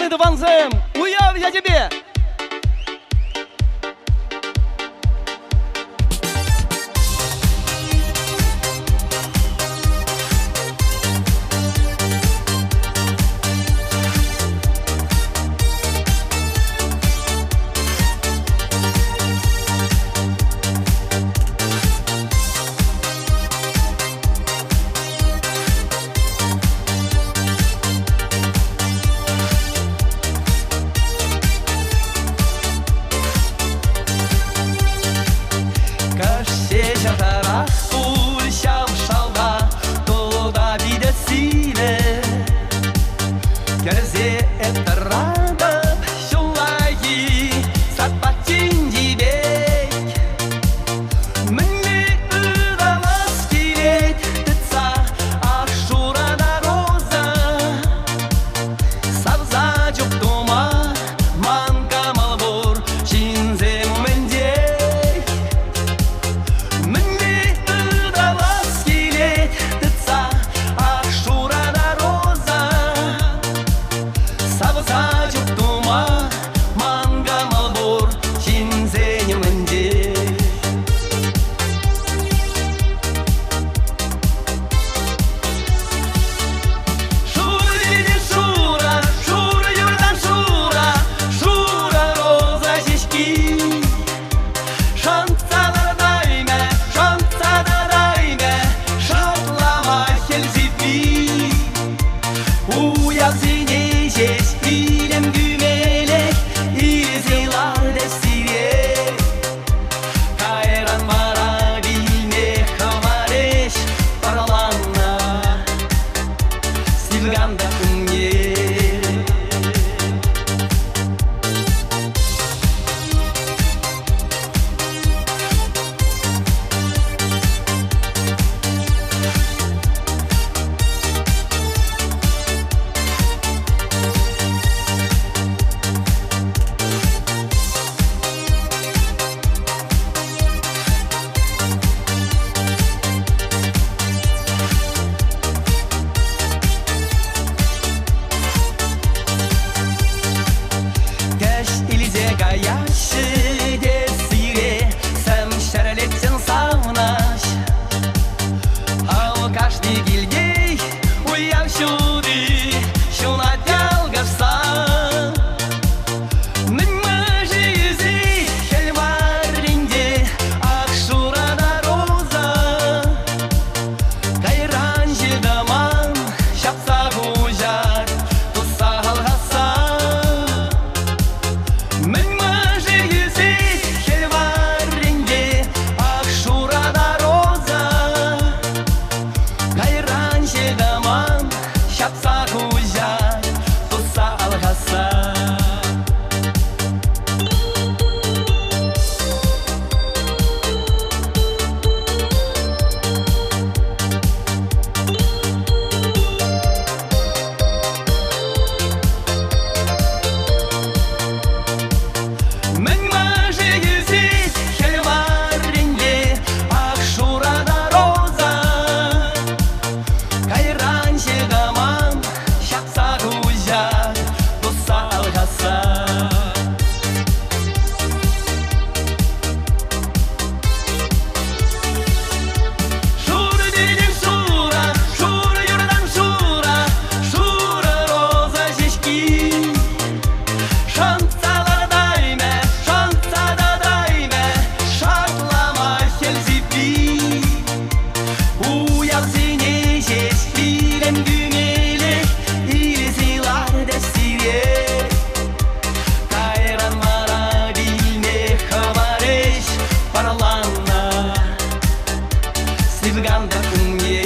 Саламлани, тӑвансем, уяв ячӗпе! Кашсе ҫатарах пуль ҫав шалта, тулта питӗ сивӗ. Кӗрсе эп тӑратӑп ҫуллахи сад пахчинчи пек. Мӗнле ыталас килет тытса ах шура та роза. Савса чуп тума ман кӑмӑл пур ҫынсем умӗнче. Мӗнле ыталас килет тытса ах шура та роза. Савса чуп тума ман кӑмӑл пур ҫынсен умӗнче. Шурӑ те шурӑ, шурӑ юртан шурӑ, шурӑ роза ҫеҫки. Шантса лартаймӗ, шантса тараймӗ, шартлама хӗл сивви. Уявсене ҫеҫ илем кӳмелӗх илсе лартӗҫ сире. Кайран вара вилме хӑварӗҫ пӑрланнӑ сивганда умне. Кӗҫ илсе каяҫҫӗ те сире сӗм ҫӗрлетсен савнаҫ. Ав кашни килтех уяв ҫути ҫунать ялкӑшса. Мӗн-мӗн-ши ӳсет хӗл варринче ак шура та роза. Кайран ҫил-тӑман ҫапса хуҫать, туса алхасса. Мӗн-мӗн-ши ӳсет хӗл варринче ак шура та роза. Кайран ҫил-тӑман ҫапса хуҫать, туса алхасса. Мӗн-мӗн-ши ӳсет хӗл варринче ак шура та роза. Кайран ҫил-тӑман ҫапса хуҫать, туса алхасса. Шурӑ тетӗн шурӑ, шурӑ юртан шурӑ, шурӑ роза ҫеҫки. Шантса лартаймӗ, шантса татаймӗ, шартлама хӗл сивви. Уявсене ҫеҫ илем кӳмелӗх илсе лартӗҫ сире. Кайран вара вилме хӑварӗҫ пӑрланнӑ сивганда умне.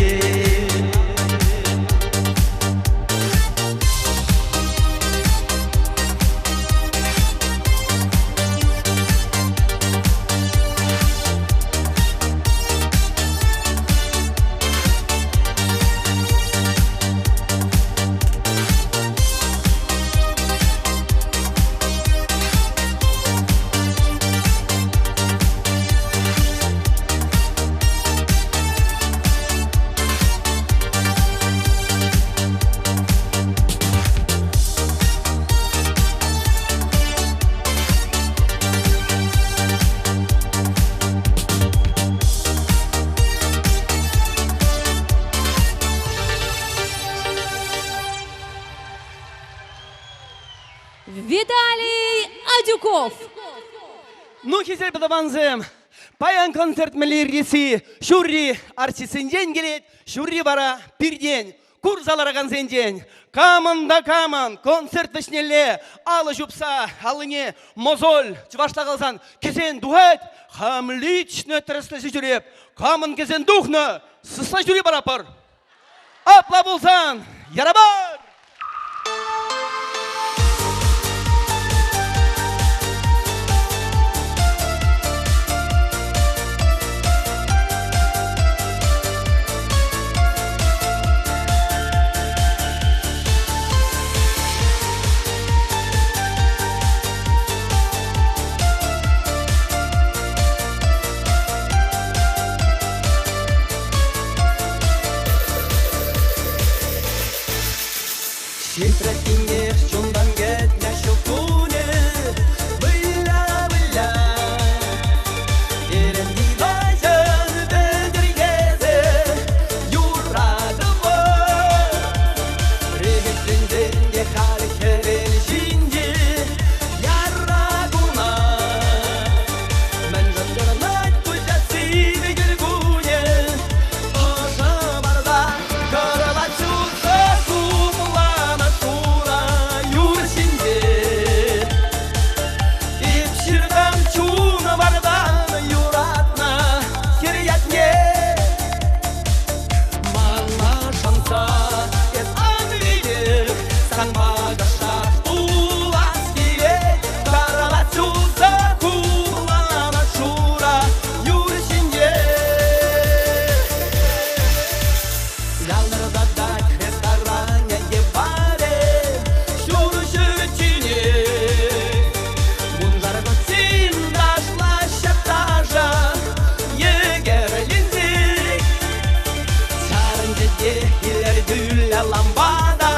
Адюков. Ну, хисеплӗ тӑвансем, паян концерт мӗнле иртесси ҫурри артистсенчен килет, ҫурри вара пиртен, курса ларакансенчен. Камӑн та камӑн концерт вӗҫнелле алӑ ҫупса аллине мозоль, чӑвашла каласан, кӗсен тухать, хам лично тӗрӗслесе ҫӳреп. Камӑн кӗсен тухнӑ, сысна ҫӳри параппӑр. Апла пулсан, ярапар! Ҫитрӗ тинех чунтан кӗтнӗ ҫу кунӗ, выля, выля. Пирӗн Иванҫӑн пӗтӗркесе юратӑвӑр. Рехетленсен те халь хӗвел ҫинче яра куна. Мӗншӗн тӑрӑнать куҫа сивӗ кӗр кунӗ, ӑшӑ парса кӑрӑлать ҫутӑ хумланӑ шура юр ҫинче. Эп ҫыртам чун вартан юратнӑ хӗр ятне. Мана шанса эс ан витех, санпа каштах пулас килет. Каралать ҫулса хумланӑ шура юр ҫинче. Ялтӑртатать ресторанӗ те барӗ ҫур ҫӗрчченех. Вуншар кутсен ташлаҫҫӗ ташӑ йӗкӗрленсе. Чарӑнчӗ те илӗртӳллӗ лампада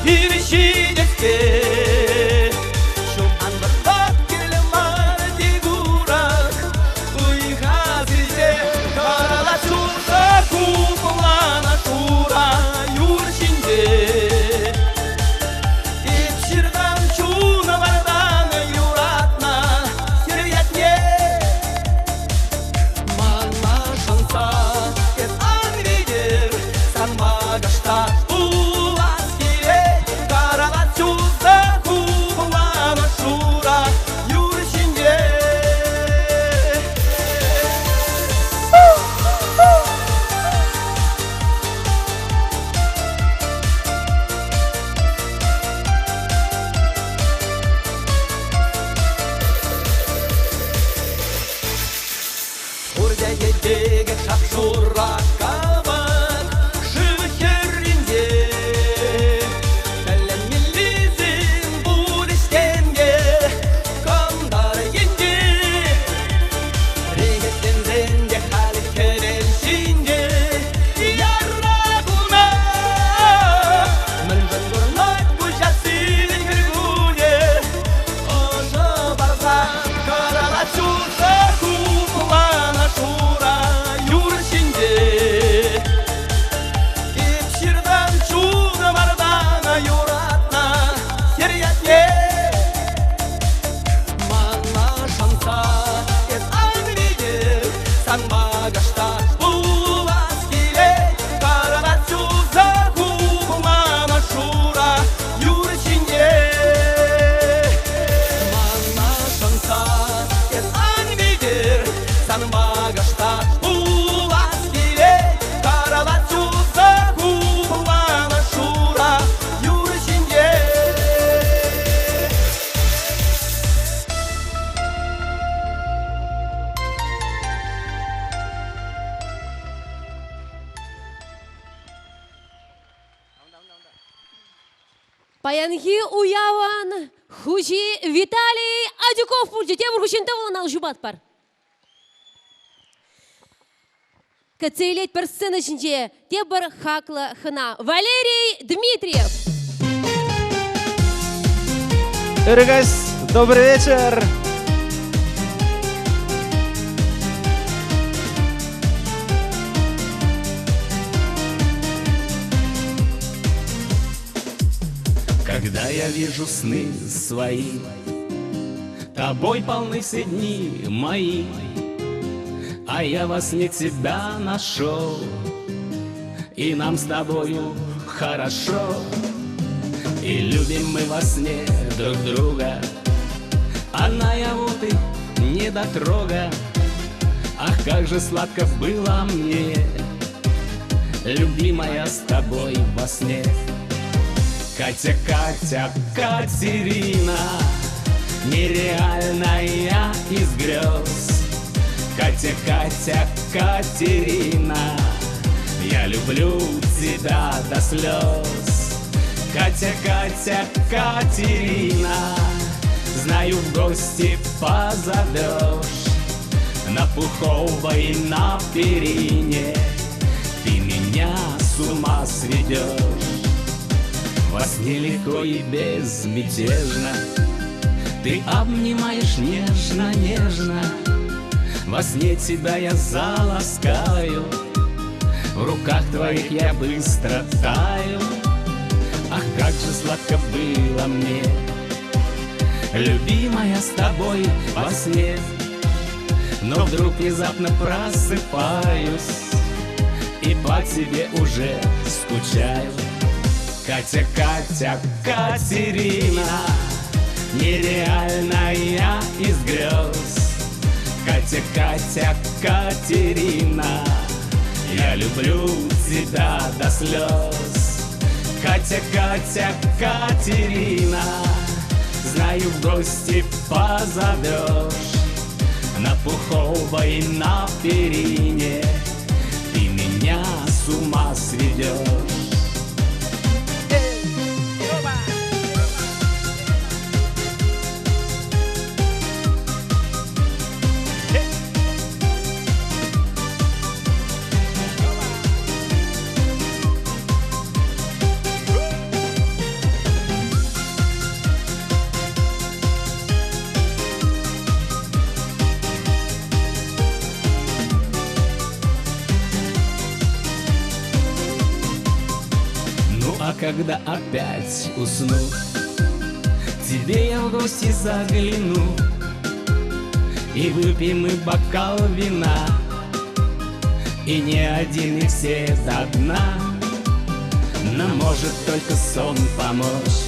пир ҫитеспе. Ҫум ан вӑрттӑн кирлӗ мар тек урӑх ыйха сирсе каралать шурса купланӑ шура юр ҫинче. Эп ҫыртам чун вартан юратнӑ хӗр ятне. Мана шанса эс ан витӗр, санпа кӑштах пулас килет. Каралать чулса хумланӑ шура юр ҫинче. Пурте текех шап-шура кавак шыв хӗрринче. Тӗлӗнмеллисем пулӗҫ тенке кӑнтӑр енче. Рехетленсен те халь хӗвел ҫинче яра куна. Мӗншӗн курӑнать куҫа сивӗн кӗр кунӗ? Ӑшӑ парса каралать ҫутӑ хупланӑ шура юр ҫинче. Эп ҫыртам чунӑм вартана юратнӑ хӗр ятне. Мана шанса эс ан витӗр, санпа каштах пулас килет. Каралать ҫутӑ хупланӑ шура юр ҫинче. Мана шанса эс ан витӗр, санпа каштах пулас килет. Каралать ҫутӑ хупланӑ шура юр ҫинче. Паянхи уявӑн хуҫи Виталий Адюков пулчӗ. Тепӗр хутчен тӑвӑллӑн ал ҫупатпӑр. Кӗтсе илетпӗр сцена ҫинче тепӗр хаклӑ хӑна Валерий Дмитриев. Ыргас, добрый вечер! Когда я вижу сны свои, Тобой полны все дни мои, А я во сне тебя нашел, И нам с тобою хорошо. И любим мы во сне друг друга, А наяву ты недотрога. Ах, как же сладко было мне, Любимая, с тобой во сне. Катя, Катя, Катерина, Нереальная из грез. Катя, Катя, Катерина, Я люблю тебя до слез. Катя, Катя, Катерина, Знаю, в гости позовешь. На пуховой на перине Ты меня с ума сведешь. Во сне легко и безмятежно Ты обнимаешь нежно-нежно. Во сне тебя я заласкаю, В руках твоих я быстро таю. Ах, как же сладко было мне, Любимая, с тобой во сне. Но вдруг внезапно просыпаюсь И по тебе уже скучаю. Катя, Катя, Катерина, Нереальная из грез. Катя, Катя, Катерина, Я люблю тебя до слез. Катя, Катя, Катерина, Знаю, в гости позовешь. На пуховой на перине Ты меня с ума сведешь. Ну а когда опять усну, Тебе я в гости загляну, И выпьем мы бокал вина, И не один, и все до дна. Нам может только сон помочь.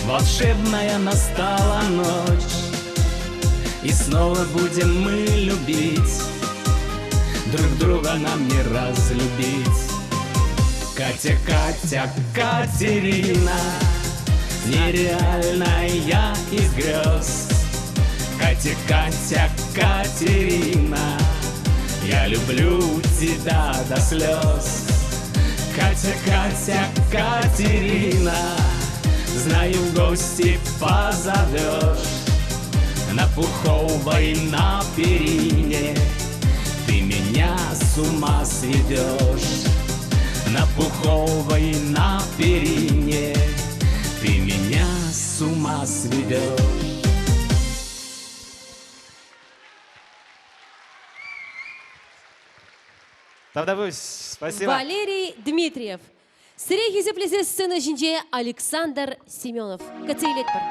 Волшебная настала ночь, И снова будем мы любить, Друг друга нам не разлюбить. Катя, Катя, Катерина, Нереальная из грез. Катя, Катя, Катерина, Я люблю тебя до слез. Катя, Катя, Катерина, Знаю, в гости позовешь. На пуховой на перине Ты меня с ума сведешь. На пуховой на перине Ты меня с ума сведешь. Тавтапуҫ. Спасибо. Валерий Дмитриев. Сире хисеплесе сцена ҫинче Александр Семенов. Кӗтсе илетпӗр.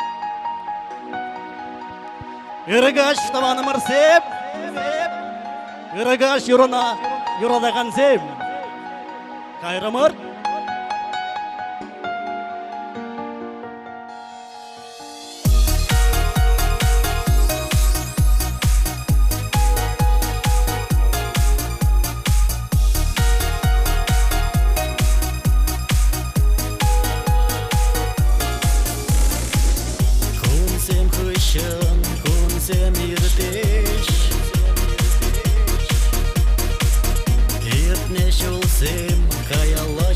Ырӑ каҫ, тӑванӑмӑрсем! Ырӑ каҫ, юрӑна юратакансем! Кайрӑмӑр! Кунсем хыҫҫӑн кунсем иртеҫ. Иртнӗ ҫулсем каялла.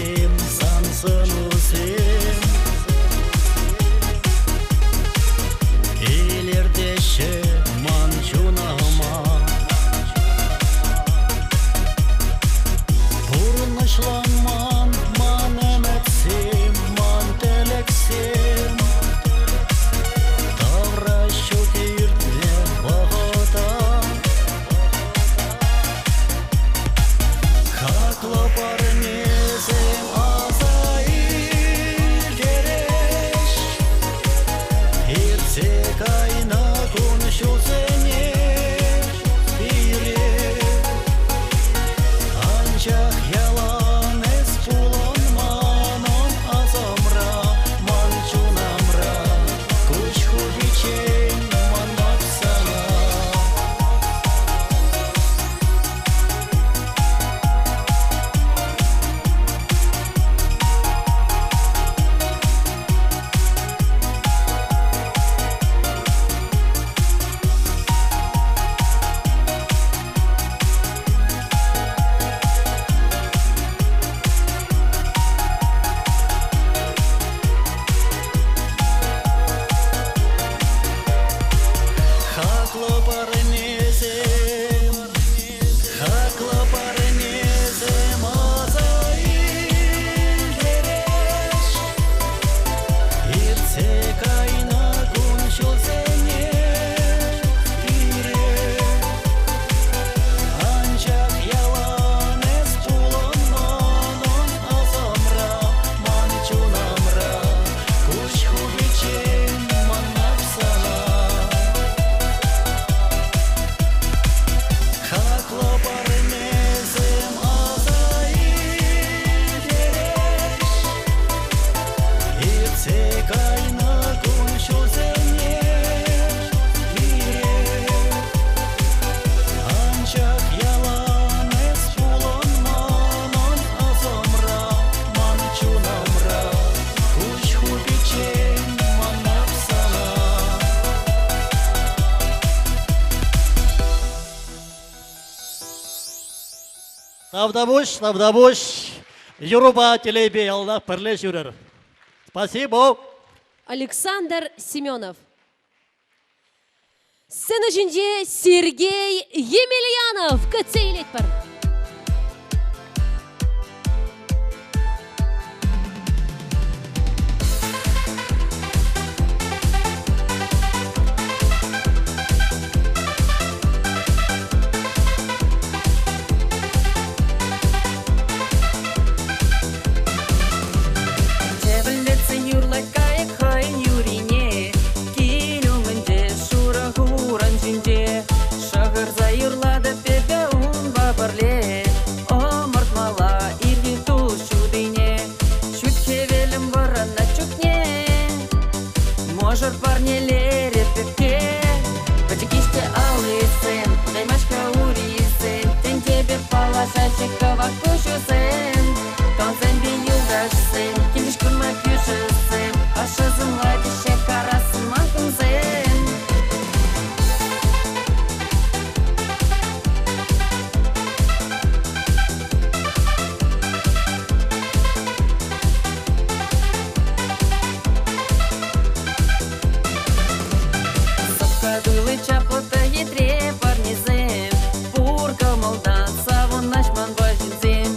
сӑнусем, сан сӑнусем. Илӗртеҫҫӗ ман чунӑма. Пурнӑҫланман ман ӗмӗтсем, ман тӗлӗксем. Тавра ҫут иртнӗ вӑхӑта. Хаклӑ парнесем аса илтереҫ. Иртсе кайнӑ кун-ҫулсене пире. Анчах ялан эс пулӑн манӑн асӑмра, ман чунӑмра. Куҫ хупиччен манмап сана. Хаклӑ парнесем, хаклӑ парнесем аса илтереҫ. Иртсе кайнӑ кун-ҫулсене пире. Анчах ялан эс пулӑн манӑн асӑмра, ман чунӑмра. Куҫ хупиччен манмап сана. Хаклӑ парнесем аса илтереҫ. Иртсе кайнӑ кун-ҫулсене пире. Анчах ялан эс пулӑн манӑн асӑмра, ман чунӑмра. Куҫ хупиччен манмап сана. Тавтапуҫ, тавтапуҫ. Юрӑпа телейпе яланах пӗрле ҫӳрӗр. Спасибо. Александр Семенов. Сцена ҫинче Сергей Емельянов кӗтсе илетпӗр. Чӗвӗлтетсе юрлать кайӑк хӑйӗн юррине. Кил умӗнче шурӑ хурӑн ҫинче шӑхӑрса юрлатӑп эпӗ унпа пӗрле. Ӑмӑртмалла ирхи тул ҫутине. Ҫут хӗвелӗм вӑраннӑ чухне мӑшӑр парнелерӗ пепке. Пӗчӗк-иҫте аллисем, утаймасть-ха урисем, тӗнчепе паллашаҫҫӗ кӑвак куҫусем. Тӑвансемпе юлташсем, килӗш курма кӳршӗсем, ӑшӑ сӑнлатӗҫҫӗ карасӑн ман кунсем. Сӑпка тулли чаплӑ та хитре парнесем, пур кӑмӑлтан савӑнӑҫ манпа ҫынсем.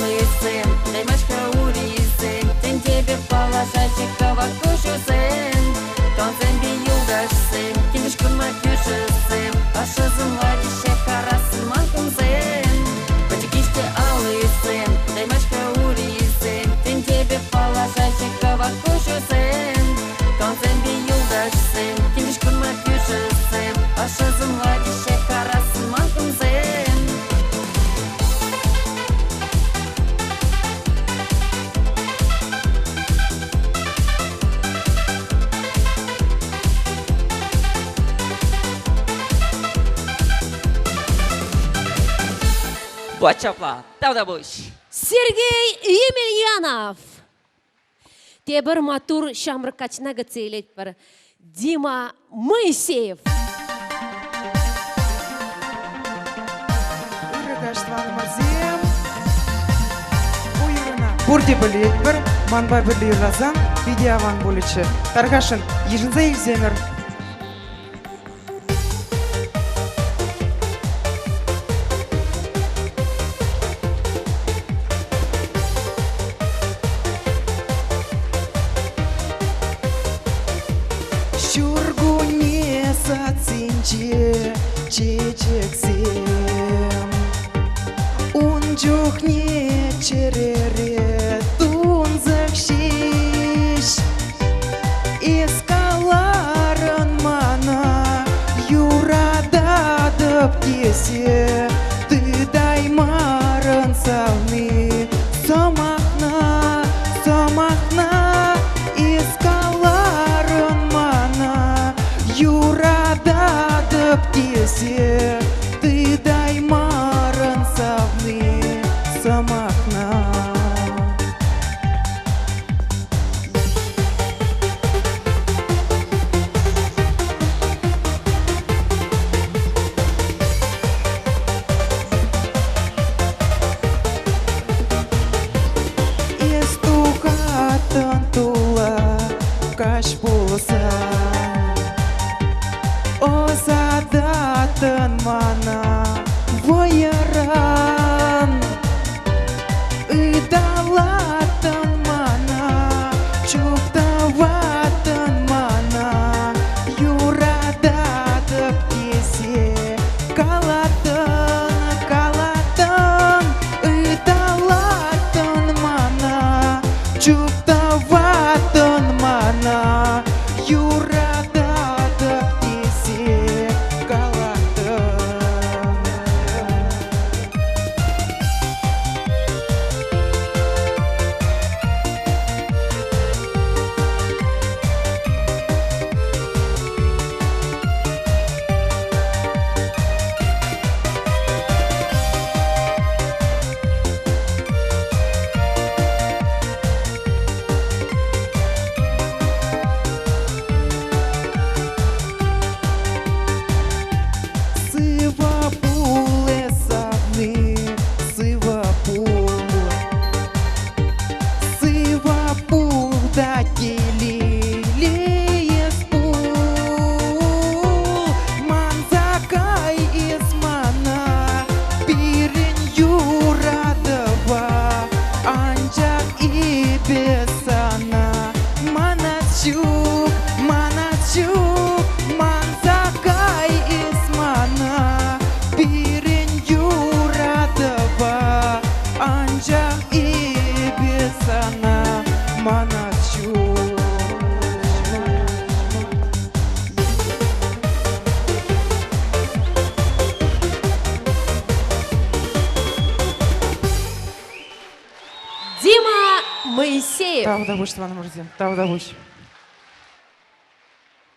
аллисем, таймаҫ-ха урисем, тӗнчепе паллашаҫҫӗ кӑвак куҫусем. Тӑвансемпе юлташсем, килӗш курма кӳршӗсем, ӑшӑ сӑнлатӗҫ карассӑн ман кунсем. Пӗчӗк те аллисем, таймаҫ-ха урисем, тӗнчепе паллашаҫҫӗ кӑвак куҫусем. Тӑвансемпе юлташсем, килӗш курма кӳршӗсем, ӑшӑ сӑнлатӗҫ карассӑн ман кунсем. Ҫапла, тавтапуҫ. Сергей Емельянов. Тепӗр маттур ҫамрӑк каччӑна кӗтсе илетпӗр. Дима Моисеев. Ырӑ каҫ, тӑванӑмӑрсем. Ку юрӑна пурте пӗлетпӗр. Манпа пӗрле юрласан питӗ аван пулӗччӗ. Тархасшӑн, йышӑнса илсемӗр. Ҫуркунне садсенче чечексем, Ун чухне чӗрере тунсӑх ҫеҫ. Эс каларӑн мана юрататӑп тесе, Тытаймарӑн савни сӑмахна, сӑмахна. Эс каларӑн мана юрататӑп тесе, Тытаймарӑн савни сӑмахна. Эс тухаттӑн тула каҫ пулсан, Ӑсататтӑн мана вӑйӑран. Ыталаттӑн мана, чуптӑваттӑн мана, юрататӑп тесе калаттӑн, калаттӑн, ыталаттӑн мана, чуптӑваттӑн мана, юрататӑп тесе калаттӑн. Сыва пул эс савни, сыва пул. Сыва пул та телейлӗ эс пул. Манса кай эс мана, пирӗн юратӑва. Анчах эпӗ сана манас ҫук, манас ҫук. Манса кай эс мана, пирӗн юратӑва. Анчах эпӗ сана манас ҫук. Дима Моисеев. Тавтапуҫ, тӑванӑмӑрсем, тавтапуҫ.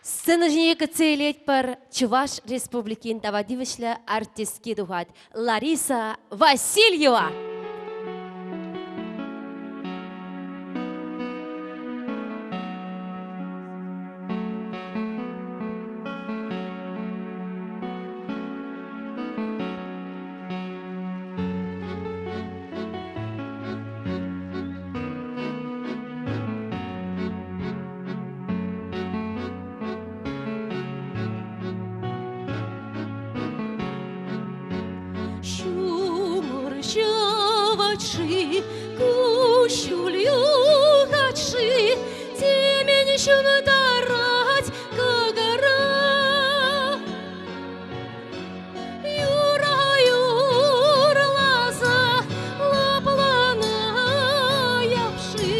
Сцена ҫине кӗтсе илетпӗр Чӑваш Республикин тава тивӗҫлӗ артистки тухать Лариса Васильева. Ҫумӑр ҫӑвать. юхать-ши, куҫҫуль юхать-ши, темӗн ҫунтарать кӑкӑра. Юра юрласа лӑпланаяп-ши,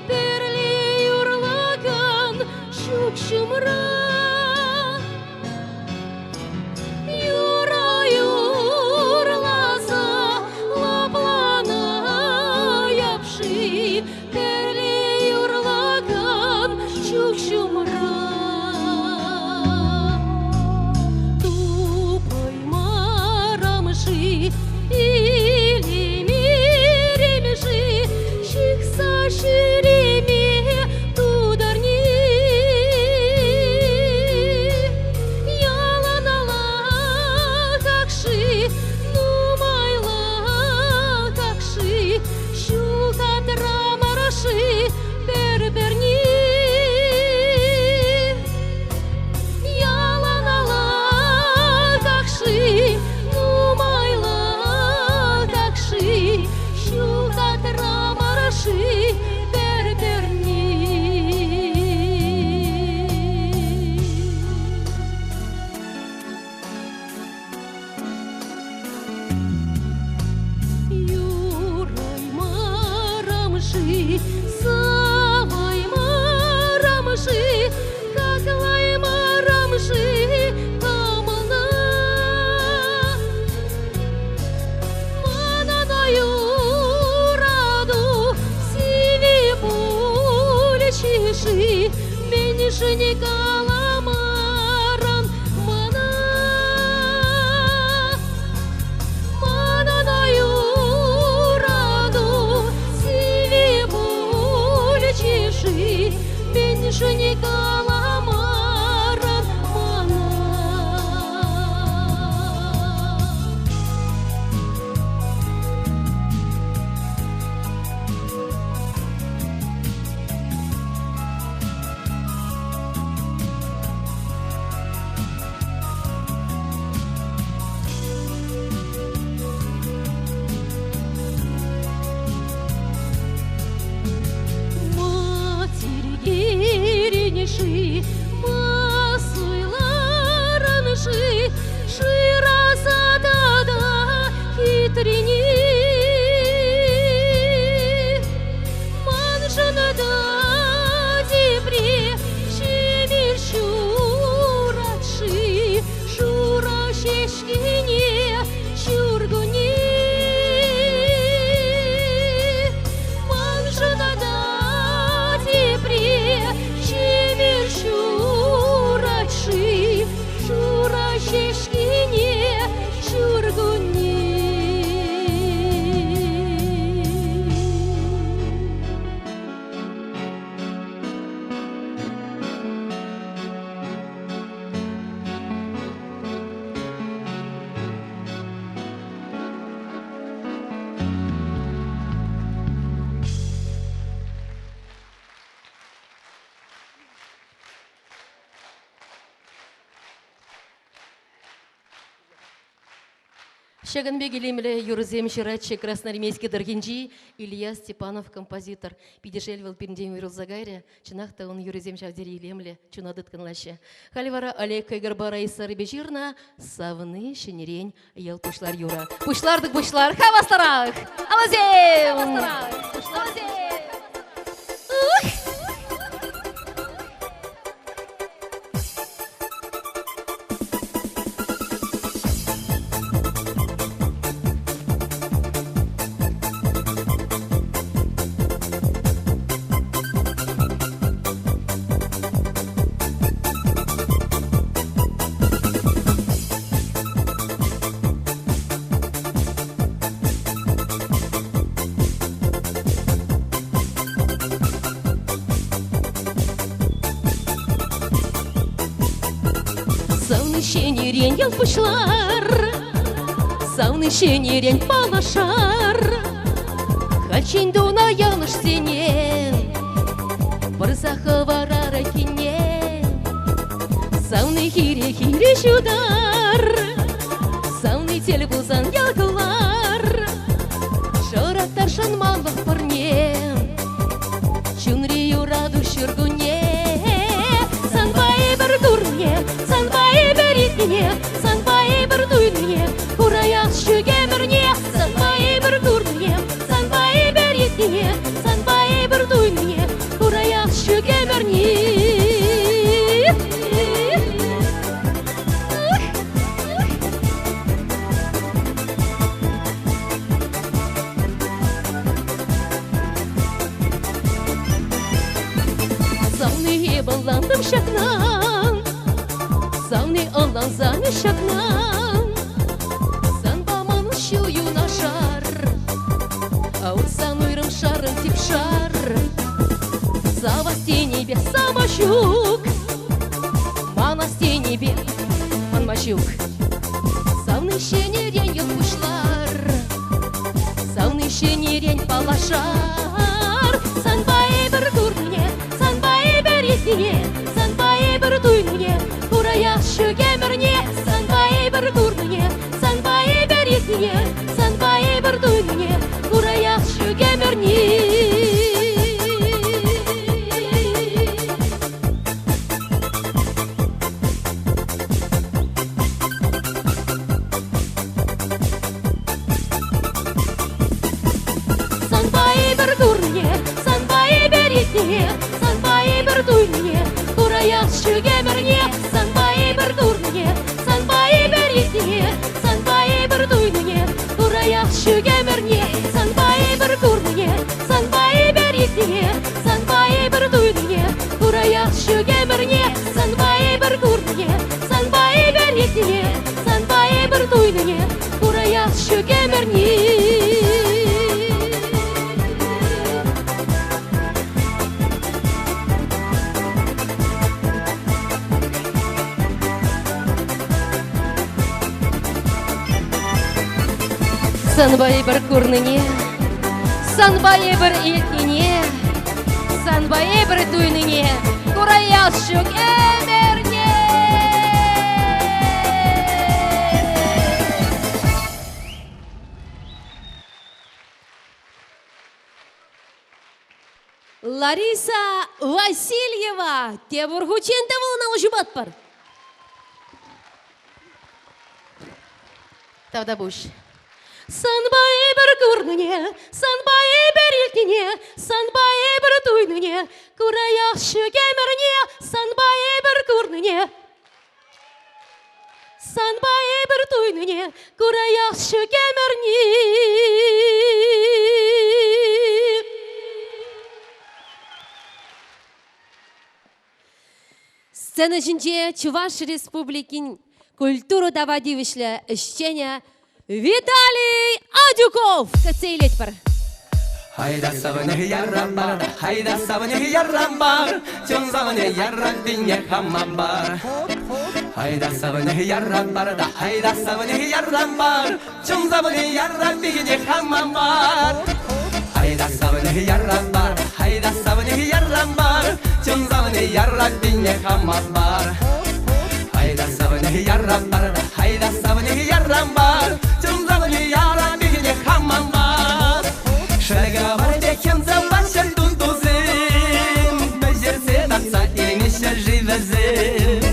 пӗрле юрлакан ҫук ҫумра. Юра юрласа лӑпланаяп-ши, пӗрле юрлакан ҫук ҫумра. Тупаймарам-ши, илеймерӗм-ши, ҫыхса ҫӳреме тутарни? Яланалах-ши, нумайлӑх-ши, ҫухатрамӑр-ши пӗр-пӗрне? Яланалах-ши, нумайлӑх-ши, ҫухатрамӑр-ши пӗр-пӗрне? Юраймарам-ши, саваймарам-ши, хаклаймарам-ши кӑмӑлна? Манӑн юрату сивӗ пулчӗ-ши, мӗншӗн каламарӑн мана? Манӑн юрату сивӗ пулчӗ-ши, мӗншӗн каламарӑн мана? Матерь-ши, ма суйларӑн-ши, шыраса тата хитрине? Маншӑн та тепре ҫемир ҫурат-ши, шура ҫеҫкене ҫуркунне? Маншӑн та тепре ҫемир ҫурат-ши, шура ҫеҫкене ҫуркунне? Ҫакӑн пек илемлӗ юрӑсем ҫыратчӗ Красноармейски тӑрӑхӗнчи Илья Степанов композитор. Питӗ шел, вӑл пирӗнтен уйрӑлса кайрӗ. Чӑнах та, ун юррисем ҫав тери илемлӗ, чуна тыткӑнлаҫҫӗ. Халӗ вара Олег Кӑйкӑрпа Раиса Рыбе ҫырнӑ «Савни ҫӗнӗрен йӑл пуҫлар» юрӑ. Пуҫлар-тӑк пуҫлар, хаваслӑрах! Алӑсем! Алӑсем! Ух! Савнӑ ҫӗнӗрен ял пуҫлар, савнӑ ҫӗнӗрен паллашар. Хальччен тунӑ йӑнӑшсене пӑрса хӑварар айккине. Савни хире хире ҫутар, савни тӗл пулсан ял кӑлар. Шӑраттар. Шанманлӑх пӑрне, чунри юрату ҫуркунне. Санпа эпир курнине, санпа эпир илтнине, санпа эпир туйнине, кураяс ҫук ӗмӗрне. Санпа эпир курнине, санпа эпир илтнине, санпа эпир туйнине, кураяс ҫук ӗмӗрне. Савни ӑнлантӑм ҫакна, Савни ӑнлансан ҫакна, Санпа ман ҫу юнашар, Утсан уйрӑмшарӑн типшар. Савас тенипе сама ҫук, Манас тенипе манма ҫук. Савни ҫӗнӗрен йӑл пуҫлар, Савни ҫӗнӗрен паллашар. Санпа эпир курнине, санпа эпир илтнине, Санпа эпир туйнине кураяс ҫук ӗмӗрне. Санпа эпир курнине, санпа эпир илтнине, Санпа эпир туйнине кураяс ҫук ӗмӗрне. Санпа эпир курнине, санпа эпир илтнине, санпа эпир туйнине кураяс ҫук ӗмӗрне. Санпа эпир курнине, санпа эпир илтнине, санпа эпир туйнине кураяс ҫук ӗмӗрне. Санпа эпир курнине, санпа эпир илтнине, санпа эпир туйнине кураяс ҫук ӗмӗрне. Санпа эпир курнине, санпа эпир илтнине, санпа эпир туйнине кураяс ҫук ӗмӗрне. Санпа эпир курнине, санпа эпир илтнине, санпа эпир туйнине кураяс ҫук ӗмӗрне. Лариса Васильева тепӗр хутчен те вӑл ӑна ҫупатпӑр. Тавтапуҫ. Санпа эпир курнине, санпа эпир илтнине, санпа эпир туйнине кураяс ҫук ӗмӗрне, санпа эпир курнине, санпа эпир туйнине кураяс ҫук ӗмӗрне. Сцена ҫинче Чӑваш Республикин культура тава тивӗҫлӗ ӗҫченӗ Виталий Адюков кӗтсе илетпӗр. Хайда савӑнӗ яррам бар, хайда савӑнӗ яррам бар, чун савӑнӗ яррам пине хамам бар. Хайда савӑнӗ яррам бар да, хайда савӑнӗ яррам бар, чун савӑнӗ яррам пине хамам бар. Хайда савӑнӗ яррам бар, хайда савӑнӗ яррам бар, чун савӑнӗ яррам пине хамам бар. Хайда савӑнӗ яррам бар, хайда савӑнӗ яррам бар, чун савӑнӗ яррам пине хамам бар. Шӗлкӗвар пек хӗмсе паҫӑр тун-тусем, вӗҫерсе татса илмеҫҫӗ живӗсем.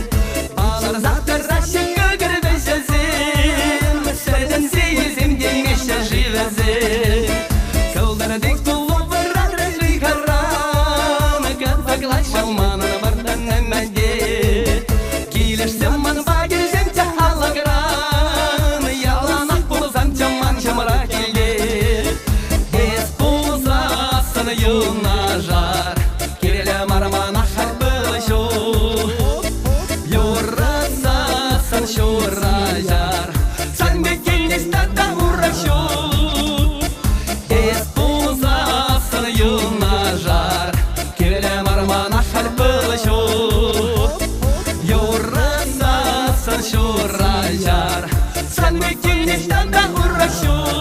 Палӑрса тӑраҫҫӗ кӑкӑр вӗҫӗсем, сӗртӗнсе илсем темеҫҫӗ живӗсем. Кӑлтӑр пек тулӑвӑран ыйхӑран, кантӑклаҫҫӗ манӑн вӑрттӑн ӗмӗте. Килӗшсем манпа килсемччӗ алӑкран, яланах пулсамччӗ ман ҫумра килте. Эс пулсассӑн юнашар, кирлӗ мар мана халь пыл ҫул. Юратсассӑн ҫураҫар, сан пек килнест тата урӑх ҫул. Эс пулсассӑн юнашар, кирлӗ мар мана халь пыл ҫул. Юратсассӑн ҫураҫар, сан пек килнест тата урӑх ҫул.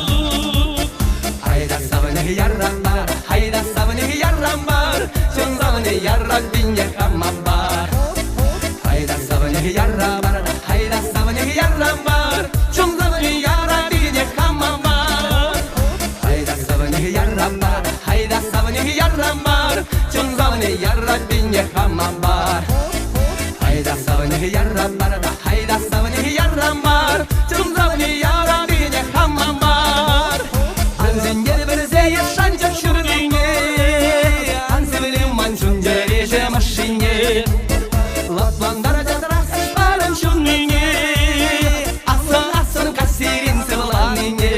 Хайда савӑнӗ яррам бар, хайда савӑнӗ яррам бар, чун савӑнӗ яррам пине хама бар. Хайда савӑнӗ ярра бар, хайда савӑнӗ яррам бар, чун савӑнӗ ярра пине хама бар. Хайда савӑнӗ ярра Хайда савни ярам бар, чун савни ярабине хама бар. Хайда савни ярам бар да, хайда савни ярам бар, чун савни ярабине хама бар. Ансенер вӗрсе шанчӑк ҫурнине, ан сивле ман чун-чӗреҫӗ машине. Лӑплантарчӗ тӑрах ҫуннине, ассӑн-ассӑн кассирен сывланине.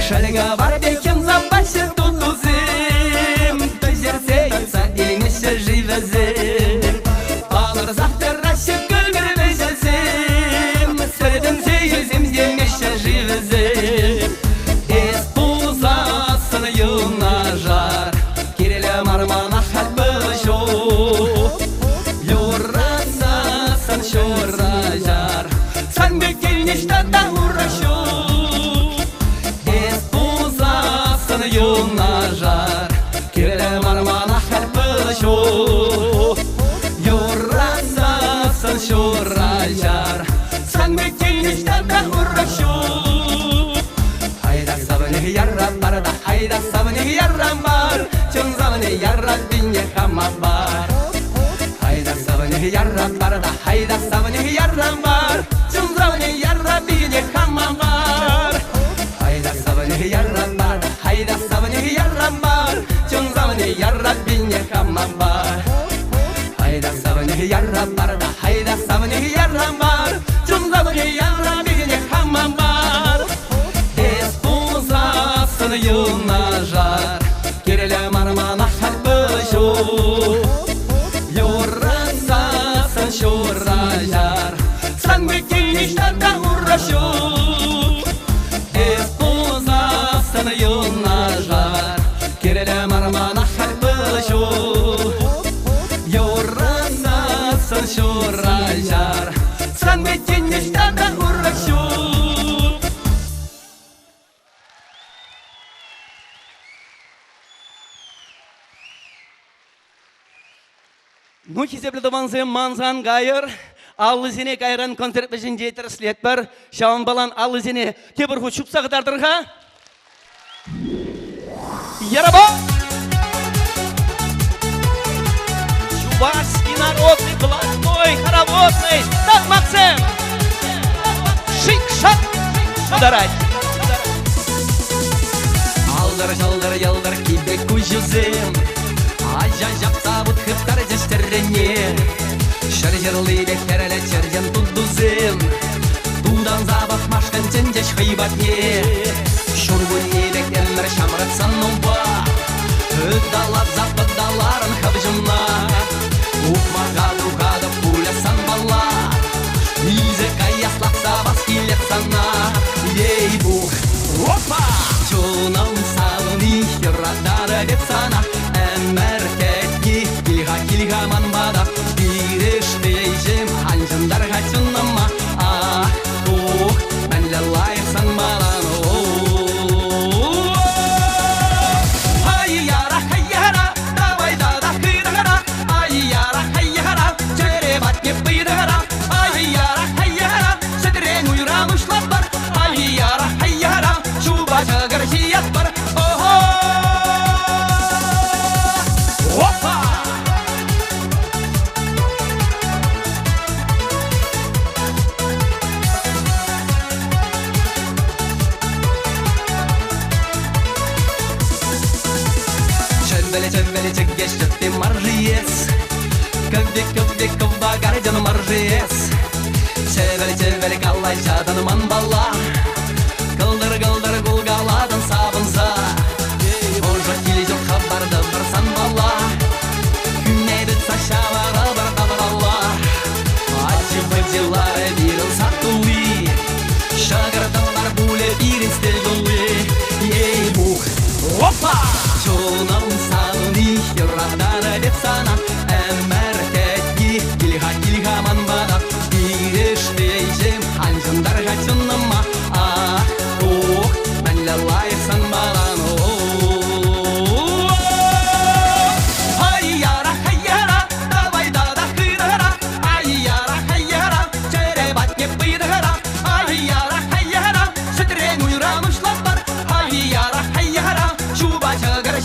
Шӗлкӗвар пек хӗм-сапаҫҫӗ тутусем, пӗҫерсе тытса илмеҫҫӗ живӗсем. Палӑрсах тӑраҫҫӗ кӑкӑр вӗҫӗсем, сӗртӗнсе илсем темеҫҫӗ живӗсем. Эс пулсассӑн юнашар, кирлӗ мар мана халь пӑҫу. Юратсассӑн ҫураҫар, сан пек ниҫта та ура ҫук. Эс пулсассӑн юнашар, кирлӗ мар мана халь пӑҫу. Юратсассӑн ҫураҫар, сан пек ниҫта та ура ҫук. Хайда савни яра бар да, хайда савни яра бар, чун савни ярабине хама бар. Хайда савни яра бар да, хайда савни яра бар, чун савни ярабине хама бар. Хайда савни яра бар да, хайда савни яра бар, чун савни ярабине хама бар. Хайда савни яра бар да, хайда савни яра бар, чун савни ярабине хама бар. Эс пулсассӑн юнашар, кирлӗ мар мана халь пӑҫу. Юратсассӑн ҫураҫар, сан пек ниҫта та ура ҫук. Эс пулсассӑн юнашар, кирлӗ мар мана халь пӑҫу. Юратсассӑн ҫураҫар, сан пек ниҫта та ура ҫук. Ну, хисеплӗ тӑвансем, мансан кайӑр. Аллисене кайран концерт вӗҫӗнче тӗрӗслетпӗр. Ҫавӑнпалан аллисене тепӗр хут ҫупса кӑтартӑр-ха. Яраба! Чувашский народный блатной хороводный такмаксем! Шик-шак! Ударать! Алтӑр-ҫӑлтӑр йӑлтӑр кипек куҫӗсем, Ача ҫапса вут хыптарчӗҫ тӗррене. Ҫӗр ҫырли пек хӗрлӗ черчен тутусем, Тутанса пӑхмашкӑн чӗнчӗҫ хӑй патне. Ҫуркунне пек ӗмӗр ҫамрӑк сӑнупа, Ыталаса пӑталарӑн хӑв ҫумна. Ухмаха тухатӑп пулӗ санпала, Илсе каяс лакса килет сана. Ей-бух, опа! Чунӑм савни юрататӑп эп сана, Ӗмӗр кӗтни кил-ха, кил-ха ман пата. Пирӗштейҫӗм, ан ҫунтар-ха чунӑма, Ах, ух, мӗнле лайӑх сан манан. Ай-яра, хай-яра, давай да-да хытӑрах. Ай-яра, хай-яра, чӗре патне пытӑрах. Ай-яра, хай-яра, сӗтрен уйра пуҫлатпӑр. Ай-яра, хай-яра, ҫупа ҫӑкӑр ҫиетпӗр. Охо! Опа! Чӗвӗле, чӗвӗле, чӗкеҫ чӗппи мар-ши эс? Кӗвве, кӗвве, кӑвакарчӑн мар-ши эс? Чӗвӗл, чӗвӗл, калаҫатӑн манпала, Кӑлтӑр-кӑлтӑр кулкалатӑн савӑнса. Ӑшӑ кил-ҫурт хӑпартӑпӑр санпала, Хӳме тытса ҫавӑрӑпӑр тавралла. Ачи-пӑчи ларӗ пирӗн сак тулли, Ҫӑкӑр тӑвар пулӗ пирӗн сӗтел тулли. Ей-бух, опа! Чунӑм савни юрататӑп эп сана, Ӗмӗр кӗтни кил-ха, кил-ха ман пата. Пирӗштейҫӗм, ан ҫунтар-ха чунӑма, Ах, ух, мӗнле лайӑх сан манан. Ай-яра, хай-яра, давай да-да хытӑрах. Ай-яра, хай-яра, чӗре патне пытӑрах. Ай-яра, хай-яра, сӗтрен уйран уҫлатпӑр. Ай-яра, хай-яра, ҫупа ҫӑкӑр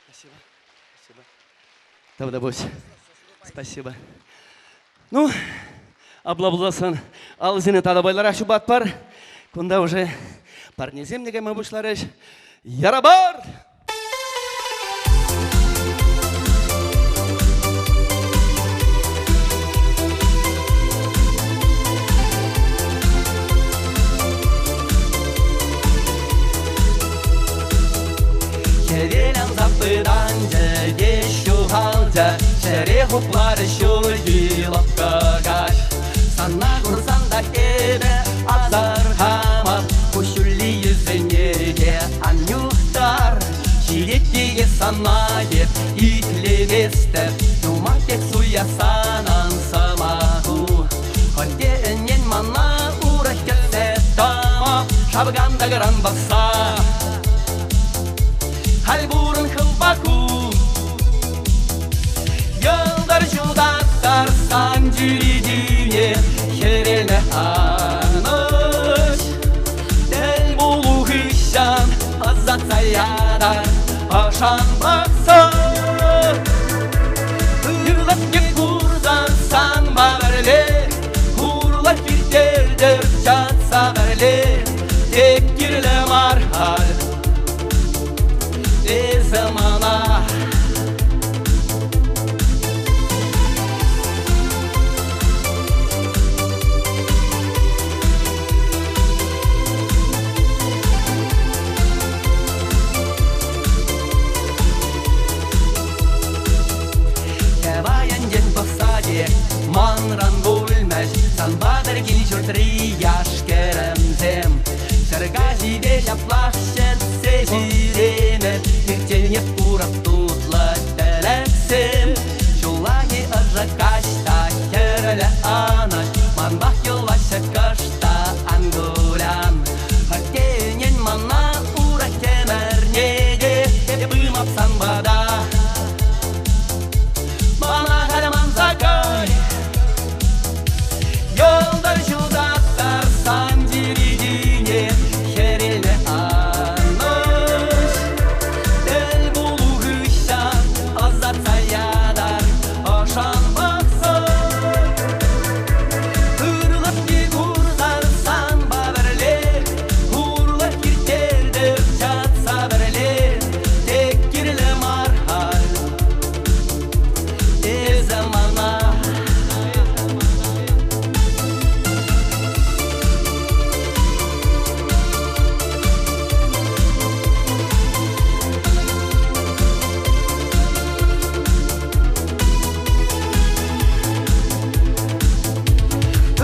Спасибо. Спасибо. Тавтапуҫ. Спасибо. Ну, апла пулсассӑн алӑсене тата вӑйлӑрах ҫупатпӑр. Кунта уже парнесем те кайма пуҫларӗҫ. Ярабар! Хӗвел анса пытанчӗ те ҫухалчӗ, ҫӗре хупларӗ ҫурхи лӑпкӑ каҫ. Сана курсан та эпӗ асӑрхамӑп, куҫҫулли йӗсене те ан юхтар. Ҫитет те сана эп итлеместӗп, юмах пек суя санӑн сӑмаху. Хӑть те ӗнен мана урӑх кӗтсе тӑмӑп, шавкан тӑкӑран пӑхса. Халь пурӑн хӑвпа ку. Йӑлтӑр ҫутаттарсан чӳречине хӗрелнӗ анӑҫ. Тӗл пулу хыҫҫӑн ӑсатса ятар ӑшан пӑхса. Ырлӑхне курсан санпа пӗрле хурлӑх ирттертӗр чатса пӗрле. Тек кирлӗ мар халь эсӗ мана. Тӑвайӗнчен пӑхса те манран пулмӗҫ санпа пӗр кил-ҫуртри яш-кӗрӗмсем. Ҫӗркаҫипе ҫаплах ҫӗтсе ҫӳремӗп, иртенеп курӑк тутлӑ тӗлӗксем. Ҫуллахи ӑшӑ каҫ та хӗрлӗ анӑҫ, манпах юлаҫҫӗ кӑшт та ан кулян. Хӑть ӗнен мана урӑх ӗмӗрне те эп пымап сан пата. Мана халь манса кай. Йӑлтӑр ҫутаттарсан чӗречине хӗрелнӗ анӑҫ. Тӗл пулу хыҫҫӑн ӑсатса ятар ӑшан пӑхса. Ырлӑхне курсан санпа пӗрле хурлӑх ирттертӗр чатса пӗрле. Тек кирлӗ мар халь эсӗ мана.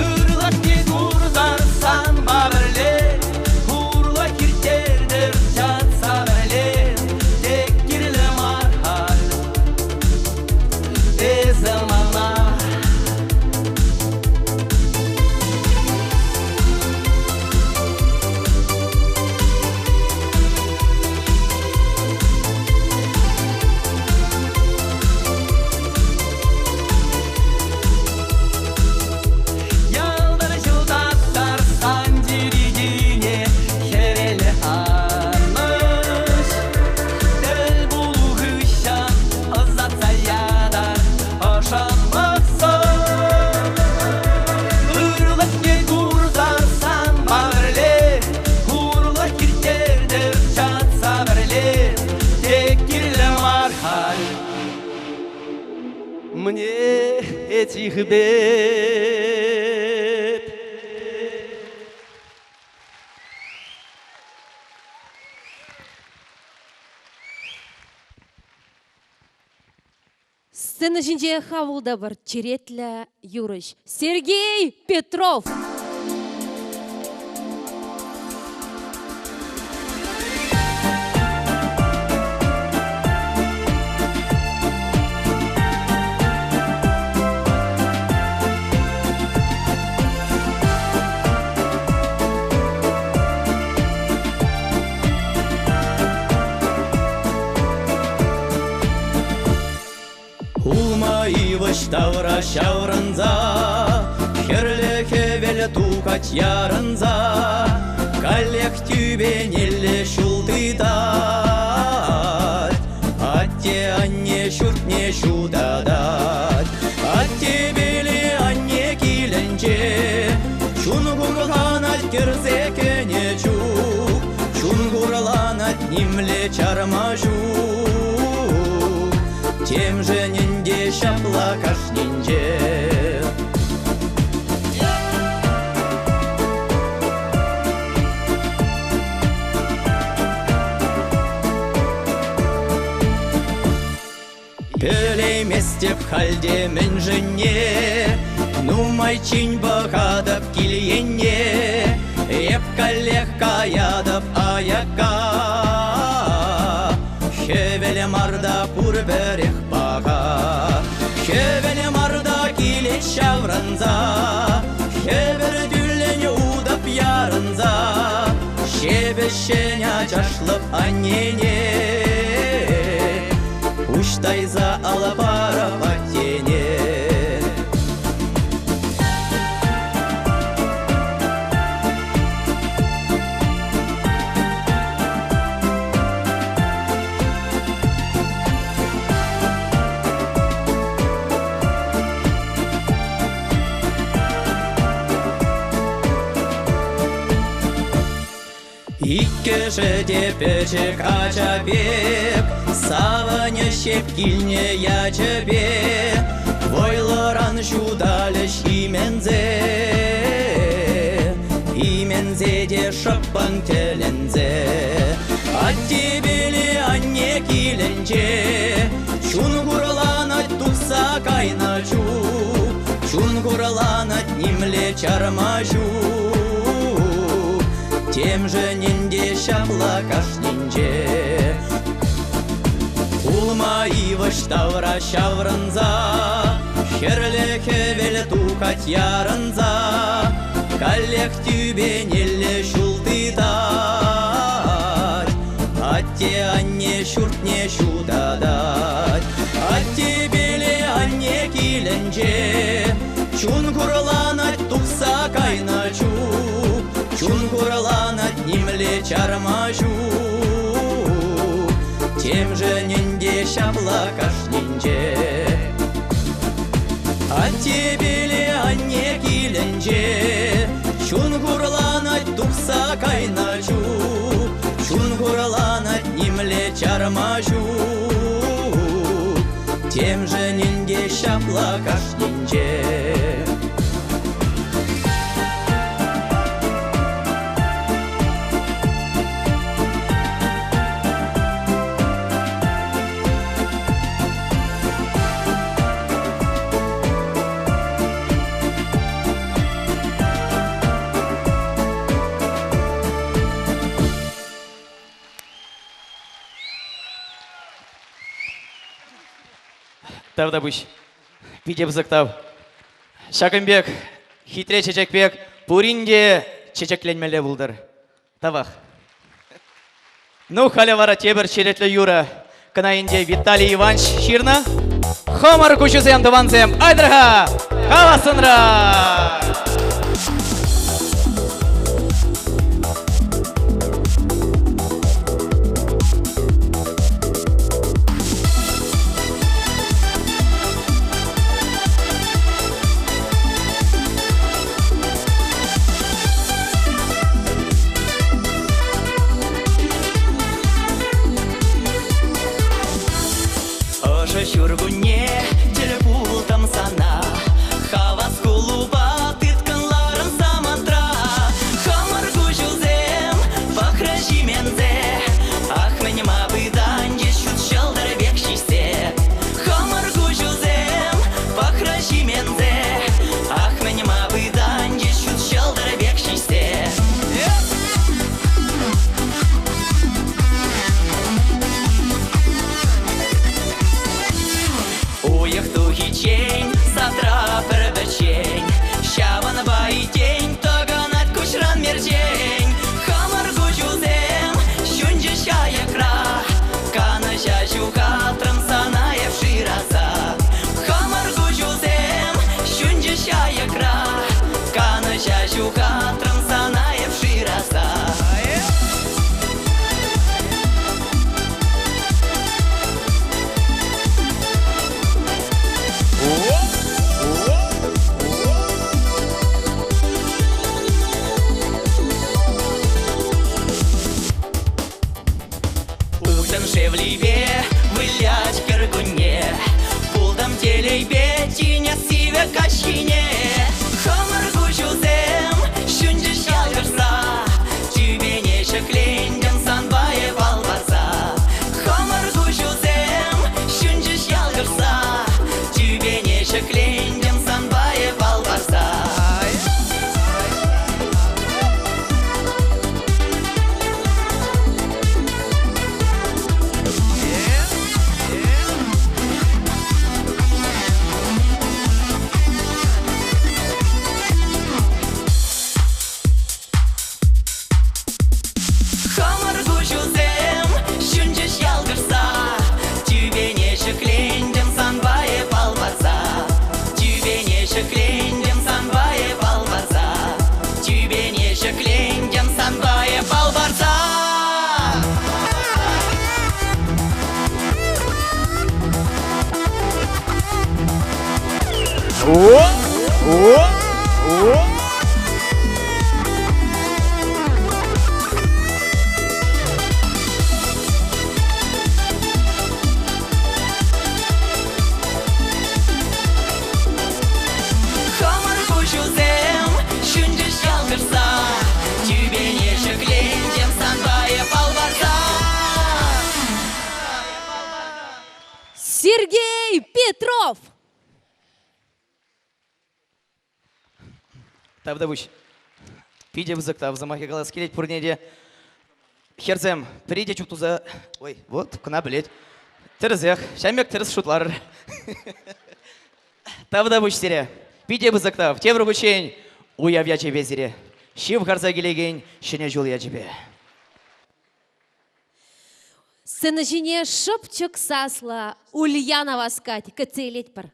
Ырлӑхне курсан санпа пӗрле хурлӑх ирттертӗр чатса пӗрле. Тек кирлӗ мар халь эсӗ мана. Йӑлтӑр ҫутаттарсан чӳречине хӗвеллӗ анӑҫ. Тӗл пулу хыҫҫӑн ӑсатса ятар ӑшӑн пӑхса. Ырлӑхне курсан санпа пӗрле хурлӑх ирттертӗр чатса пӗрле. Тек кирлӗ мар халь Мне этих бед. Сцена ҫинче хавӑл та пӗр черетлӗ юрӑҫ Сергей Петров. Улма йывӑҫ тавра ҫаврӑнса, Хӗрлӗ хӗвел тухать ярӑнса, Каллех тӳпенелле ҫул тытать. Атте-анне ҫуртне ҫутатать. Аттепеле анне килӗнче чун хумханать кӗрсе кӗнӗ чух. Чун хурланать нимле чарма ҫук. Темшӗн ӗнтӗ ҫапла кашнинче. Пӗлейместӗп халь те мӗншӗнне, Нумайччен пӑхатӑп кил енне, Эп каллех каятӑп аякка. Хӗвел мар та пурпӗрех паха, Хӗвел мар та килет ҫаврӑнса, Хӗпӗртӳллӗн утӑп ярӑнса, Ҫепӗҫҫӗн ачашлӑп аннене. Пуҫ тайса алӑ парӑп аттене. Иккӗшӗ те пӗчӗк ача пек, Савӑнӗҫ эп килнӗ ячӗпе, Вӑйлӑран ҫуталӗҫ именсе. Именсе те шӑппӑн тӗлӗнсе. Аттепеле анне килӗнче Чун хурланать тухса кайнӑ чух, Чун хурланать нимле чарма ҫук. Темшӗн ӗнтӗ ҫапла кашнинче. Улма йывӑҫ тавра ҫаврӑнса, Хӗрлӗ хӗвел тухать ярӑнса, Каллех тӳпенелле ҫул тытать. Атте-анне ҫуртне ҫутатать. Аттепеле анне килӗнче Чун хурланать тухса кайнӑ чух, Чун хурланать нимле чарма ҫук. Темшӗн ӗнтӗ ҫапла кашнинче. Аттепеле анне килӗнче Чун хурланать тухса кайнӑ чух, Чун хурланать нимле чарма ҫук. Темшӗн ӗнтӗ ҫапла кашнинче. Тавтапуҫ. Питӗ пысӑк тав. Ҫакӑн пек хитре чечек пек пурин те чечекленмелле пултӑр. Тавах. Ну, халӗ вара тепӗр черетлӗ юрӑ. Кӑна ӗнтӗ Виталий Иванович ҫырнӑ. Хӑмӑр куҫусем, тӑвансем, айтӑр-ха, хавассӑнра! Ӑшӑ ҫуркунне тӗл пултӑм сана, Хавас кулупа. Телейпе вылять кӗркунне. Пултӑм телейпе тинӗс сивӗ каҫхине. Хӑмӑр куҫусем ҫунчӗҫ ялкӑшса. Тӳпене ҫӗклентӗм санпа эп ал парса. Хӑмӑр куҫусем ҫунчӗҫ ялкӑшса. Тӳпене ҫӗклентӗм санпа эп ал парса. Хӑмӑр куҫусем ҫунчӗҫ ялкӑшса, Тӳпене ҫӗклентӗм санпа эп ал парса. Тӳпене ҫӗклентӗм санпа эп ал парса. Тӳпене ҫӗклентӗм санпа эп ал парса. О! О! О! Хӑмӑр куҫусем ҫунчӗҫ ялкӑшса, Тӳпене ҫӗклентӗм санпа эп ал парса. Сергей Петров! Тавтапуҫ. Питӗ пысӑк тав сӑмахӗ калас килет пурне те. Хӗрсем, пӗри те чуптуса... Ой, вот, кӑна пӗлет. Тӗрӗсех, ҫав пек тӗрӗс шутларӑр. Тавтапуҫ сире. Питӗ пысӑк тав. Тепӗр хутчен уяв ячӗпе сире. Ҫывхарса килекен Ҫӗнӗ ҫул ячӗпе. Сцена ҫине шӑпчӑк саслӑ Ульяна васкать, кӗтсе илетпӗр.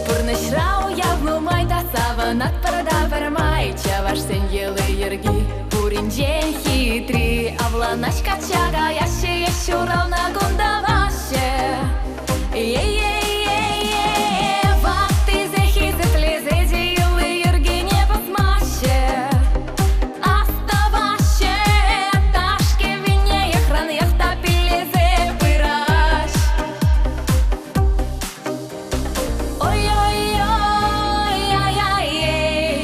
Пурнӑҫра уяв нумай та савӑнатпӑр та пӗрмай. Чӑвашсен йӑли-йӗрки пуринчен хитри. Авланаҫ качча каяҫҫӗ е ҫуралнӑ кун тӑваҫҫӗ. Е-е-е-е, ваттисе хисеплесе те йӑли-йӗркине пӑсмаҫҫӗ. Астӑваҫҫӗ, ташкевине йӑхран йӑх та пиллесе пыраҫ. Ой-ой-ой, ай-ай-эй,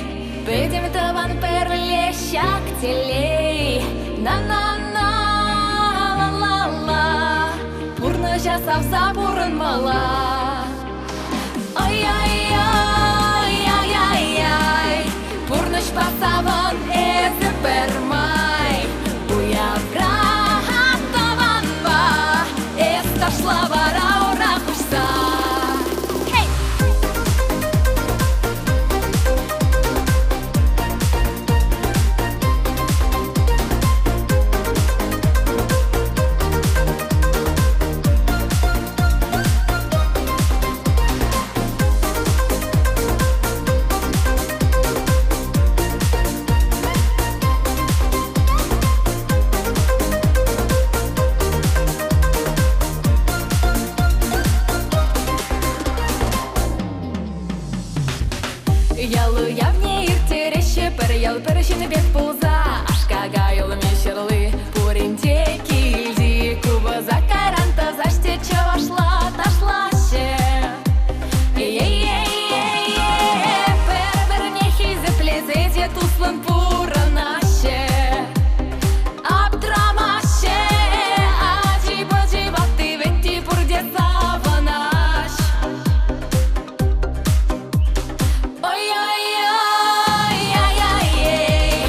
пӗтӗм тӑван пӗрле ҫак телей. На-на-на, ла-ла-ла, пурнӑҫа савса пурӑнмалла. Ай-яй-яй, ай-яй-яй, пурнӑҫпа савӑн эсӗ пӗрмай. Уявра тӑванпа эс ташла вара ура хуҫса. Хей! Ял уявне ирттереҫҫӗ пӗр ял пӗр ҫын пек пулса. Ашкакай улми ҫырли пурин те килти. Купӑса кайран тӑсаҫ те чӑвашла ташлаҫҫӗ. Е-е-е-е, пӗр-пӗрне хисеплесе те туслӑн пурӑнаҫҫӗ. Аптрамаҫҫӗ, ачи-пӑчи, ватти-вӗтти пурте савӑнаҫ. Ой-ой-ой, ай-яй-эй,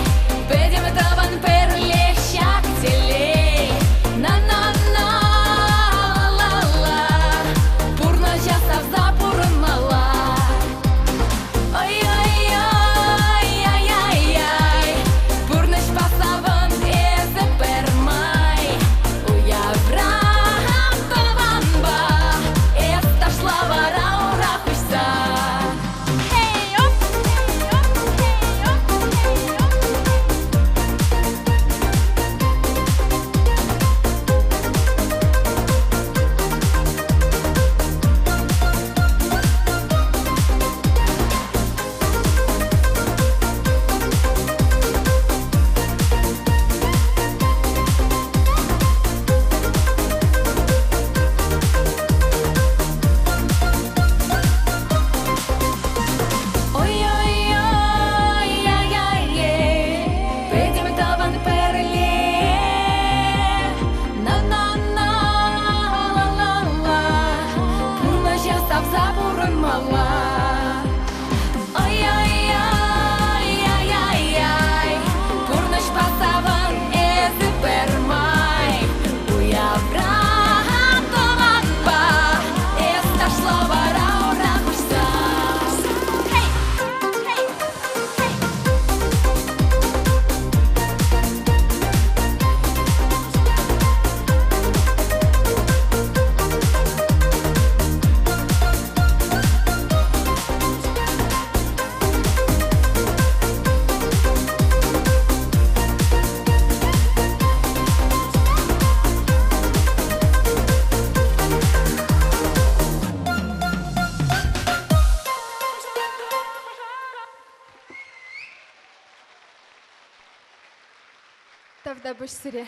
Тавтапуҫ сире.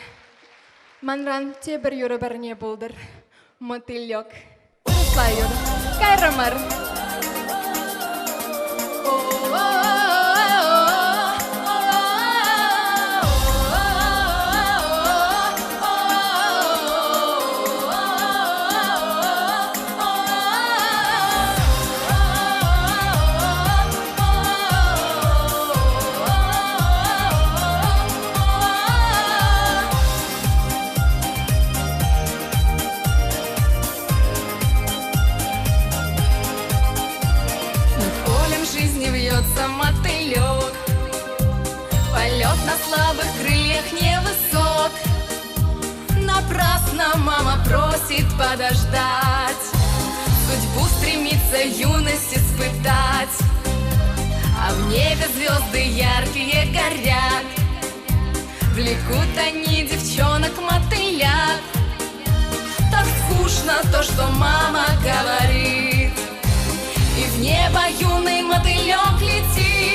Манран тепӗр юрӑ парне пултӑр. Мотылек. Вырӑсла юрӑ. Кайрӑмӑр. Над полем жизни вьется мотылек. Полет на слабых крыльях невысок. Напрасно мама просит подождать. Судьбу стремится юность испытать. А в небе звезды яркие горят. Влекут они девчонок мотылят. Так скучно то, что мама говорит. И в небо юный мотылек летит.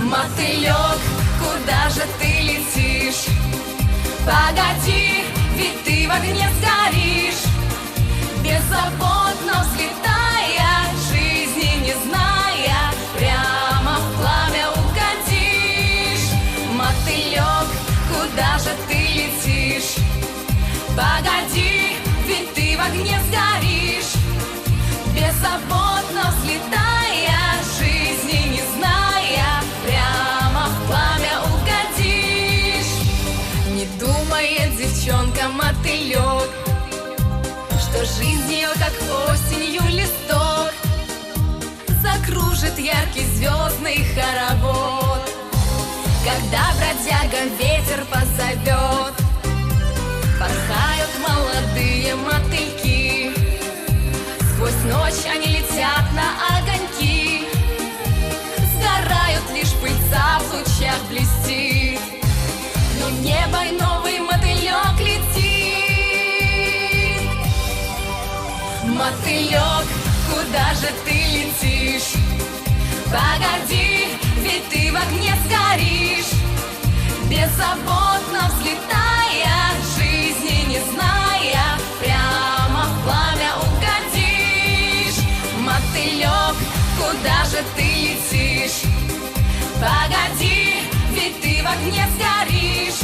Мотылек, куда же ты летишь? Погоди, ведь ты в огне сгоришь. Беззаботно взлетая, жизни не зная, прямо в пламя угодишь. Мотылек, куда же ты летишь? Погоди, ведь ты в огне сгоришь. Беззаботно взлетая, жизни не зная, прямо в пламя угодишь. Не думает девчонка мотылек, что жизнь ее, как осенью листок, закружит яркий звездный хоровод. Когда бродяга ветер позовет, порхают молодые мотыльки. Сквозь ночь они летят на огоньки, сгорают лишь пыльца в лучах блестит. Но в небо новый мотылек летит. Мотылек, куда же ты летишь? Погоди, ведь ты в огне сгоришь. Беззаботно взлетая, жизни не зная, прямо в пламя угодишь. Мотылек, куда же ты летишь? Погоди, ведь ты в огне сгоришь.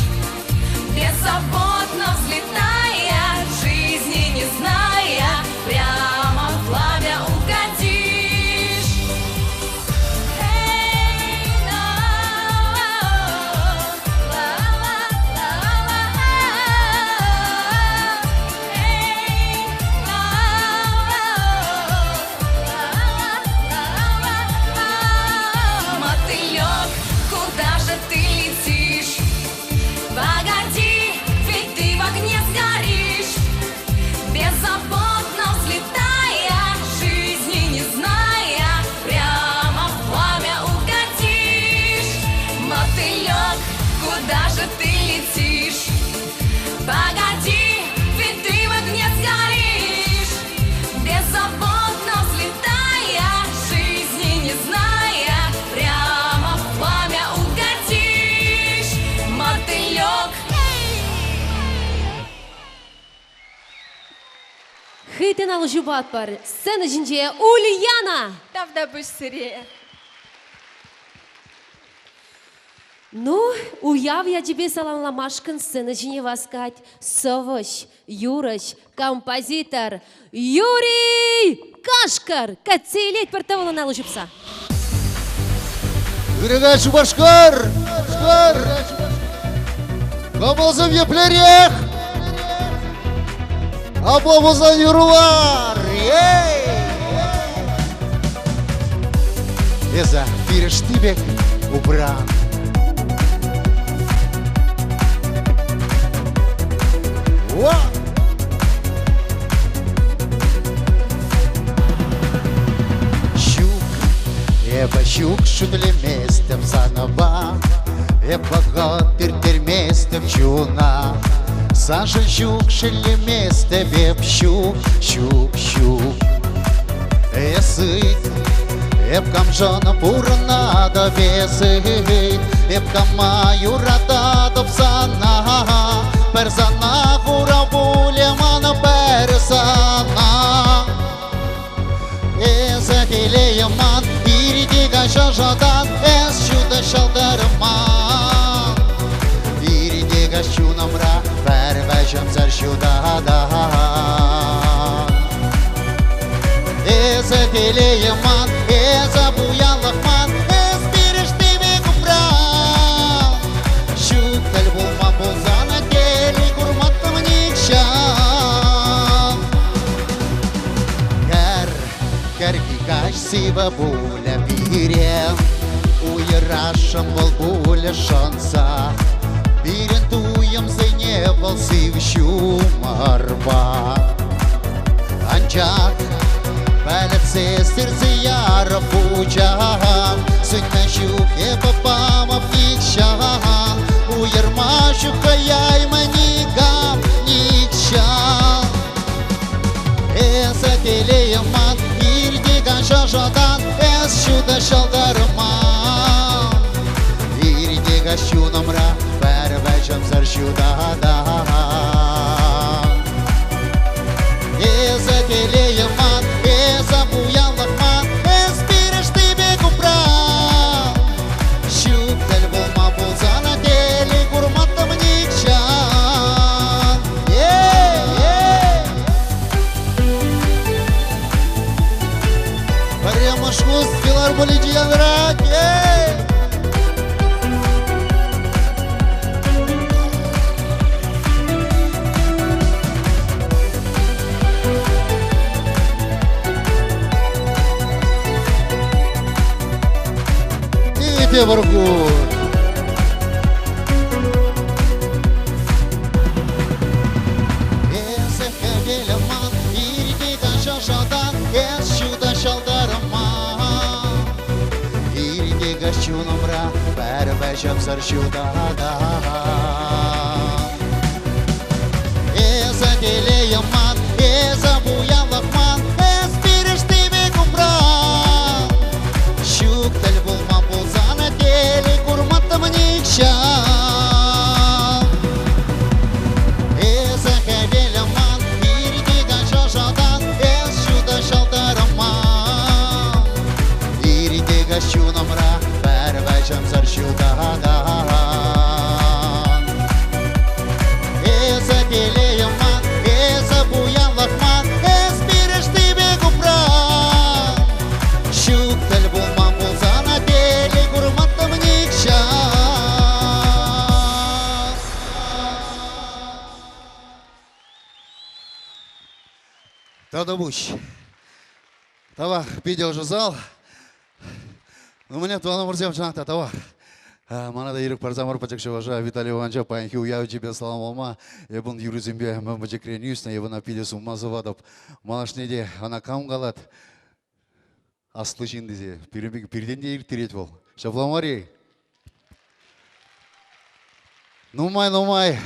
Беззаботно взлетая, жизни не зная, прямо в пламя угодишь. Эй, Мотылек, куда же ты летишь? Погоди, ведь ты в огне сгоришь. Беззаботно взлетая, жизни не зная, прямо в пламя угодишь. Мотылек, куда же ты летишь? Погоди, ведь ты в огне сгоришь. Беззаботно взлетая, жизни не зная, прямо в пламя угодишь. Мотылек. Хытӑ алӑ ҫупатпӑр. Сцена ҫинче Ульяна! Тавтапуҫ сире. Ну, уяв ячӗпе саламламашкӑн сцена ҫине васкать сӑвӑҫ, юрӑҫ, композитор Юрий Кашкӑр! Кӗтсе илетпӗр тӑвӑллӑн алӑ ҫупса. Ырӑ Шупашкар! Шупашкар! Кӑмӑлсем еплерех! Апла пулсан юрлар! Эй! Эсӗ пирӗшти пек упран. Уа! Ҫук, эпӗ ҫук шӳтлеместӗп санпа, Эп вӑхӑт ирттерместӗп чуна. Саншӑн ҫук шеллеместӗп эп ҫук, ҫук, ҫук. Эс ыйт, эп камшӑн пурӑнатӑп эс ыйт. Эп кама юрататӑп сана, Пӗр сана хурав пулӗ ман пӗр сана. Эсӗ телейӗм ман, ирте каҫ ӑшӑтан, Эс ҫутӑ ҫӑлтӑр ман. Ирте каҫ чунӑмра пӗр вӗҫӗмсӗр ҫутатан. Эсӗ телейӗм ман, эсӗ пуянлӑх ман, Эс пирӗшти пек упран. Ҫук тӗл пулман пулсан телей курматтӑм нихҫан. Кӗр, кӗрхи каҫ сивӗ пулӗ пире, Уйӑрасшӑн вӑл пулӗ шӑнса. Пирӗн туйӑмсене вӑл сив ҫумӑрпа. Анчах пӗлӗтсе сирсе ярӑп пучах, Сӳнме ҫук эпӗ памӑп нихҫан, Уйӑрма ҫук хӑяймӗ никам нихҫан. Эсӗ телейӗм ман, иртекен ӑшӑтан, Эс ҫутӑ ҫӑлтӑр ман. Иртекен чунӑмра пӗр вӗҫӗмсӗр ҫутатан. Эсӗ телейӗм ман, эсӗ пуянлӑх ман, Эс пирӗшти пек упран. Ҫук тӗл пулма пулсан телей курматтӑм нихҫан. Эй, Пӗрремӗш хут филармоничи янрать. Эй! И тепӗр хут. Эсӗ хӗвелӗм ман, ирте каҫ ӑшӑтан, Эс ҫутӑ ҫӑлтӑрӑм ман. Ирте каҫ чунӑмра пӗр вӗҫӗмсӗр ҫутатан. Эсӗ телейӗм ман, эсӗ пуянлӑх ман, Эс пирӗшти пек упран. Ҫук тӗл пулман пулсан телей курматтӑм нихҫан. Эсӗ хӗвелӗм ман, ирте каҫ ӑшӑтан, Эс ҫутӑ ҫӑлтӑрӑм ман. Ирте каҫ чунӑмра пӗр вӗҫӗмсӗр ҫутатан. Эсӗ телейӗм ман, эсӗ пуянлӑх ман, Эс пирӗшти пек упран. Ҫук тӗл пулман пулсан телей курматтӑм нихҫан. Тавтапуҫ. Тавах, питӗ ӑшӑ зал. Ну, мне тӑванӑмӑрсем чӑнах та тавах. Мана та ирӗк парсамӑр пӗчӗк чӑваша Виталий Ивановича паянхи уяв чипе саламлама. Эп ун юррисемпе мӗн пӗчӗкрен ӳснӗ, эп ӑна питӗ сумма сӑватӑп. Малашне те ӑна кам калать аслӑ ҫын тесе. Пирӗн пиртен те ирттерет вӑл. Ҫапла мар-и? Нумай-нумай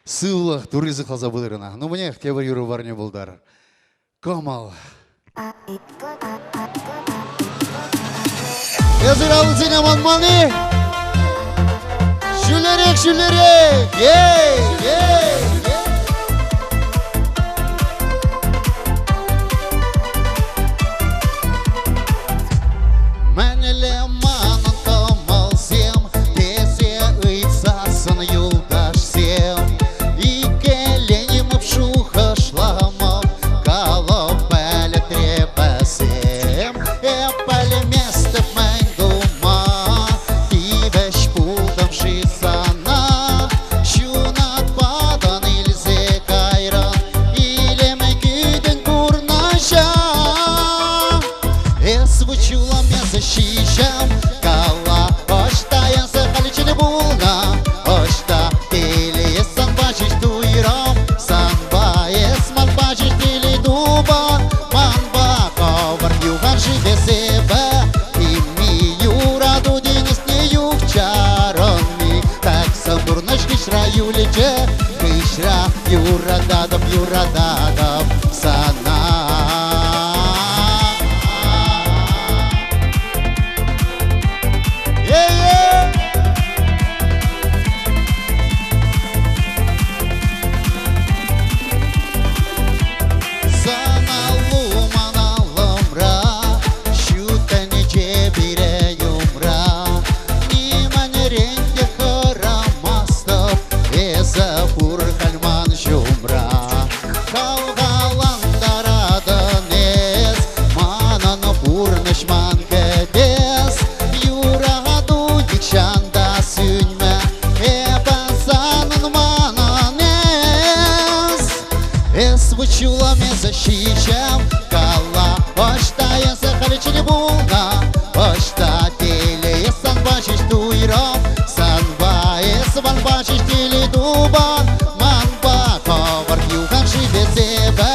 сывлӑх турри сыхласа пытӑр ӑна. Ну, мӗнех, тепӗр юрӑ парне пултар. Кӑмӑл. Эсир алӑсене манман-и? Ҫӳлерех, ҫӳлерех! Ей, ей, ей! Мӗнле манӑн кӑмӑлсем тесе ыйтсассӑн юлташсем иккӗленмӗп шухӑшламӑп калӑп пӗлӗтре вӗсем эп пӗлместӗп мӗн тума тивӗҫ пултӑм-ши сана ҫунат патӑн илсе кайрӑн илем кӳтӗн пурнӑҫа Эс вучулам эсӗ ҫиҫӗм кала ӑҫта эсӗ халиччен пулнӑ ӑҫта телее санпа ҫеҫ туйрӑм санпа эс манпа ҫеҫ телей тупӑн манпа хӑвӑр юхан шывӗ эпӗ тимми юрату тинӗсне юхчарӑнми тӗксӗм пурнӑҫ хыҫра юлӗччӗ хыҫра юрататӑп юрататӑп сана. Е-е! вучулам эсӗ ҫиҫӗм, кала, ӑҫта эсӗ халиччен пулнӑ, ӑҫта телее санпа ҫеҫ туйрӑм, санпа эс манпа ҫеҫ телей тупан, манпа хӑвӑрт юхан шывӗсемпе,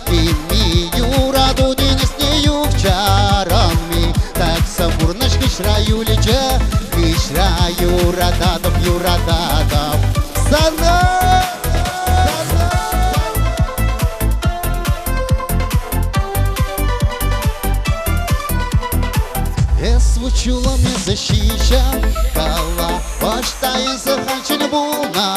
кимми юрату тинӗсне юхчарӑнми, такса пурнӑҫ хыҫра юлчӗ, хыҫра юрататӑп, юрататӑп сана. Эс вучулам эсӗ ҫиҫӗм, кала, ӑҫта эсӗ хальччен пулнӑ,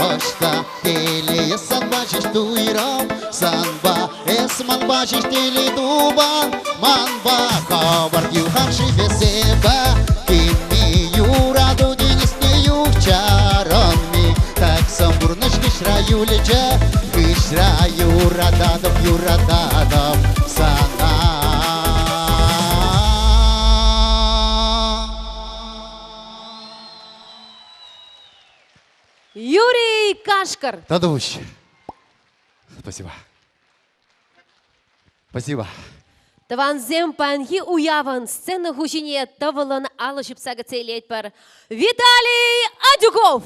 ӑҫта телее санпа ҫеҫ туйрӑм, санпа эс манпа ҫеҫ телей тупан, манпа хӑвӑрт юхан шывӗсемпе, кимми юрату тинӗсне юхчарӑнми, тӗксӗм пурнӑҫ хыҫра юлчӗ, хыҫра юрататӑп, юрататӑп сана. Юрий Кашкӑр. Татӑвуҫ. Спасибо. Спасибо. Тӑвансем паянхи уявӑн сцена хуҫине тӑвӑллӑн алӑ ҫупса кӗтсе илетпӗр. Виталий Адюков!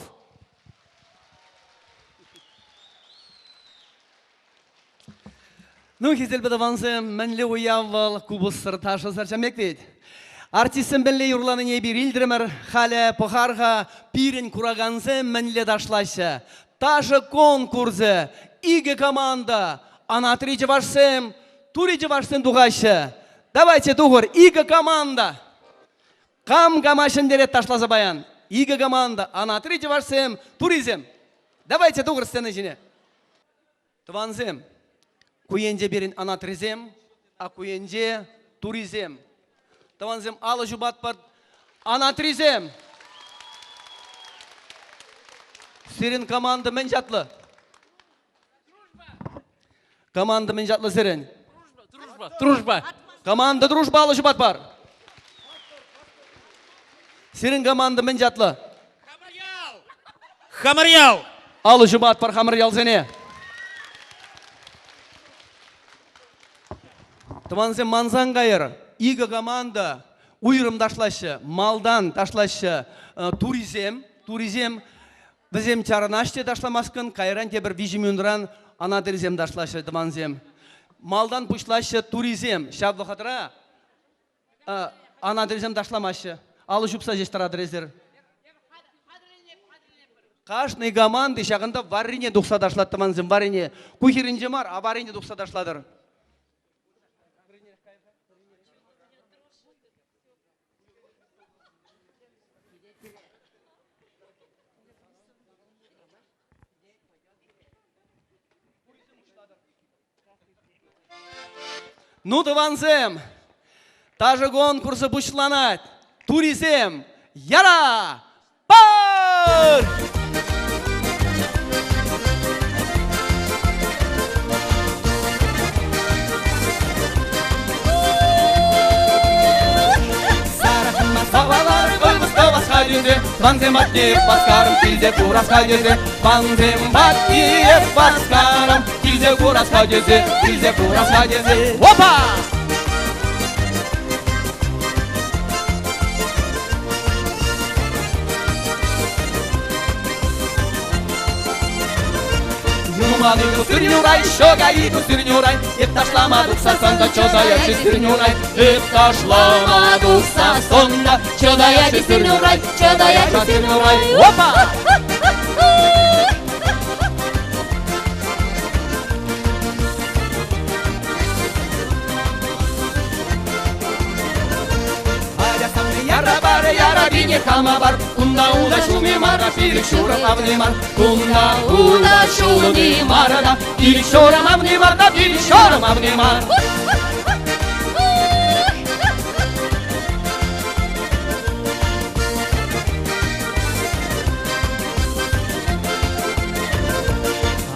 Ну, хисеплӗ тӑвансем, мӗнле уяв вӑл купӑссӑр, ташӑсӑр чамек вет. Артистсем мӗнле юрланине эпир илтрӗмӗр, халӗ пӑхар-ха пирӗн куракансем мӗнле ташлаҫҫӗ. Ташӑ конкурсӗ, икӗ команда, анатри чӑвашсем, тури чӑвашсем тухаҫҫӗ. Давайте тухӑр, икӗ команда. Кам кама ҫӗнтерет ташласа паян? Икӗ команда, анатри чӑвашсем, турисем. Давайте тухӑр сцена ҫине. Тӑвансем, ку енче пирӗн анатрисем, а ку енче турисем. Тӑвансем, алӑ ҫупатпӑр. Анатрисем! Сирӗн команда мӗн чатлӑ? Команда мӗн чатлӑ сирӗн? Дружба. Дружба. Команда Дружба алӑ ҫупатпӑр. Сирӗн команда мӗн чатлӑ? Хамӑрьял! Алӑ ҫупатпӑр хамӑр ялсене. Тӑвансем, мансан кайӑр. Икӗ команда уйрӑм ташлаҫҫӗ, малтан ташлаҫҫӗ турисем, турисем вӗсем чарӑнаҫҫӗ те ташламаскӑн, кайран тепӗр виҫӗ минутран анатырисем ташлаҫҫӗ тӑвансем. Малтан пуҫлаҫҫӗ турисем. Ҫав вӑхӑтра Анатолисем ташламаҫҫӗ. Алӑ ҫупса ҫеҫ тӑратӑр эсир. Кашни команди ҫакӑнта варрине тухса ташлать тӑвансем, варрине. Ку хирӗнче мар, а варрине тухса ташлатӑр. Ну, тӑвансем, ташӑ конкурсӗ пуҫланать. Турисем, яра! Пар! Тӑвансем патне васкарӑм, килсе курас-ха тесе. Тӑвансем патне васкарӑм, килсе курас-ха тесе, килсе курас-ха тесе. Опа! Юман иду сырнюрай, щека иду сырнюрай, Эп ташлама тухсассӑн та чӑтаять сырнюрай, Эп ташлама тухсассӑн та чӑтаять сырнюрай, чӑтаять сырнюрай. Опа! Яра бар, яра бине хама бар, Кунта ула ҫуми мара, пилӗк ҫурӑм авни мар. Кунта ула ҫуми мара та, пилӗк ҫурӑм авни мар та, пилӗк ҫурӑм авни мар.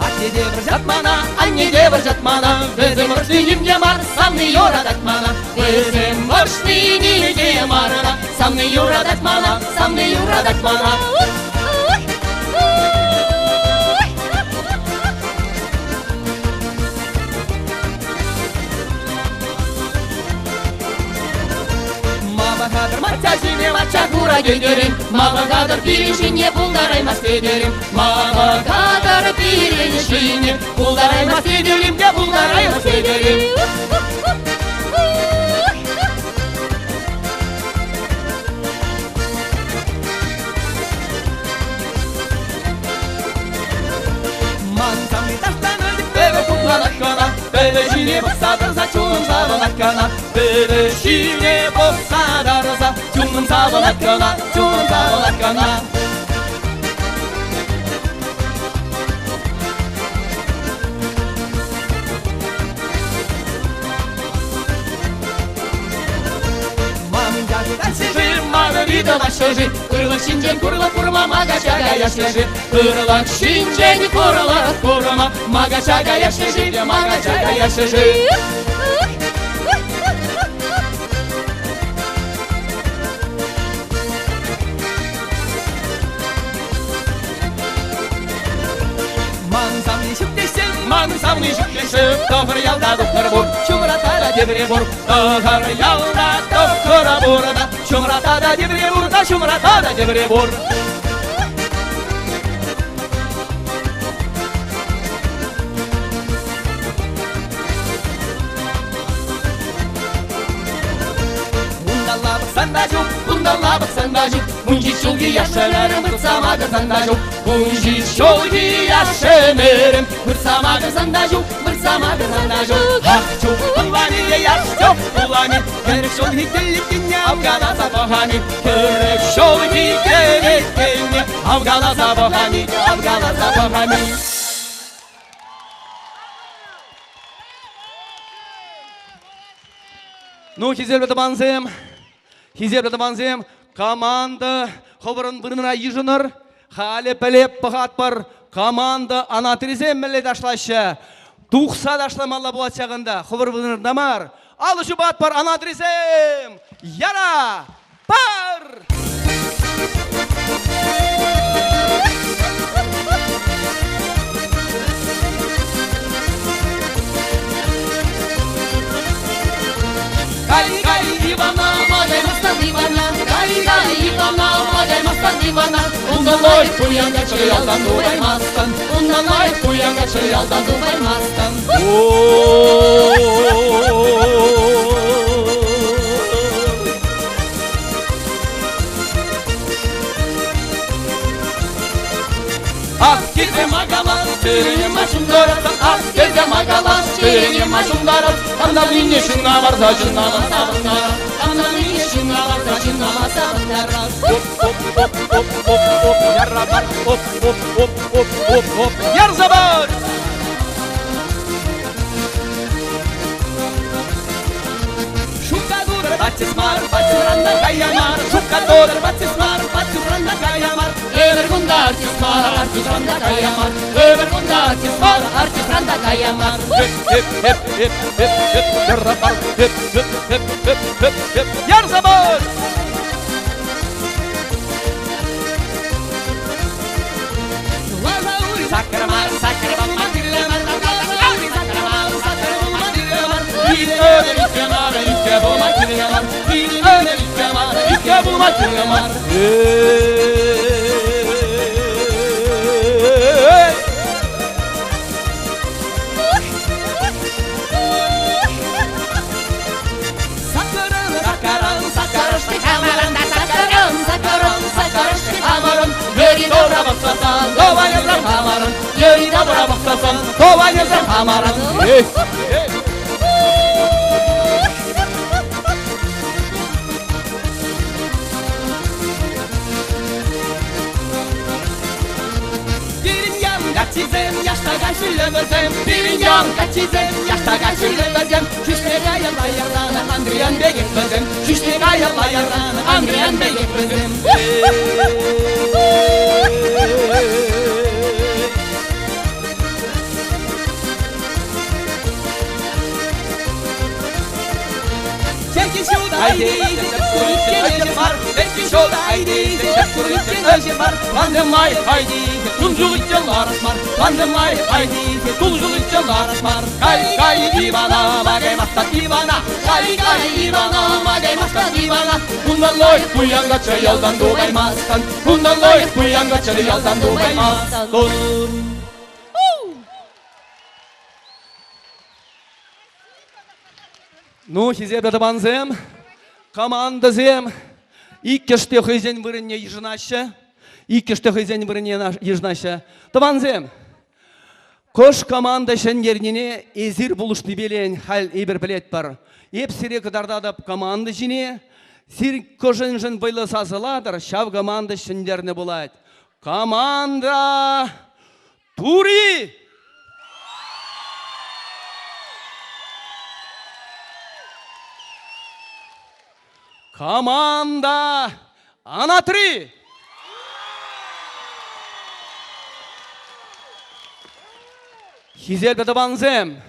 Атте те вӑрҫать мана, анне те вӑрҫать мана, Вӗсем вӑрҫни ним те мар, савни юратать мана. Вӗсем вӑрҫни ним те мар, савни юратать мана, савни юратать мана. тетӗр-им? Ма пӑхатӑр пирӗн ҫине, пултараймасть тетӗр-им? Ма пӑхатӑр пирӗн ҫине, пултараймасть тетӗр-им те пултараймасть тетӗр-им? Ман савни ташланать, пӗве хупланать кӑна, пӗве ҫине пӑхса тӑрса чунӑм савӑнать кӑна, пӗве ҫине пӑхса тӑрса чунӑм савӑнать кӑна, чунӑм савӑнать кӑна. Манӑн Ырлӑх ҫинчен курлӑх курма макаҫа каяҫҫӗ-ши? Ырлӑх ҫинчен курлӑх курма макаҫа каяҫҫӗ-ши те макаҫа каяҫҫӗ-ши? Ман савни ҫук теҫҫӗ, ман савни ҫук теҫҫӗ, тӑхӑр ялта тухтӑр пур, ҫумра та тепре пур, тӑхӑр ялта тухтӑр пур та, ҫумра та тепре пур та, ҫумра та тепре пур. Унталла пӑхсан та ҫук, кунталла пӑхсан та ҫук, ун ҫич ҫулхи яш-ӗмӗрӗм выртса макӑрсан та ҫук, ун ҫич ҫулхи яш-ӗмӗрӗм выртса макӑрсан та ҫук, выртса макӑрсан та ҫук. Ах, чух пулани те яш чух пулани, хӗрӗх ҫулхи тӗллекене авкаласа пӑхани, хӗрӗх ҫулхи тӗллекене авкаласа пӑхани, авкаласа пӑхани. Ну, хисеплӗ тӑвансем, хисеплӗ тӑвансем, команда хӑвӑрӑн вырӑнра йышӑнӑр. Халӗ пӗлеп пӑхатпӑр, команда анатрисем мӗнле ташлаҫҫӗ. Тухса ташламалла пулать ҫакӑнта, хӑвӑр вырӑнта мар. Алӑ ҫупатпӑр, анатрисем! Яра! Пар! Кай, кай, Ивана, магаймастан Ивана, кай, кай, Ивана, магаймастан Ивана, унтан лайӑх пуян каччӑ ялтан тухаймастӑн, унтан лайӑх пуян каччӑ ялтан тухаймастӑн. Ах, килсе макалас, тӳрене ма ҫунтарас, ах, килсе макалас, тӳрене ма ҫунтарас, Камналине ҫынна варса ҫыннама савӑнтарас, камналине ҫынна варса ҫыннама савӑнтарас. Оп, оп, оп, оп, оп, оп, ярра бар, оп, оп, оп, оп, оп, оп, ярса бар! Шукка тутӑр, патсис мар, патсиран кая мар, шукка тутӑр, патсис мар, патсиран кая мар, Ӗмӗр кунта артист мар, артистран та кая мар, ӗмӗр кунта артист мар, артистран та кая мар. Хеп, хеп, хеп, хеп, хеп, хеп, ярса бар, хеп, хеп, хеп, хеп, хеп, хеп, ярса бар! Саккӑр мар, саккӑр пулма кирлӗ мар, саккӑр мар, саккӑр пулма кирлӗ мар, иккӗ иккӗ мар, иккӗ пулма кирлӗ мар, иккӗ иккӗ мар, иккӗ пулма кирлӗ мар. Эй! Саккӑрӑн, саккӑрӑн, саккӑрӑшти хамӑрӑн та саккӑрӑн, саккӑрӑн, саккӑрӑшти хамӑрӑн, йӗри-тавра пӑхсасан, тӑванӗсем хамӑрӑн, йӗри-тавра пӑхсасан, тӑванӗсем хамӑрӑн. Эй! Эй! Пирӗн ял каччисем, яштака ҫӳллӗ вӗсем, пирӗн ял каччисем, яштака ҫӳллӗ вӗсем, ҫӳҫне каялла ярланӑ Андриян пекех вӗсем, ҫӳҫне каялла ярланӑ Андриян пекех вӗсем. Черкки ҫутӑ Айде, мар, Кай, кай, Ивана, магай маста Ивана, кай, кай, Ивана, магай маста Ивана. Ундан лайӑх пуян каччӑ ялтан тухаймастӑн, ундан лайӑх пуян каччӑ ялтан тухаймастӑн. Ну, хисеплӗ тӑвансем, командӑсем иккӗш те хӑйсен вырӑнне йышӑнаҫҫӗ. Иккӗш те хӑйсен вырӑнне йышӑнаҫҫӗ. Тӑвансем, кӑш команда ҫӗнтернине эсир пулӑшнипелен халь эпир пӗлетпӗр. Эп сире кӑтартатӑп команда ҫине. Сир кӑшӗншӗн вӑйлӑ сасӑлатӑр, ҫав команда ҫӗнтернӗ пулать. Команда Тури! Команда Анатри! Хисеплӗ тӑвансем,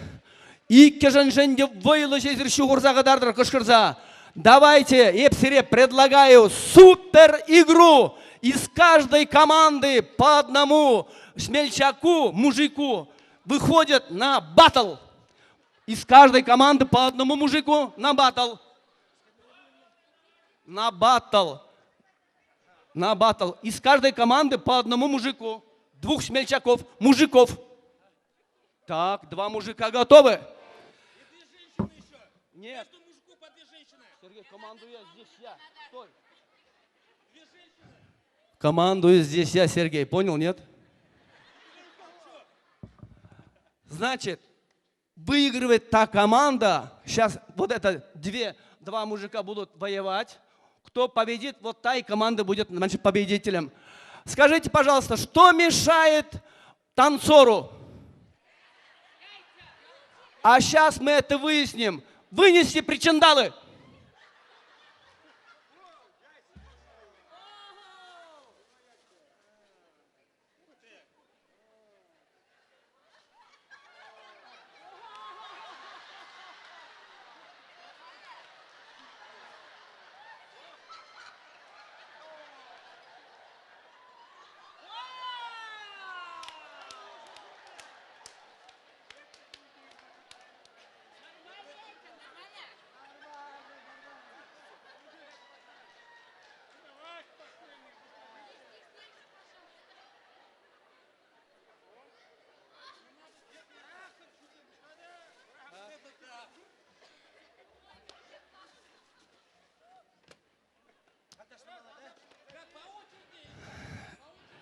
иккӗшӗншӗн те вӑйлӑ эсир ҫухӑрса кӑтартӑр кӑшкӑрса. Давайте, эп сире предлагаю супер игру из каждой команды по одному смельчаку, мужику выходят на батл. Из каждой команды по одному мужику на батл. На батл. На батл. Из каждой команды по одному мужику. Двух смельчаков, мужиков. Так, два мужика готовы. Нет. Сергей, командую я, здесь я. Стой. Командую здесь я, Сергей. Понял, нет? Значит, выигрывает та команда. Сейчас вот это две, два мужика будут воевать. Кто победит, вот та и команда будет, значит, победителем. Скажите, пожалуйста, что мешает танцору? А сейчас мы это выясним. Вынеси причиндалы.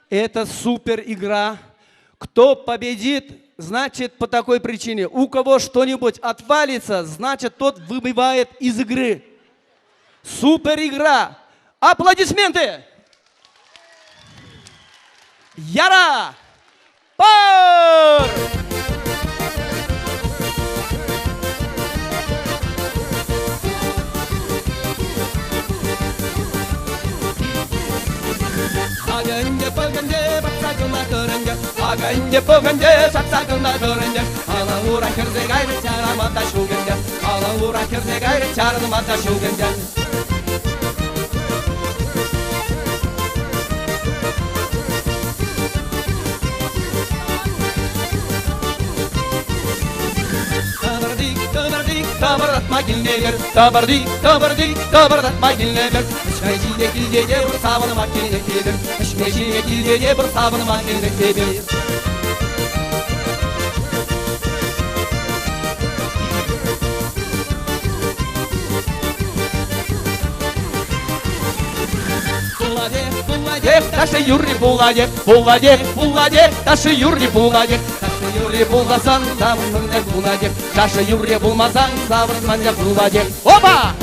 Это супер игра. Кто победит, значит по такой причине. У кого что-нибудь отвалится, значит тот выбывает из игры. Супер игра. Аплодисменты! Яра! Пар! Акӑнчӗ пӑкӑнчӗ пӑхса кӑна тӑрӑнчӗ, Акӑнчӗ пӑкӑнчӗ сапса кӑна тӑрӑнчӗ. Алӑ ура хӗрсе кайрӗ, чарама та ҫук ӗнтӗ. Алӑ ура хӗрсе кайрӗ, чарӑнма та ҫук ӗнтӗ. Тӑпӑртик, тӑпӑртик, тӑпӑртатма килнӗ-тӗр. Тӑпӑртик, тӑпӑртик, тӑпӑртатма килнӗ-тӗр. Ӗҫме ҫине килте те пӗр савӑнма килнӗ тетӗр. Ӗҫме ҫине килте те пӗр савӑнма килнӗ тетӗр. Пулатех, пулатех, ташӑ юрри пулатех, пулатех, пулатех, ташӑ юрри пулатех. Ташӑ юрри пулмасан савӑнман пулатех, ташӑ юрри пулмасан савӑнман пулатех. Опа!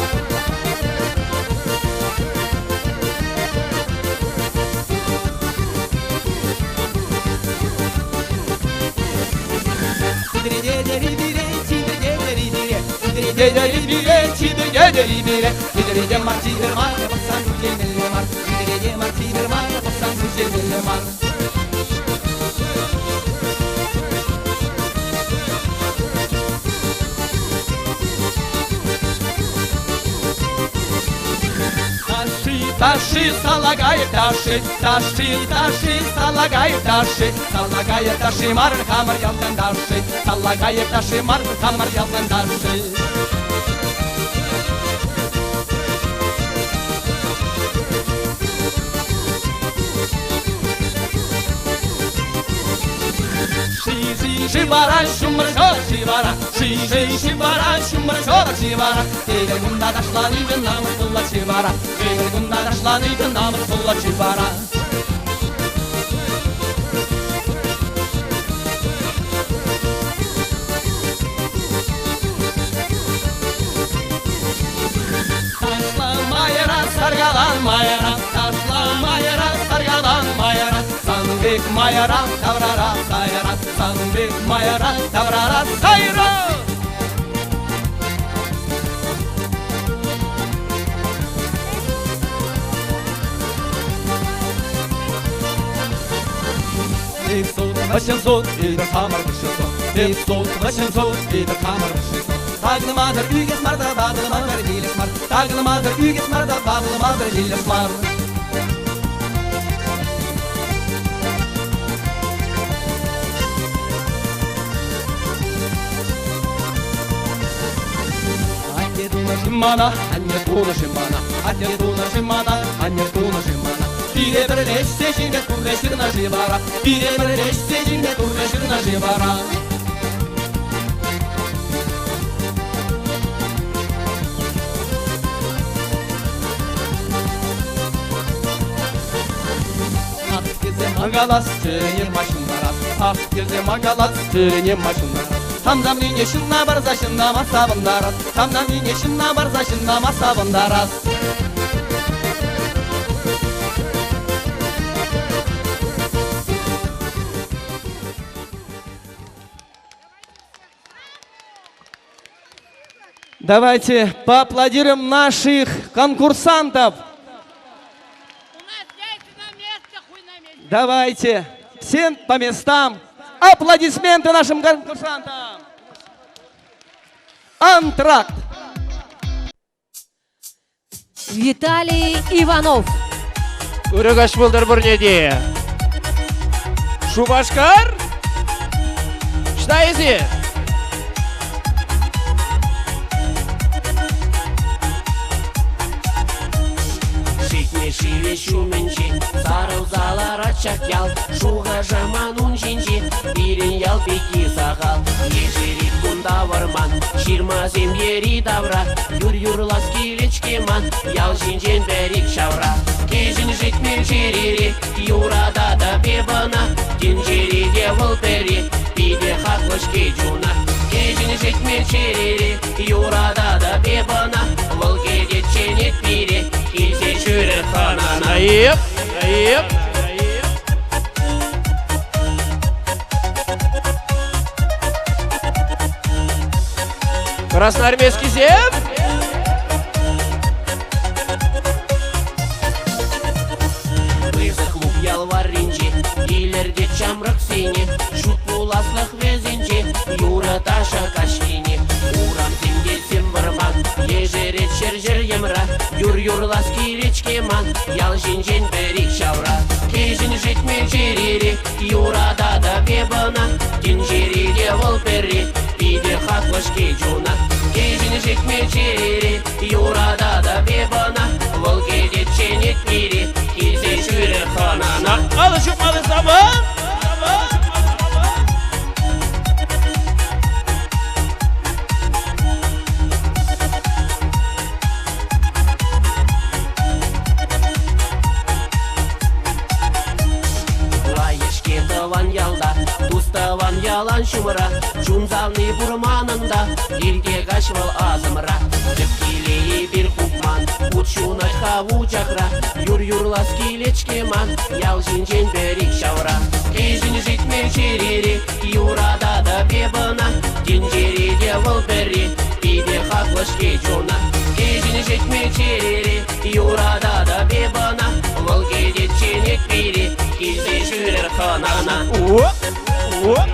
ташши, салакайӑк ташши, ташши, ташши, салакайӑк ташши, салакайӑк ташши мар хамӑр ялтан ташши, салакайӑк ташши мар хамӑр ялтан ташши. Ши-ши-ши вара ҫумӑр ҫӑрать-ши вара, ши-ши-ши вара ҫумӑр ҫӑрать-ши вара, Эпир кунта ташлани намӑс пулать-ши вара, эпир кунта ташлани намӑс пулать-ши вара. Ташла майра, саркалан майра, ташла майра, саркалан майра, сан пек майра таврара сайра, сан пек майра таврара сайра. 500, 800, эпир хамӑр 600, 500, 800, эпир хамӑр 600. Такӑнмасӑр ӳкес мар та татӑлмасӑр вилес мар, такӑнмасӑр ӳкес мар та татӑлмасӑр вилес мар. Атте тунӑ-ши мана, анне тунӑ-ши мана, атте тунӑ-ши мана, анне тунӑ-ши мана. Пире пӗрлешсе ҫинче турре ҫырнӑ-ши вара, пире пӗрлешсе ҫинче турре ҫырнӑ-ши вара. Ах тесе макалас, чӗрене ма ҫунтарас, ах тесе макалас, чӗрене ма ҫунтарас. Хам-хамнине ҫынна парса ҫынна ма савӑнтарас, хам-хамнине ҫынна парса ҫынна ма савӑнтарас. Давайте поаплодируем наших конкурсантов. Давайте всем по местам. Аплодисменты нашим конкурсантам. Антракт. Виталий Иванов. Ырӑ каҫ пултӑр пурне те. Шупашкар? Ӑҫта эсир? Шетмӗ шывӗ ҫумӗнче сарӑлса ларать ҫак ял. Шухӑша ман ун ҫинче пирӗн ял пекки сахал. Ешерет кунта вӑрман, ҫырмасем йӗри-тавра. Юр юрлас килет-ҫке ман, ял ҫинчен пӗр-ик ҫавра. Кӗҫӗн Шетмӗ чӗрере юрататӑп эп ӑна. Тӗнчере те вӑл пӗрре, питӗ хаклӑ-ҫке чуна. Кӗҫӗн Шетмӗ чӗрере юрататӑп эп ӑна. Вӑл кӗтет чӗнет пире, килсе ҫӳрӗ хӑнана. Айӑп, айӑп. Красноармейскисем! Пысӑк клуб ял варринче илӗртет ҫамрӑксене. Ҫут пуласлӑх вӗсенче юрӑ-ташӑ каҫхине. Урамсем тесем вӑрман, ешерет ҫӗр-ҫӗр йӑмра. Юр юрлас килет-ҫке ман, ял ҫинчен пӗр-ик ҫавра. Кӗҫӗн Шетмӗ чӗрере юрататӑп эп ӑна. Тӗнчере те вӑл пӗрре, питӗ хаклӑ-ҫке чуна. Кӗҫӗн Шетмӗ чӗрере юрататӑп эп ӑна. Вӑл кӗтет чӗнет пире, килсе ҫӳрӗ хӑнана. Алӑ ҫупмалли самант! Лайӑх-ҫке тӑван ялта, тус-тӑван ялан ҫумра. Чун савни пур манӑн та, ирте каҫ вӑл асӑмра. Тӗп киле эпир хупман, вут ҫунать-ха вучахра. Юр юрлас килет-ҫке ман, ял ҫинчен пӗр-ик ҫавра. Кӗҫӗн Шетмӗ чӗрере юрататӑп эп ӑна. Тӗнчере те вӑл пӗрре, питӗ хаклӑ-ҫке чуна. Кӗҫӗн Шетмӗ чӗрере юрататӑп эп ӑна. Вӑл кӗтет чӗнет пире, килсе ҫӳрӗр хӑнана. Оп, оп,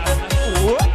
оп.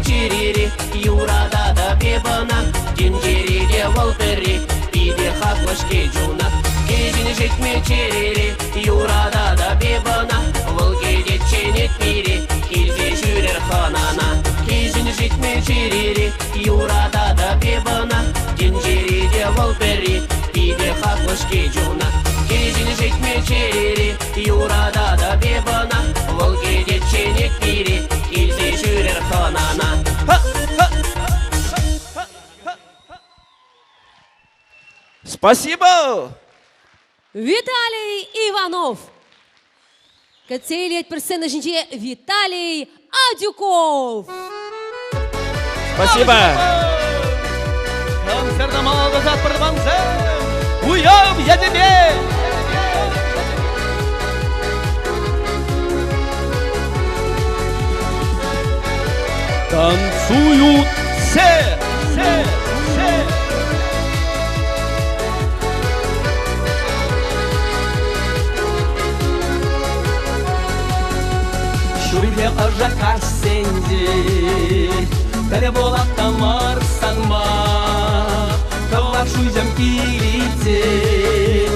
чӗрере. Юрататӑп эп ӑна, тӗнчере те вӑл пӗрре. Питӗ хаклӑ-ҫке чуна, кӗҫӗн Шетмӗ чӗрере. Юрататӑп эп ӑна, вӑл килте чӗнет пире. Килсе ҫӳрер хӑнана, кӗҫӗн Шетмӗ чӗрере. Юрататӑп эп ӑна, тӗнчере те вӑл пӗрре. Питӗ хаклӑ-ҫке чуна, кӗҫӗн Шетмӗ чӗрере. Юрататӑп эп ӑна, вӑл килте чӗнет пире. Килсе ҫӳрер хӑнана. Спасибо! Виталий Иванов! Кӗтсе илетпӗр сцена ҫинче Виталий Адюков! Спасибо! Концерта малалла тӑвансем! Уяв ячӗпе! Танцуют все! Все! Все! Ҫурхи ӑшӑ каҫсенче Пӗр пулаттӑмӑр санпа. Кӑвак шуҫӑм киличчен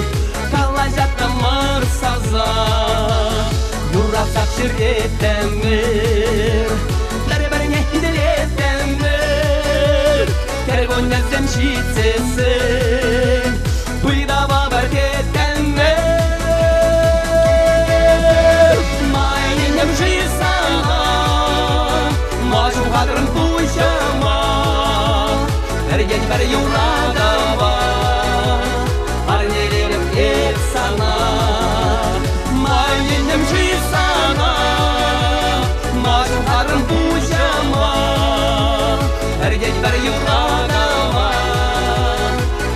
Калаҫаттӑмӑр сасӑ. Юратсах ҫӳреттӗмӗр, Пӗр-пӗрне хӳтӗлеттӗмӗр. Кӗркуннесем ҫитсессӗн Туйдава пӗр теттӗмӗр. Майнем-ши сана, Ма ҫухатрӑн пуҫӑма? Пӗртен-пӗр юратӑва Парнелерӗм эп сана. Майнем-ши сана, Ма ҫухатрӑн пуҫӑма? Пӗртен-пӗр юратӑва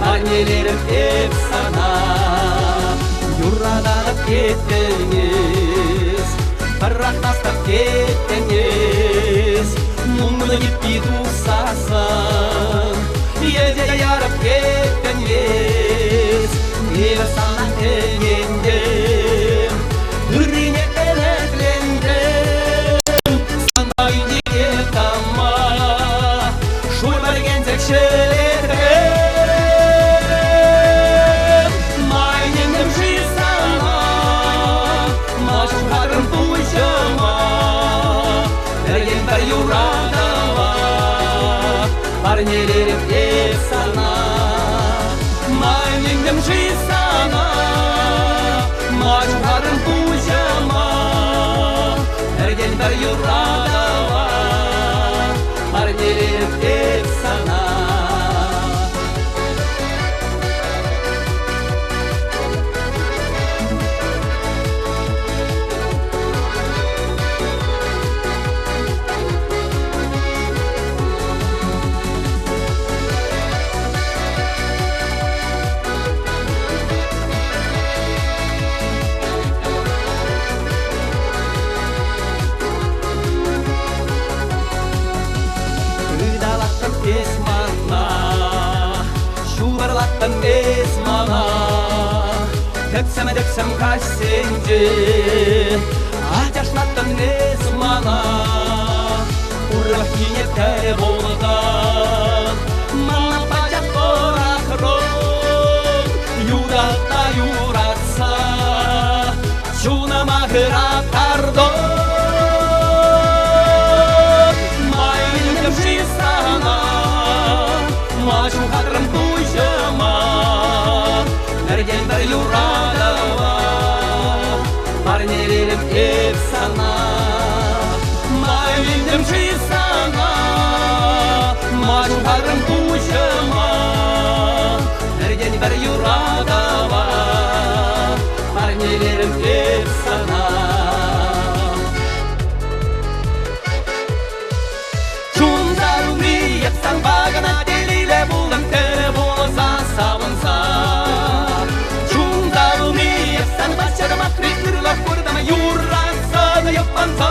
Парнелерӗм эп сана. Юрататӑп теттӗн эс, Пӑрахмастӑп теттӗн эс. Муннӑ йӗппи тухсассӑн Йӗте ярӑп теттӗн эс. Эпӗ сана ӗнентӗм, Ыррине ӗмӗтлентӗм. Санпа инҫете тӑма Шур пӗркенчӗк ҫӗлетрӗм. Ма ӗнентӗм-ши сана, Ма ҫухатрӑм пуҫӑма? Пӗртен-пӗр юратӑва Парнелерӗм эп сана. Ма ӗнентӗм-ши сана, Ма ҫухатрӑм пуҫӑма? Пӗртен-пӗр юратӑва Парнелерӗм эп сана. Ыталаттӑн эс мана, ҫупӑрлаттӑн эс мана. Тӗксӗм-тӗксӗм каҫсенче ачашлаттӑн эс мана. Урӑххине тӗл пулсан, мана пачах пӑрахрӑн. Юратта юратса, чунӑма хӑраттартӑн. Ма илтӗм-ши сана, ма ҫухатрӑм пуҫӑма? Пӗртен-пӗр юратӑва парнелерӗм эп сана. Ма илтӗм-ши сана, ма ҫухатрӑм пуҫӑма? Пӗртен-пӗр юратӑва парнелерӗм эп сана. Чун савни эп санпа кӑна телейлӗ пултӑм тӗл пулса савӑнса. Чун савни эп санпа ҫӑтмахри ырлӑх куртӑм юратса йӑпанса.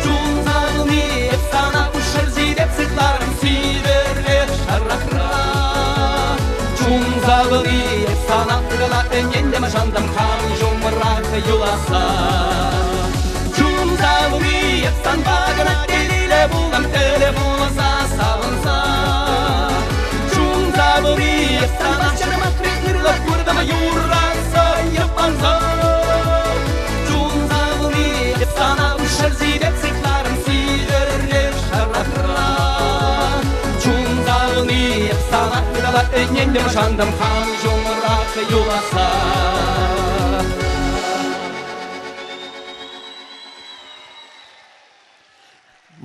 Чун савни эп сана куҫ шӑрҫи пек сыхларӑм сивӗрех шарахра. Чун савни эп сана ырла ӗнентӗм, шантӑм хам ҫумрах юласса. Чун савни эп санпа кӑна телейлӗ пултӑм. Кала ӗнентӗм, шантӑм хам ҫумрах юласса.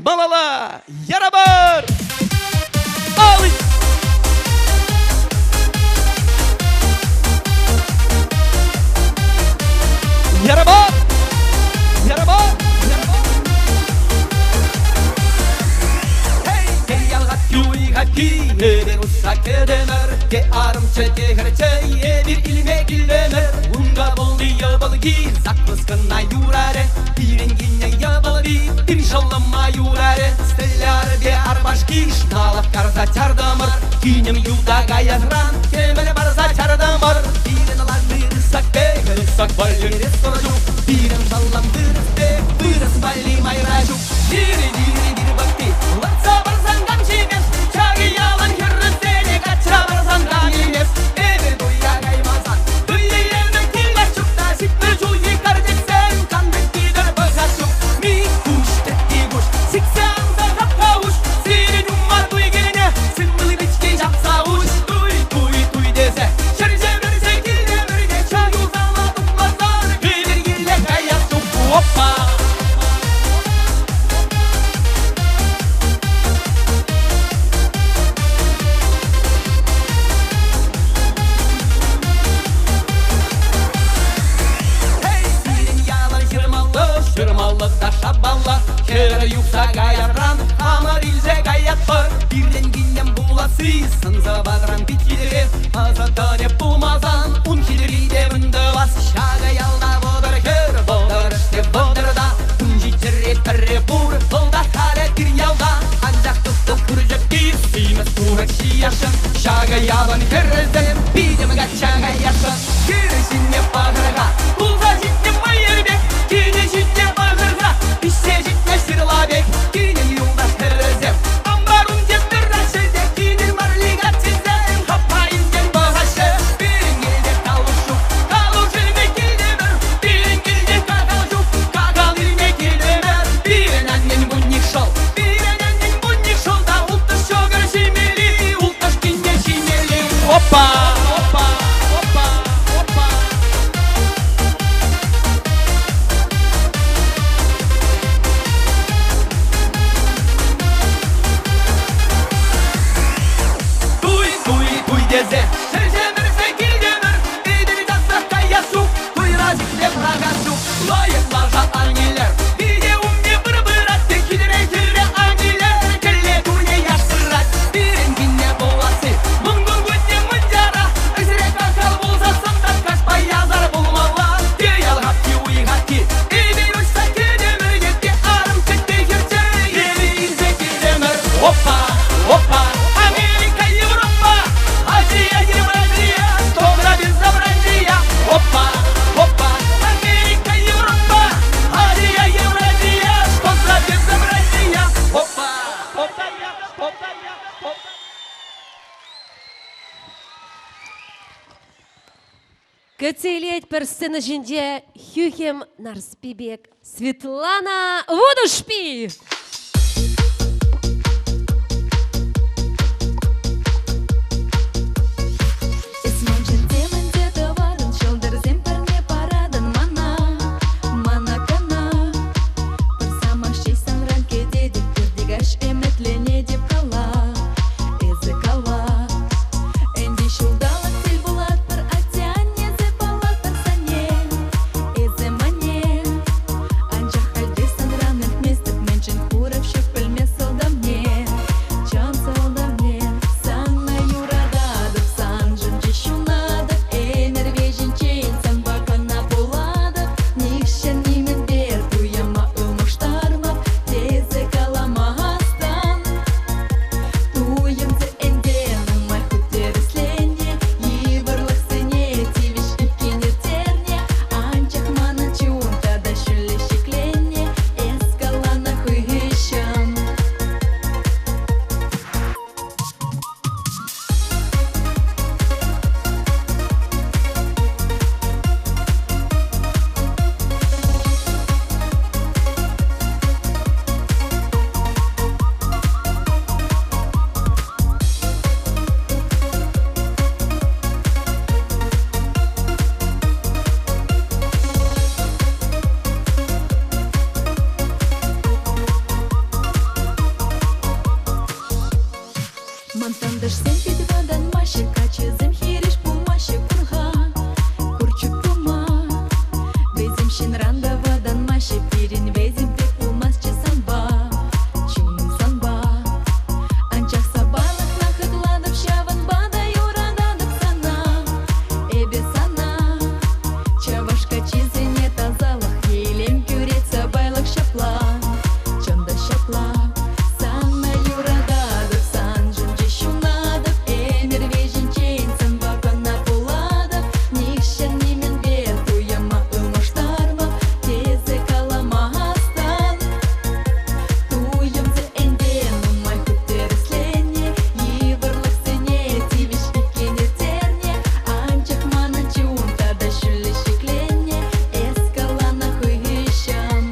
Малалла, ярабар! Алый! Ярабар! Ярабар! Те арӑмччӗ, те хӗрччӗ, эпир илме килтӗмӗр. Унта пулни йӑпӑлки, закускӑна юрарӗ. Пирӗн килнӗ йӑпӑлти, пир шӑллӑма юрарӗ. Столярпе арпашки шналӑх карса чартӑмӑр. Кинӗм юта каясран кӗмӗл парса чартӑмӑр. Пирӗн лаши рысак пек, рысак валли рессор ҫук. Пирӗн шӑллӑм вырӑс пек, вырӑс валли майра ҫук. Тири-тири тир ватти, лартса парсан кам ҫимес? Ҫакӑ ялан хӗррисене качча парсан кам илес? Эпӗ туя каймасан, туйӗ килес ҫук та 70 ҫулхи карчӑксем кантӑк витӗр пӑхас ҫук. Микуҫ, тӗтти куҫ, сиксе анса хапха уҫ, сирӗн умма туй килнӗ, сывлӑ пичке ҫапса уҫ. Туй, туй, туй тесе, ҫӗрсе-вӗрсе килтӗмӗр те ҫак усала тухмасан, эпир киле каяс ҫук. Опа! Ҫырмаллӑ та шапалла, хӗр юхса каясран хамӑр илсе каятпӑр. Пиртен кинем пуласси сӑн-сӑпатран пит хитре, ӑсӑ-тӑнӗ пулмасан ун хитри те мӗн тӑвас? Ҫакӑ ялта 30 хӗр, вӑтӑрӗшне 30 та, ун ҫиччӗре пӗрре пур, вӑл та халӗ пир ялта. Анчах туслӑх хырчӑкки симӗс курӑк ҫиясшӑн, ҫакӑ ялӑн хӗрӗсем питӗм качча каясшӑн. Хӗрӗ ҫине пӑхӑр-ха, пулса ҫитнӗ мӑйӑр пек, кинӗ ҫитнӗ пӑхӑр-ха, пиҫсе ҫитнӗ ҫырла пек, кинӗн юлташ хӗрӗсем. Амбар унче тӑраҫҫӗ те кинӗн марли каччисем хапха илсен пӑхаҫҫӗ. Пирӗн килте калуш ҫук, калуш илме килтӗмӗр, пирӗн килте какал ҫук, какал илме килтӗмӗр. Пирӗн аннен вунник шӑл, пирӗн аннен вунник шӑл та улттӑш ҫӑкӑр ҫимелли, улттӑш кинне ҫимелли. Опа! Опа! Опа! Опа! Туй, туй, туй тесе, ҫӗрсе-вӗрсе килтӗмӗр, эпир татсах каяс ҫук, туйра сиксе пӑрахас ҫук. Лайӑх лаша ан илер, пире умне пыр пырать, те хитре хӗре ан илер, кӗлле туйне яш пырать. Пирӗн кинне пуласси, мӑнкун кунне мӑнчара, ӗҫре кахал пулсассӑн та каҫпа ясар пулмалла. Те ял хапхи, уй хапхи, эпир уҫса кӗтӗмӗр, те арӑмччӗ, те хӗрччӗ, эпир илсе килтӗмӗр. Опа, опа, Америка, Европа, Азия, Евразия, что за безобразие? Опа, опа, Америка, Европа, Азия, Евразия, что за безобразие? Опа, опа, опа, опа. Кӗтсе илетпӗр сцена ҫинче хӳхӗм Нарспи пек Светлана Вутӑшпи! Эс маншӑн темӗн те тӑватӑн, ҫӑлтӑрсем пӗрне паратӑн мана, мана кӑна. Пӗр самах ҫеҫ санран кӗтетӗп, пӳрте каҫ ӗмӗтленетӗп, кала, эсӗ кала. Ӗнтӗ ҫулталӑк тӗл пулатпӑр, атте-аннесӗр паллатпӑр сане, эсӗ мане. Анчах халь те санран иртместӗп, мӗншӗн. Ман тантӑшсем пит вӑтанмаҫҫӗ, каччӑсем хирӗҫ пулмаҫҫӗ, кур-ха, кур чуптума. Вӗсем ҫынран та вӑтанмаҫҫӗ, пирӗн вӗсем пек пулмастчӗ санпа, чунӑм санпа. Анчах сапалӑхна хаклатӑп, ҫавӑнпа та юрататӑп сана, эпӗ сана. Чӑваш каччисене тасалӑх, илем кӳрет сӑпайлӑх ҫапла, чӑн та ҫапла. Сана юрататӑп, саншӑн ҫунатӑп, ӗмӗр вӗҫӗнчен санпа кӑна пулатӑп. Нихҫан нимӗнпе туйӑма ылмаштармӑп, тесе каламастӑн. Туйӑмсӑр ӗнтӗ нумай хут тӗрӗсленнӗ, йывӑрлӑхсене тивӗҫ иккен ирттернӗ. Анчах манӑн чун тата ҫӳллӗ ҫӗкленнӗ, эс каланӑ хыҫҫӑн.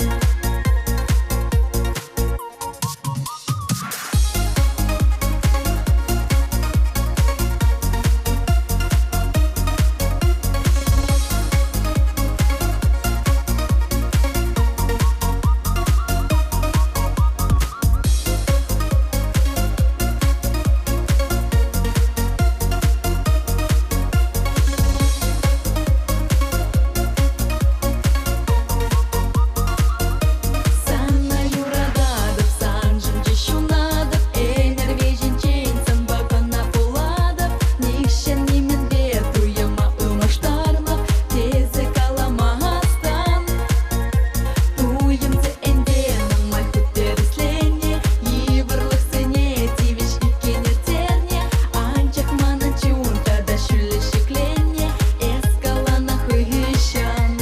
Сана юрататӑп, саншӑн ҫунатӑп, ӗмӗр вӗҫӗнчен санпа кӑна пулатӑп. Нихҫан нимӗнпе туйӑма ылмаштармӑп, тесе каламастӑн. Туйӑмсӑр ӗнтӗ нумай хут тӗрӗсленнӗ, йывӑрлӑхсене тивӗҫ иккен ирттернӗ. Анчах манӑн чун тата ҫӳллӗ ҫӗкленнӗ, эс каланӑ хыҫҫӑн.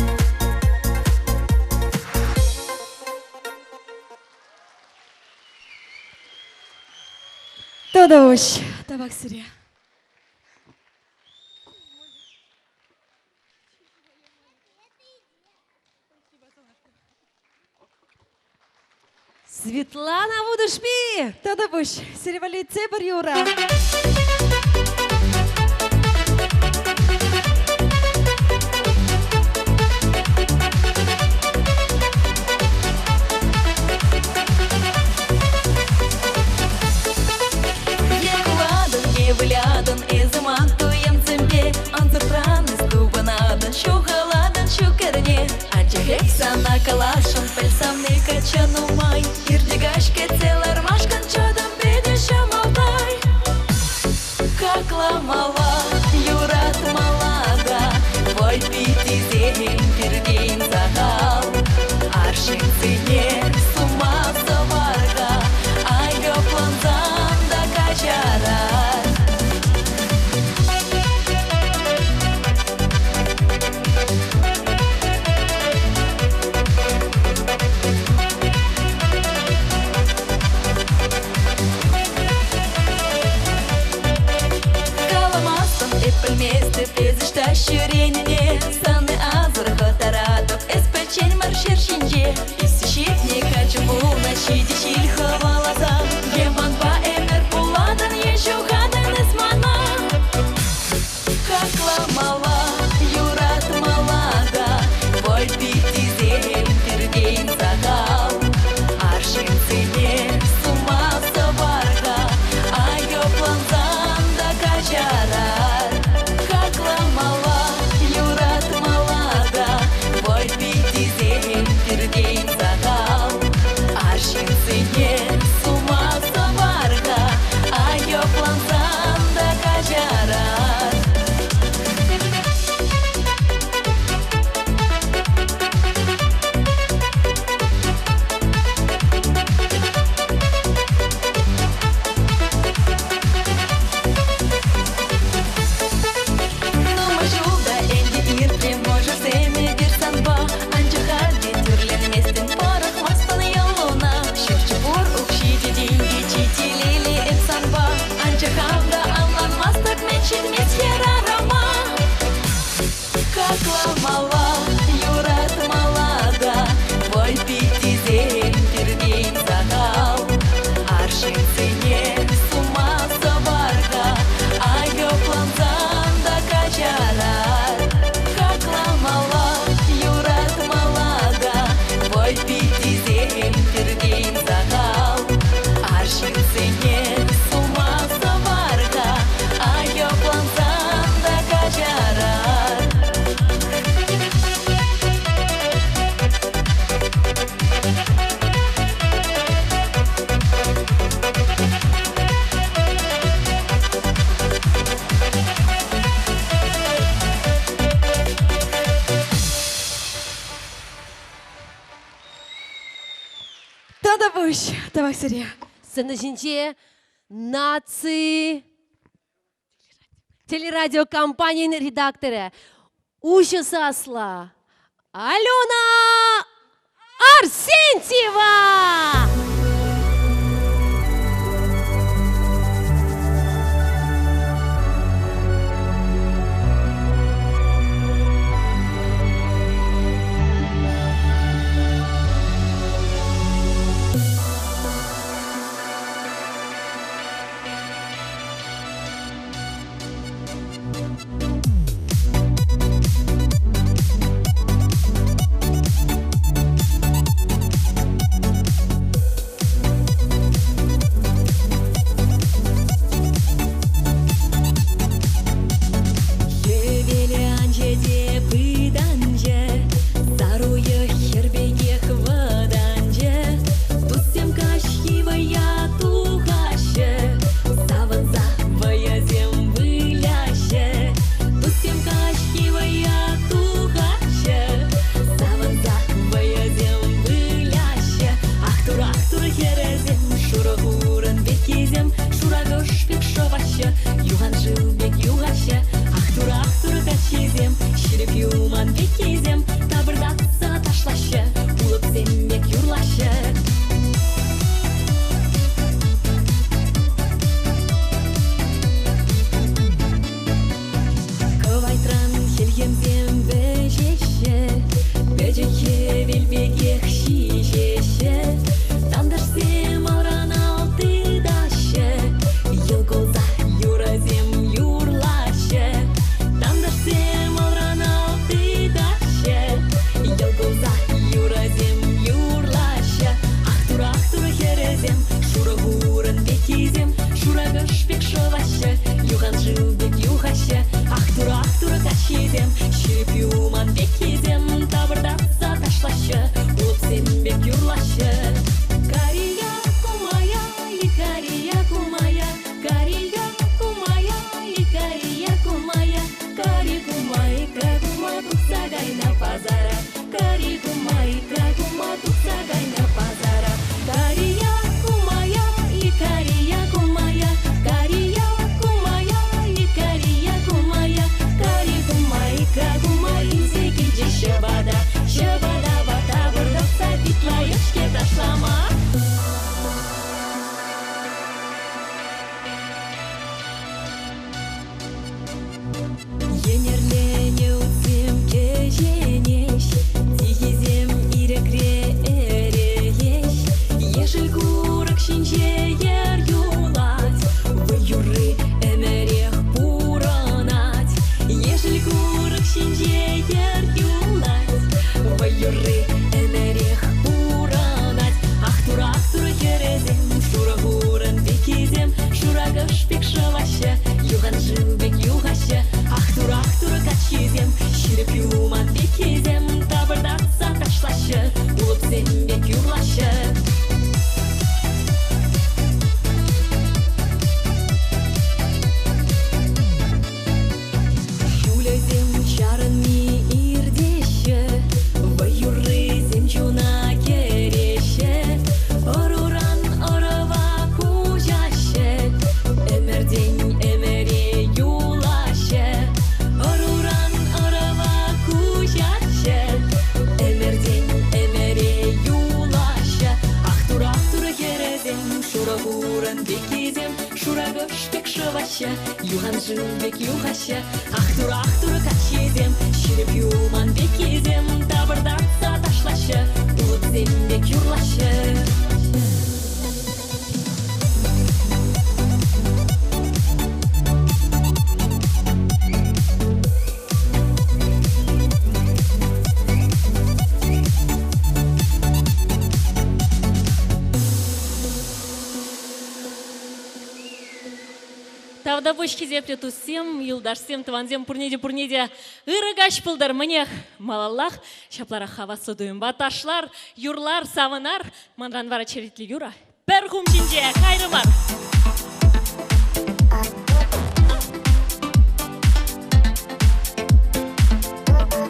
Тавтапуҫ, тавах сире. Светлана Вутӑшпи! Тавтапуҫ, сире валли тепӗр юрӑ. Е кулатӑн, е вылятӑн, эсӗ ман туйӑмсемпе ӑнсӑртран эс тупӑнатӑн, ҫухалатӑн ҫу кӗрне. Анчах эп сана каласшӑн, пӗл савни качча нумай, иртӗ каҫ кӗтсе лармашкӑн чӑтӑм питӗ ҫӑмӑлтай. Хакламалла, юратмалла та, вӑй питтисем пиртен сахал. Арҫынсене сума сӑвар-ха, айӑплансан та каҫарар. Каламастӑн, эп пӗлместӗп, эс ӑҫта ҫӳренине. Сана асӑрхаттаратӑп, эс пӗччен мар ҫӗр ҫинче. Ӳссе ҫитнӗ каччӑ пулнӑ, ҫитӗ ҫил хӑваласа. Е манпа ӗмӗр пулатӑн, е ҫухатӑн эс мана. Хакламалла, юратмалла та, вӑй питтисем пиртен сахал. Арҫынсене сума сӑвар-ха, айӑплансан та каҫарар. Хакламалла, юратмалла та, вӑй питтисем пиртен сахал. Арҫынсене сума сӑвар-ха, айӑплансан та каҫарар. Нумай ҫул та ӗнтӗ иртрӗ, мӑшӑрсем эпир санпа. Анчах халь те тӳрленместӗн, пӑрахмастӑн йӑлуна. Ҫурчӗ пур, укҫи те тенки, чи телейли эп санпа. Анчах хам та ӑнланмастӑп, мӗн ҫитмест хӗрарӑма. Хакламалла, юратмалла та, вӑй питтисем пиртен сахал. Арҫынсене сума сӑвар-ха, айӑплансан та каҫарар. Хакламалла, юратмалла та, вӑй питтисем пиртен сахал. Арҫынсене Тавтапуҫ, тавах сире. Сцена ҫинче наци телерадиокомпанийӗн редакторӗ уҫӑ саслӑ Алена Арсентьева! Хӗвелӗ анчӗ те пытанчӗ, сар уйӑх хӗр пекех вӑтанчӗ. Туссем каҫхи вӑййа тухаҫҫӗ, савӑнса вӑйӑсем выляҫҫӗ. Туссем каҫхи вӑййа тухаҫҫӗ, савӑнса вӑйӑсем выляҫҫӗ. Ах тур, ах тур хӗрӗсем, шурӑ хурӑн пеккисем, шуракӑш пек шӑваҫҫӗ, юхан шыв пек юхаҫҫӗ. Ах тур, ах тур каччисем, ҫирӗп юман пеккисем, тапӑртатса ташлаҫҫӗ, улӑпсем пек юрлаҫҫӗ. Кӑвайтран хӗлхемсем вӗҫеҫҫӗ, пӗчӗк хӗвел пекех ҫиҫеҫҫӗ. Тантӑшсем алран ал тытаҫҫӗ, йӑл кулса юрӑсем юрлаҫҫӗ. Тантӑшсем алран ал тытаҫҫӗ, йӑл кулса юрӑсем юрлаҫҫӗ. Ах тур, ах тур хӗрӗсем, шурӑ хурӑн пеккисем, шуракӑш пек шӑваҫҫӗ, юхан шыв пек юхаҫҫӗ. Ах тур, ах тур каччисем, ҫирӗп юман пеккисем, тапӑртатса ташлаҫҫӗ, улӑпсем пек юрлаҫҫӗ. Кария кумая, Икария кумая, Кария кумая, Икария кумая, Кари кума, ика кума тухса кайнӑ пасара. Кари кума, ика кума тухса кайнӑ пасара. Кария кумая, Икария кумая, Кария кумая, Икария кумая, Кари кума, ика кума илсе килчӗ ҫӑпата. Ҫӑпатапа тапӑртатса пит лайӑх-ҫке ташлама. Йӗнерленӗ утсем кӗҫенеҫ, тихисем ирӗкре ӗрееҫ. Ешӗл курӑк ҫинче йӗр юлать, вӑй юрри ӗмӗрех пурӑнать. Ешӗл курӑк ҫинче йӗр юлать, вӑй юрри ӗмӗрех пурӑнать. Ах тур, ах тур хӗрӗсем, шурӑ хурӑн пеккисем, шуракӑш пек шӑваҫҫӗ, юхан шыв пек юхаҫҫӗ. Ах тур, ах тур каччисем, ҫирӗп юман пеккисем, тапӑртатса ташлаҫҫӗ, улӑпсем пек юрлаҫҫӗ. Ҫулӗсем чарӑнми иртеҫҫӗ, вӑй юррисем чуна кӗреҫҫӗ. Ӑруран ӑрӑва куҫаҫҫӗ, ӗмӗртен ӗмӗре юлаҫҫӗ. Ӑруран ӑрӑва куҫаҫҫӗ, ӗмӗртен ӗмӗре юлаҫҫӗ. Ах тур, ах тур хӗрӗсем, шурӑ хурӑн пеккисем, шуракӑш пек шӑваҫҫӗ, юхан шыв пек юхаҫҫӗ. Ах тур, ах тур каччисем, ҫирӗп юман пеккисем, тапӑртатса ташлаҫҫӗ, улӑпсем пек юрлаҫҫӗ. Тавтапуҫ хисеплӗ туссем, юлташсем, тӑвансем, пурне те пурне те ырӑ каҫ пултӑр. Мӗнех, малаллах ҫапларах хаваслӑ туйӑмпа ташлар, юрлар, савӑнар. Манран вара черетлӗ юрӑ пӗр хум ҫинче кайрӑмӑр.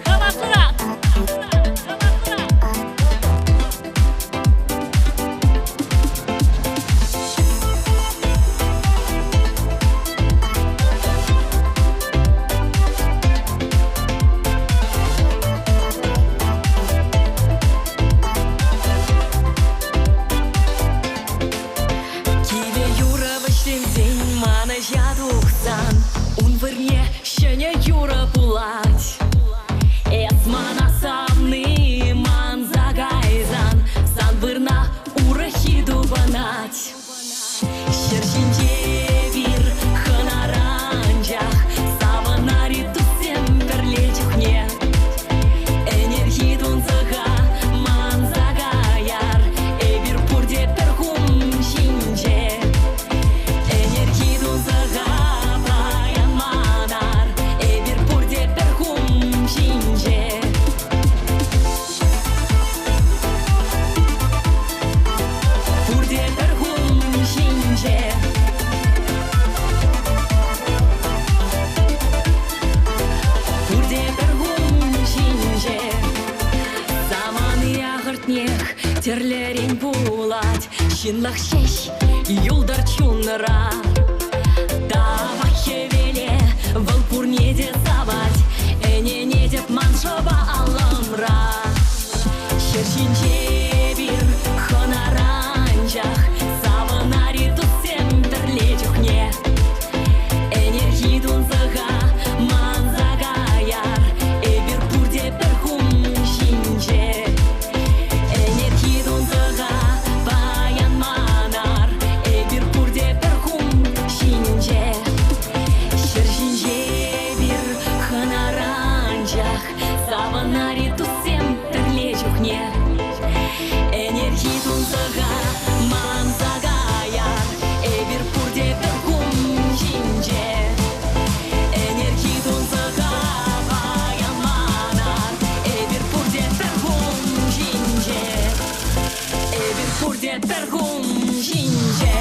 Хаваслӑрах! юрӑ пулать. Эс мана савни манса кайсан сан вырна урӑххи тупӑнать. Ҫӗр ҫинче пир хӑнара анчах савӑнари туссем пӗрле чухне. Ӗнерхи тунсӑха манса каяр, эпир пурте пӗр хум ҫинче. Ӗнерхи тунсӑха паян манар, эпир пурте пӗр хум ҫинче. Пурте пӗр хум ҫинче. Пурте пӗр хум ҫинче. Самани ахӑртнех тӗрлӗрен пулать. Ҫынлӑх ҫеҫ юлтӑр чунра. Тавах хӗвеле, вӑл пурне те савать. Ӗненетӗп ман шӑпа аллӑмра. Ҫӗр ҫинче эпир хӑнара анчах савӑнари туссем пӗрле чухне. Ӗнерхи тунсӑха манса каяр, эпир пурте пӗр хум ҫинче. Ӗнерхи тунсӑха паян манар, эпир пурте пӗр хум ҫинче. Ҫӗр ҫинче эпир хӑнара анчах савӑнари туссем пӗрле чухне. Ӗнерхи тунсӑха манса каяр, эпир пурте пӗр хум ҫинче. Ӗнерхи тунсӑха паян манар, эпир пурте пӗр хум ҫинче. Эпир пурте пӗр хум ҫинче.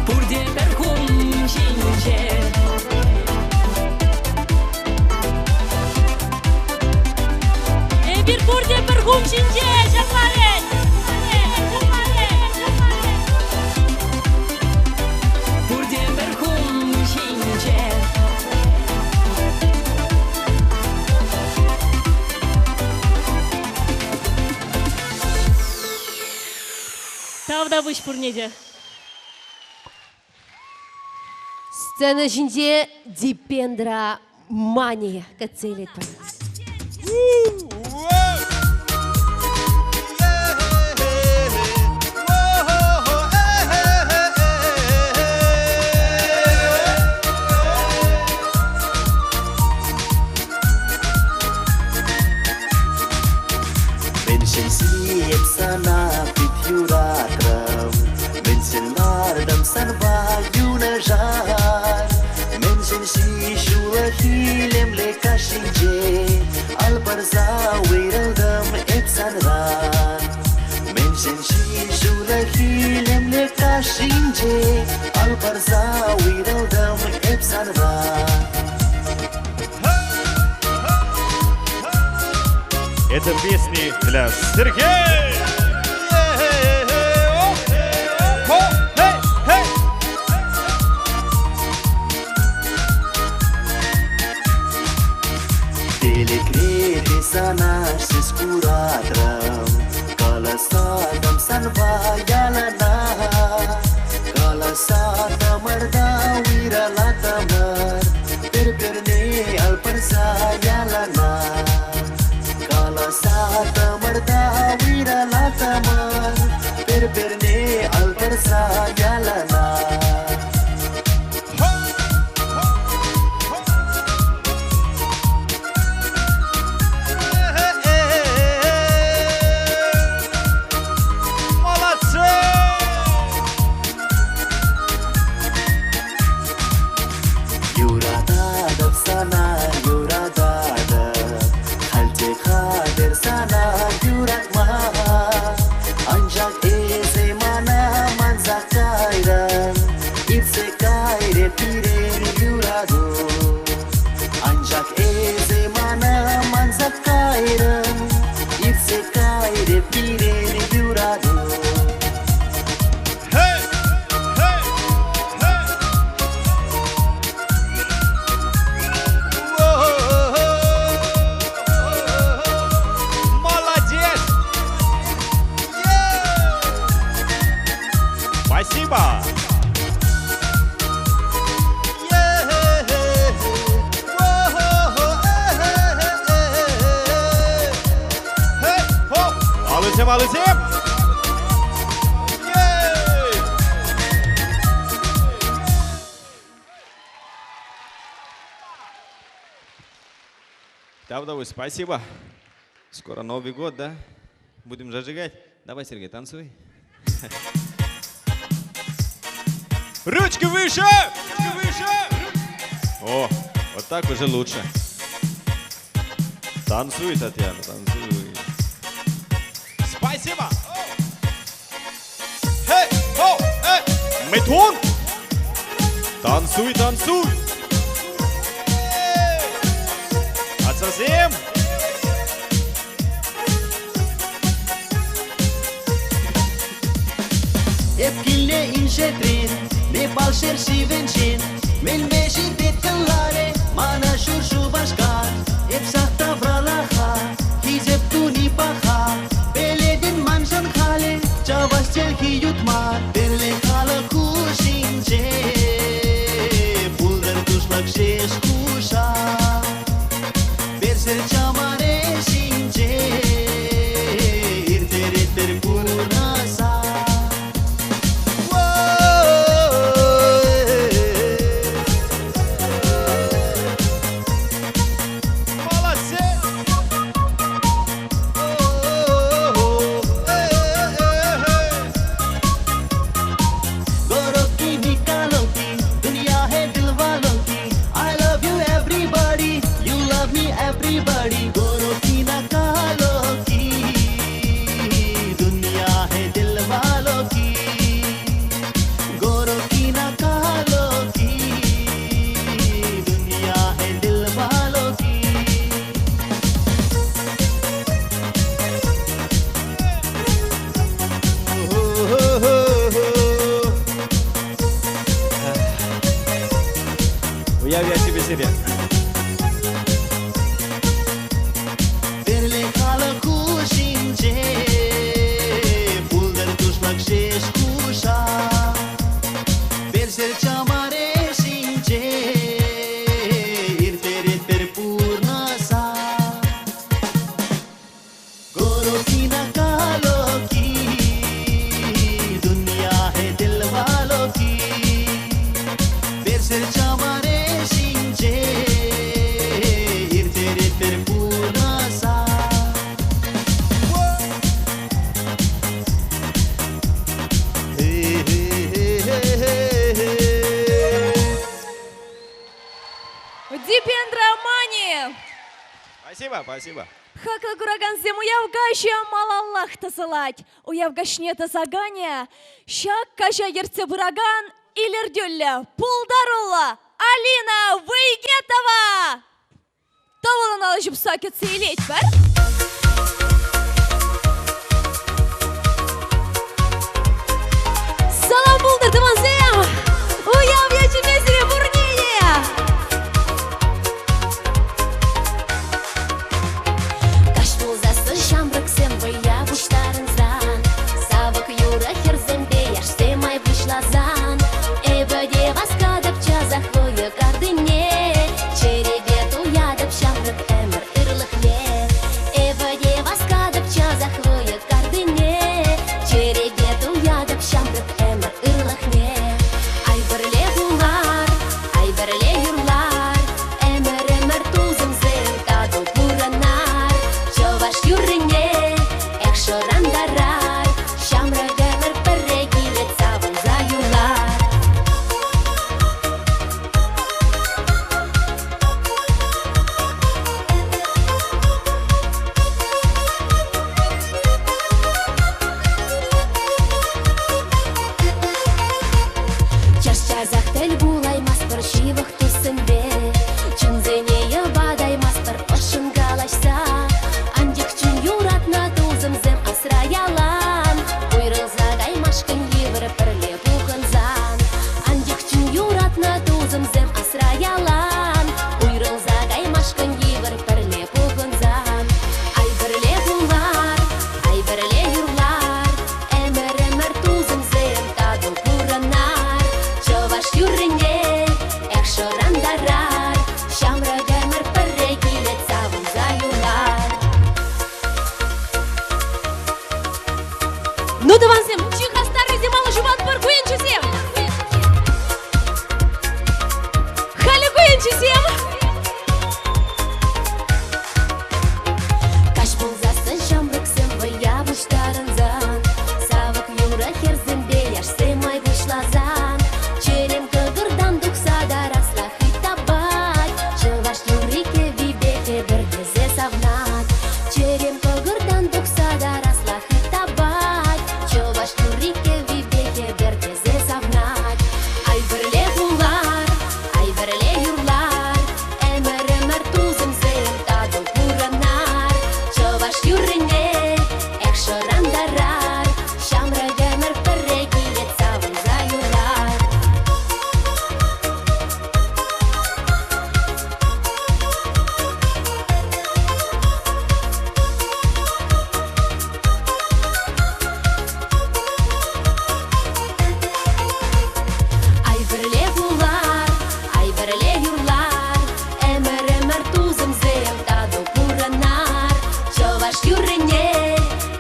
Пурте пӗр хум ҫинче. Эпир пурте пӗр хум ҫинче, ҫапла вӗт! Пурте пӗр хум ҫинче. Тавтапуҫ пурне те. Сцена ҫинче Дипендра Мани кӗтсе илетпӗр. Мӗншӗн сиеп сана пит юратрӑм, Мӗншӗн лартӑм санпа юнашар? Мӗншӗн-ши ҫулах илемлӗ каҫӗнче Ал парса уйрӑлтӑм эп санран? Мӗншӗн-ши ҫулах илемлӗ каҫӗнче Ал парса уйрӑлтӑм эп санран? Это песни для Сергея! Телекре сана ҫеҫ куратрӑм, Каласатӑм санпа яланах. Каласатӑмӑр та уйрӑлатӑмӑр, Пӗр-пӗрне ал парса яланах. Каласатӑмӑр та уйрӑлатӑмӑр, Пӗр-пӗрне ал парса яланах. Молодцы! Юрататӑп сана, юрататӑп, Халь те хатӗр сана юратма. Анчах эсӗ мана манса кайрӑн, Иртсе кайрӗ пирӗн юрату. Анчах эсӗ мана манса кайрӑн, Иртсе кайрӗ пирӗн юрату. Hey! Hey! Hey! Молодец! Спасибо! алӑсем! Ей! Тавтапуҫ, спасибо. Скоро Новый год, да? Будем зажигать. Давай, Сергей, танцуй. Ручки выше! Ручки выше! О, вот так уже лучше. Танцуй, Татьяна, танцуй. Спасибо! Хей, хо, эй! Митун! Танцуй, танцуй! Ачасем! Эп килнӗ инҫетрен, Непал ҫӗршывӗнчен, Мӗнпе ҫитет кӑларӗ мана ҫур Шупашкар. Эп сак тавралӑха хисеп туни паха, Пӗлетӗн маншӑн халӗ чӑваш чӗлхи ют мар. Пӗрле халӑх хушшинче пултӑр туслӑх ҫеҫ хуҫа. Персе чамаре ҫинче ирттеретпӗр пурнӑҫа. गोरों की निकालों की दुनिया है दिल वालों की I love you everybody you love me everybody गोरों की नकालों की दुनिया है दिल वालों की गोरों की नकालों की दुनिया है दिल वालों की Уяв ячӗпе сире. Пӗрле халӑх хушшинче пултӑр туслӑх ҫеҫ хуҫа. Персер чамаре ҫинче ирттеретпӗр пурнӑҫа. गोरों की नकालों की दुनिया है दिल वालों की पेरसर चमारे ҫинче ирттеретпӗр пурнӑҫа. Дипендра Мани! Спасибо, спасибо. Хаклӑ куракансем уяв каҫӗ малаллах тӑсӑлать. Уяв каҫне тӑсаканӗ ҫак каҫа ертсе пыракан илӗртӳллӗ, пултаруллӑ Алина Выйгетова! Тӑвӑлӑн алӑ ҫупса кӗтсе илетпӗр. Салам пултӑр, тӑвансем! Уяв ячӗпе сире пурне те! Каҫ пулсассӑн ҫамрӑксем вӑййа пуҫтарӑнсан, Савӑк юрӑ хӗрсемпе яшсем ай пуҫласан, Эпӗ те васкатӑп часах вӑйӑ картине, Чӗрепе туятӑп ҫамрӑк ӗмӗр ырлӑхне. Эпӗ Ну, тӑвансем, чи хастаррисем алӑ ҫупатпӑр ку енчисем. Халӗ ку енчисем. Каҫ пулсассӑн ҫамрӑксем вӑййа пуҫтарӑнсан, Савӑк юрӑ хӗрсемпе яшсем май пуҫласан, Чӗрем кӑкӑртан тухса тарасла хыт тапать, Чӑваш юрри кӗввипе хӗпӗртесе савнать. Чӗрем кӑкӑртан тухса тарасла хыт тапать, Чӑваш юрри кӗввипе хӗпӗртесе савнать. Ай пӗрле пулар, ай пӗрле юрлар, Ӗмӗр-ӗмӗр тусӑмсем тату пурӑнар. Чӑваш юррине эх шӑрантарар, Ҫамрӑк ӗмӗр пӗрре килет савӑнса юрлар. Ай пӗрле пулар, ай пӗрле юрлар, Ӗмӗр-ӗмӗр тусӑмсем тату пурӑнар. Чӑваш юррине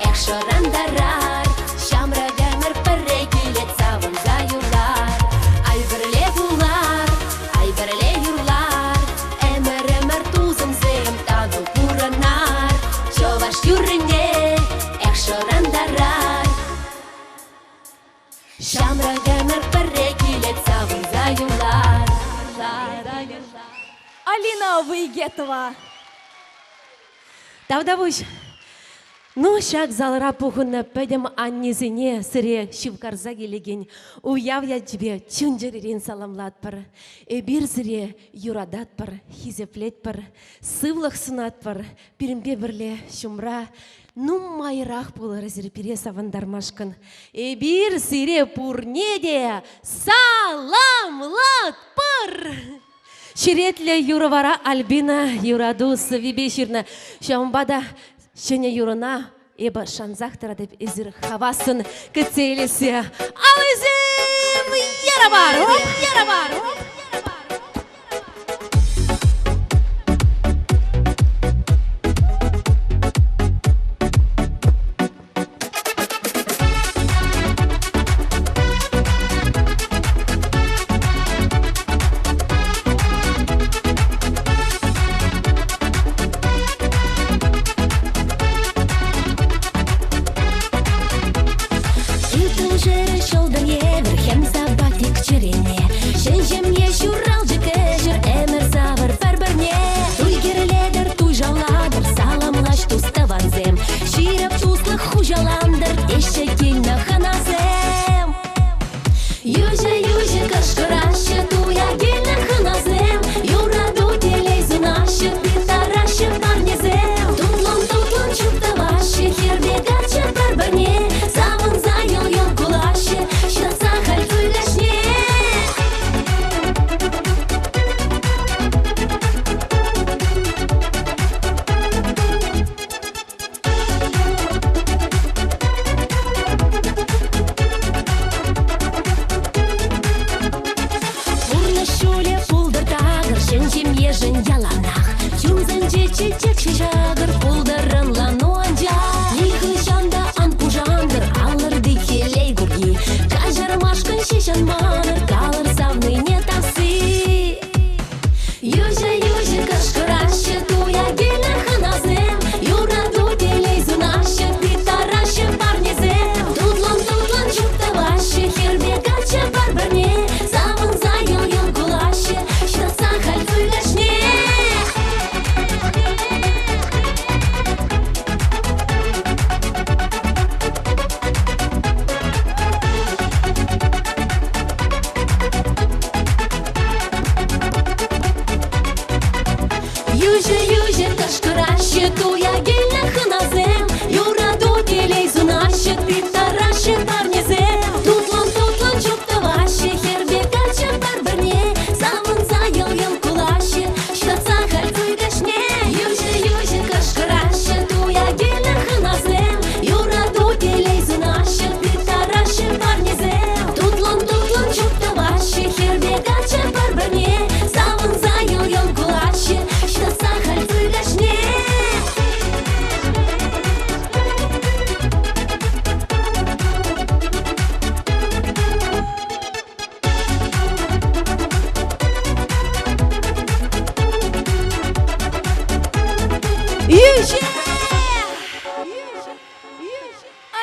эх шӑрантарар, Ҫамрӑк ӗмӗр пӗрре килет савӑнса юрлар. Ай пӗрле пулар, ай пӗрле юрлар, Ӗмӗр-ӗмӗр тусӑмсем тату пурӑнар. Чӑваш юррине эх шӑрантарар. Ҫамрӑк ӗмӗр пӗрре килет савӑнса юлар. Алина Выйгетова. Тавтапуҫ. Ну, ҫак залра пухӑннӑ пӗтӗм аннесене сире ҫывхарса килекен уяв ячӗпе чун-чӗререн саламлатпӑр. Эпир сире юрататпӑр, хисеплетпӗр, сывлӑх сунатпӑр. Пирӗнпе пӗрле ҫумра Нумайрах пулӑр эсир пире савӑнтармашкӑн. Эпир сире пурне те саламлатпӑр! Черетлӗ юрӑ вара Альбина юрату сӑввипе ҫырнӑ. Ҫавӑнпа та ҫӗнӗ юрӑна эпӗ шансах тӑратӑп эсир хавассӑн кӗтсе илессе. Алӑсем яра пар! Яра пар! Ылтӑн ҫӗрӗ ҫӑлтӑр евӗр хӗм сапать ик чӗрене. Ҫӗн ҫемье.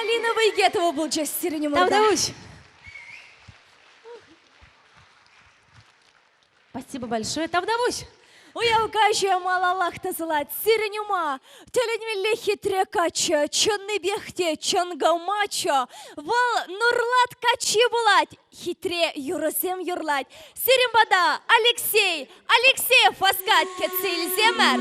Алина Вайгетова пулчӗ сирӗн умӑрта. Тавтапуҫ. Спасибо большое. Тавтапуҫ. Уяв каҫӗ малаллах тӑсӑлать. Сирӗн ума тӗлӗнмелле хитре каччӑ, чӑннипех те чӑнкӑ маччо. Вӑл Нурлат каччи пулать, хитре юрӑсем юрлать. Сирӗн пата Алексей Алексеев васкать кӗтсе илсемӗр.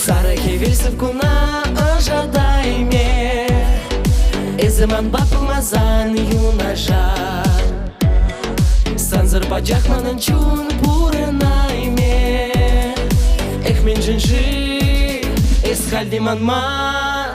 Сарӑ хӗвел сывкуна ӑшӑтайме Эсӗ манпа пулмасан юнашар Сансӑр пачах манӑн чун пурӑнайме Эх, мӗншӗн-ши эс халь те манман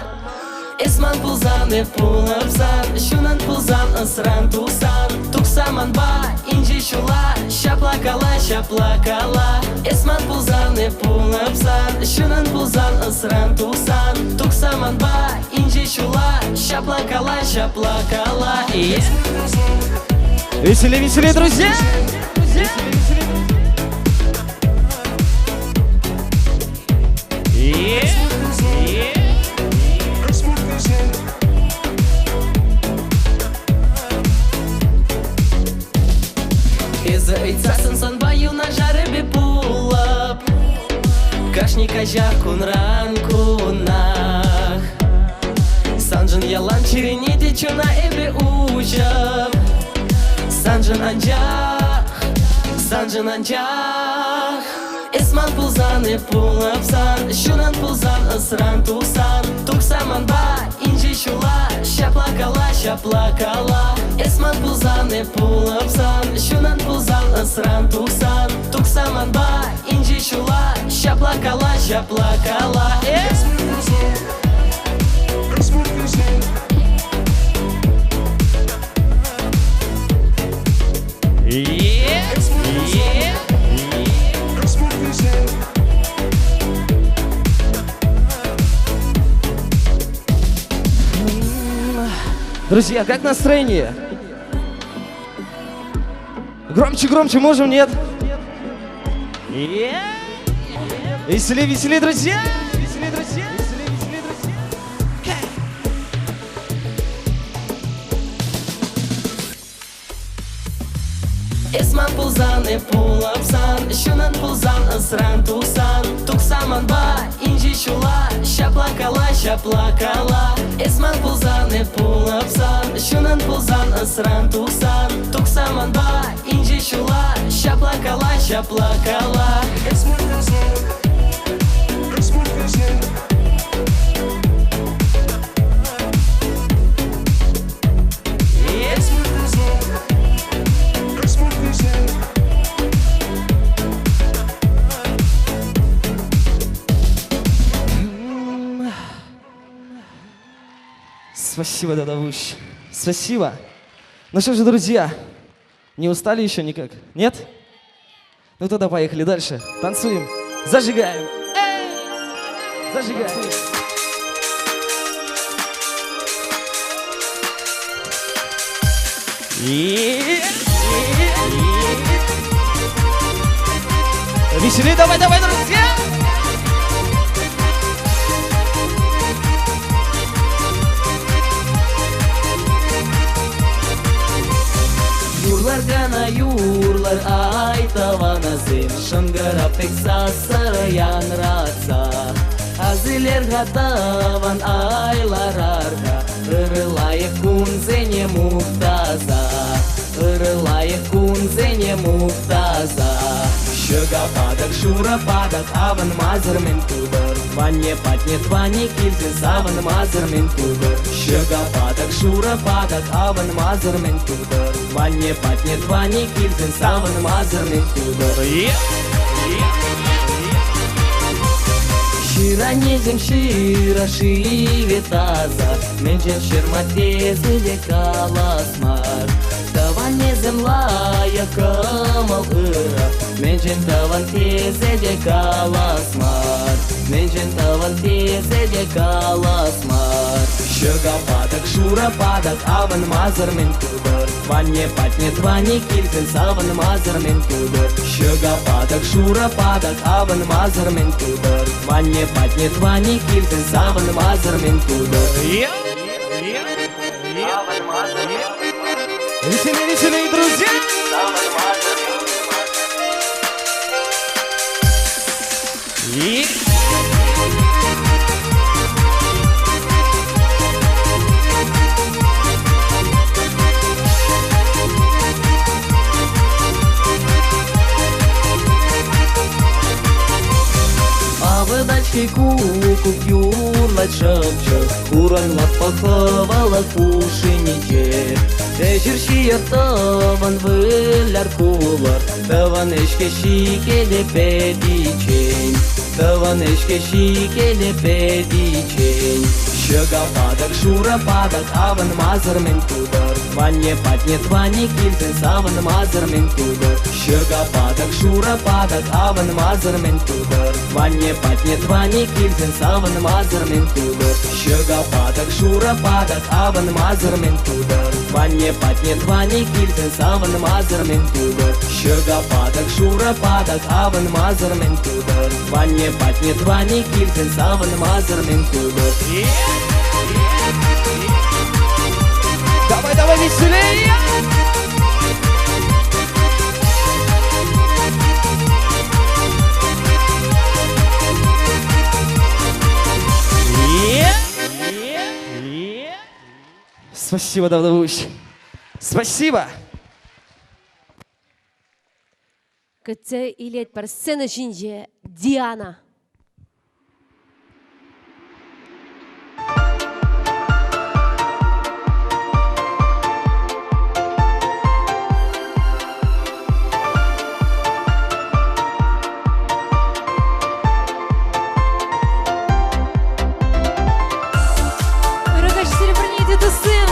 Эс ман пулсан, эп пулӑпсан, Ҫунан пулсан, ӑсран тухсан, Тухса манпа инҫе ҫула, Ҫапла кала, ҫапла кала. Эс ман пулсан, эп пулӑпсан, Ҫунан пулсан, ӑсран тухсан, Тухса манпа инҫе ҫула, Ҫапла кала, ҫапла кала. Веселее, веселее, друзья! Эсӗ ыйтсассӑн санпа юнашар эпӗ пулӑп Кашни каҫах кунран кунах Саншӑн ялан чӗрене те чуна эпӗ уҫӑп Саншӑн анчах, саншӑн анчах Эс ман пулсан, эп пулӑпсан, Ҫунан пулсан, ӑсран тухсан, Тухса манпа инҫе ҫула, Ҫапла кала, ҫапла кала. Эс ман пулсан, эп пулӑпсан, Ҫунан пулсан, ӑсран тухсан, Тухса манпа инҫе ҫула, Ҫапла кала, ҫапла кала. Эс ман пулсан, эс ман пулсан. Друзья, как настроение? Громче, громче можем, нет? Веселее, веселее, друзья! Веселее, друзья! Веселее, веселее, друзья! Эс ман пулсан, эп пулӑпсан, Ҫунан пулсан, ӑсран тухсан, Тухса манпа инҫе ҫула, Ҫапла кала, ҫапла кала. Эс ман пулсан, эп пулӑпсан, Ҫунан пулсан, ӑсран тухсан, Тухса манпа инҫе ҫула, Ҫапла кала, ҫапла кала. Эс ман пулсан, эс ман пулсан. Спасибо, Дадавуш. Спасибо. Ну что же, друзья, не устали еще никак? Нет? Ну тогда поехали дальше. Танцуем. Зажигаем. Зажигаем. Веселее давай, давай, друзья! Юрлар кана юрлар, ай тӑванӑсем, Шӑнкӑрав пек сассӑр янратса. Асилер-ха тӑван, ай ларар-ха, Ырӑ лайӑх кунсене мухтаса. Ырӑ лайӑх кунсене мухтаса. Ҫӑка патӑк, шурӑ патӑк, авӑнмасӑр мӗн тутӑр? Ванне патне тӑванӗ килсен савӑнмасӑр мӗн тутӑр? Ҫӑка патӑк, шурӑ патӑк, авӑнмасӑр мӗн тутӑр? Ванне патне тӑванӗ килсен савӑнмасӑр мӗн тутӑр? Ҫыранӗсем ҫыра шывӗ таса, Мӗншӗн ҫырма тесе те калас мар. Тӑванӗсем лайӑх, кӑмӑл ырӑ, Мӗншӗн тӑван тесе те калас мар, Мӗншӗн тӑван тесе те калас мар. Ҫӑка патӑк, шурӑ патӑк, авӑнмасӑр мӗн тутӑр? Ванне патне тӑванӗ килсен савӑнмасӑр мӗн тутӑр? Ҫӑка патӑк, шурӑ патӑк, авӑнмасӑр мӗн тутӑр? Ванне патне тӑванӗ килсен савӑнмасӑр мӗн тутӑр? Веселее, веселее, друзья! И... Авӑтать-ҫке куккук юрлать шӑпчӑк, Хуран лаппа хӑвалать хушшинче. Ӗҫӗр ҫийӗр тӑван выляр кулӑр, Тӑван ӗҫке ҫикеле пӗтиччен. Тӑван ӗҫке ҫикеле пӗтиччен. Ҫӑка патӑк, шурӑ патӑк, авӑнмасӑр мӗн тутӑр? Ванне патне тӑванӗ килсен савӑнмасӑр мӗн тутӑр? Ҫӑка патӑк, шурӑ патӑк, авӑнмасӑр мӗн тутӑр? Ванне патне тӑванӗ килсен савӑнмасӑр мӗн тутӑр? Ҫӑка патӑк, шурӑ патӑк, авӑнмасӑр мӗн тутӑр? Ванне патне тӑванӗ килсен савӑнмасӑр мӗн тутӑр? Ҫӑка патӑк, шурӑ патӑк, авӑнмасӑр мӗн тутӑр? Ванне патне тӑванӗ килсен савӑнмасӑр мӗн тутӑр? Давай, давай, веселее! Спасибо, Давдавусь. Спасибо. Кӗтсе илетпӗр сцена ҫинче Диана. Ырӑ каҫ сире пурне те, туссем!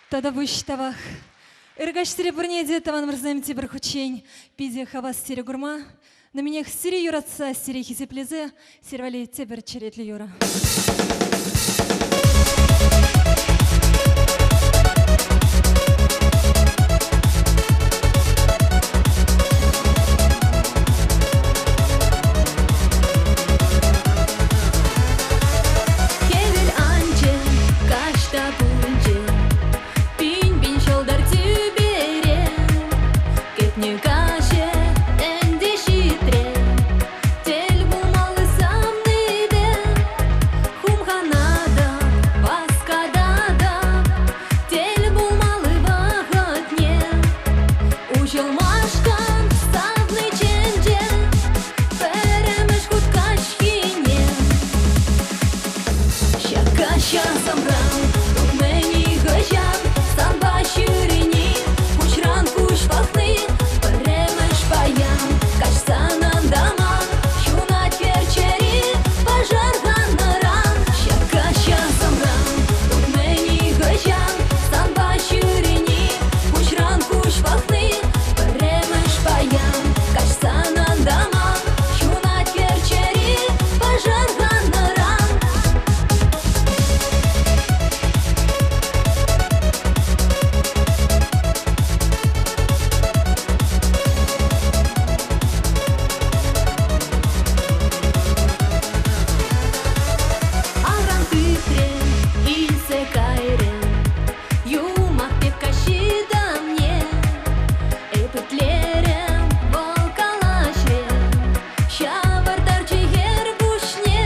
Тавтапуҫ, тавах. Ыркаҫ сире пурне те, тӑванӑмӑрсем, тепӗр хутчен питӗ хавас сире курма. Но минех сире юратса, сире хисеплесе сире валли тепӗр черетлӗ юрӑ. Хӗвел анчӗ, каҫ та пулчӗ, пин-пин ҫӑлтӑр тӳпере. Кӗтнӗ каҫӗ ӗнтӗ ҫитрӗ, тӗл пулмалли савнипе. Хумханатӑп, васкататӑп, тӗл пулмалли вӑхӑтне. Уҫӑлмашкӑн савни чӗнчӗ, пӗрремӗш хут каҫхине. Ҫак каҫа сӑмран тухмӗ нихӑҫан, санпа ҫӳрени, куҫран куҫ пӑхни. Пӗрремӗш паян каҫсан антаман, ҫунать хӗр чӗри пӑшӑрханнӑран. Ҫак каҫа сӑмран тухмӗ нихӑҫан, санпа ҫӳрени, куҫран куҫ пӑхни. Пӗрремӗш паян каҫсан антаман, ҫунать хӗр чӗри пӑшӑрханнӑран. Алран тытрӗ, илсе кайрӗ юмах пек каҫ ытамне. Эп итлерӗм, вӑл калаҫрӗ, ҫавӑртарчӗ хӗр пуҫне.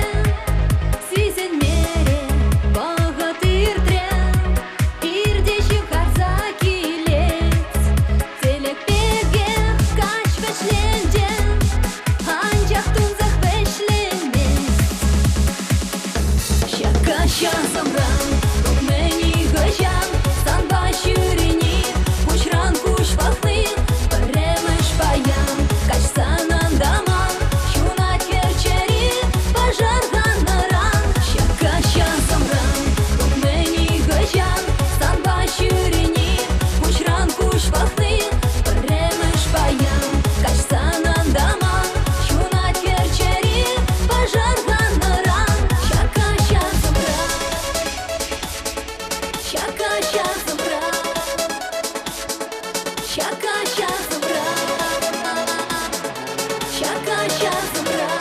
Сисӗнмерӗ, вӑхӑт иртрӗ, пирте ҫывхарса килет. Тӗлӗк пекех каҫ вӗҫленчӗ, анчах тунсӑх вӗҫленмест. Ҫак каҫа сӑмран тухмӗ нихӑҫан, санпа ҫӳрени, куҫран куҫ пӑхни. Пӗрремӗш паян каҫсан антаман, ҫунать хӗр чӗри пӑшӑрханнӑран. Ҫак каҫа сӑмран тухмӗ нихӑҫан, санпа ҫӳрени, куҫран куҫ пӑхни. Пӗрремӗш паян каҫсан антаман, ҫунать хӗр чӗри пӑшӑрханнӑран. Ҫак каҫа сӑмран, ҫак каҫа сӑмран, ҫак каҫа сӑмран, ҫак каҫа сӑмран.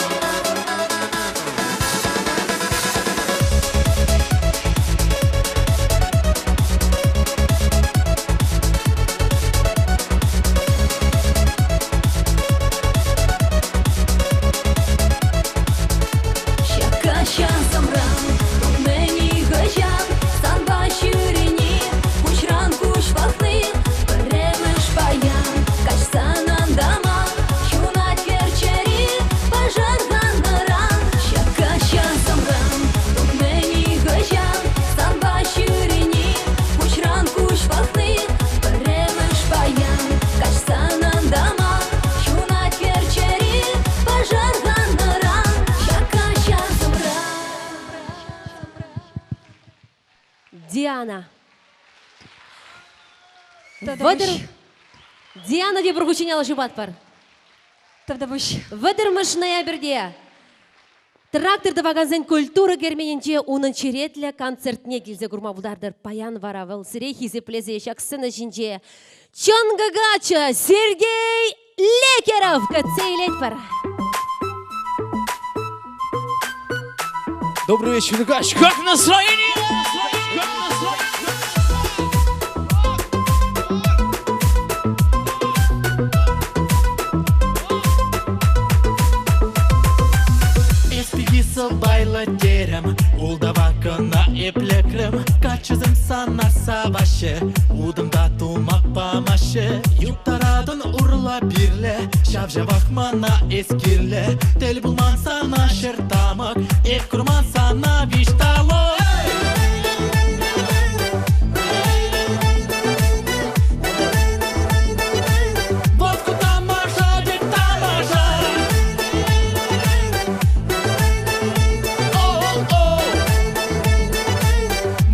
Ҫак каҫа сӑмран тухмӗ нихӑҫан, санпа ҫӳрени, куҫран куҫ пӑхни. Пӗрремӗш паян каҫсан антаман, ҫунать хӗр чӗри пӑшӑрханнӑран. Ҫак каҫа сӑмран тухмӗ нихӑҫан, санпа ҫӳрени, куҫран куҫ пӑхни. Пӗрремӗш паян каҫсан антаман, ҫунать хӗр чӗри пӑшӑрханнӑран. Ҫак каҫа сӑмран. Диана. Вӑтӑр Диана тепӗр хутчен алӑ ҫупатпӑр. Тавтапуҫ. Вӑтӑрмӗш ноябрьте Трактор тӑвакансен культура керменӗнче унӑн черетлӗ концертне килсе курма пултартӑр. Паян вара вӑл сире хисеплесе ҫак сцена ҫинче чӑнкӑ каччӑ Сергей Лекеров кӗтсе илетпӗр. Добрый вечер, Гач. Как настроение? Эс пики сӑпайлӑ терӗм, ултава кӑна эплекрӗм. Каччӑсем сана саваҫҫӗ, утӑм та тума памаҫҫӗ. Юптаратӑн урла-пирле, ҫав-ҫавах мана эс кирлӗ. Тӗл пулман сана ҫӗр тамӑк, эп курман сана виҫ талӑк. Вот ку тамаша, тет тамаша. О-о-о.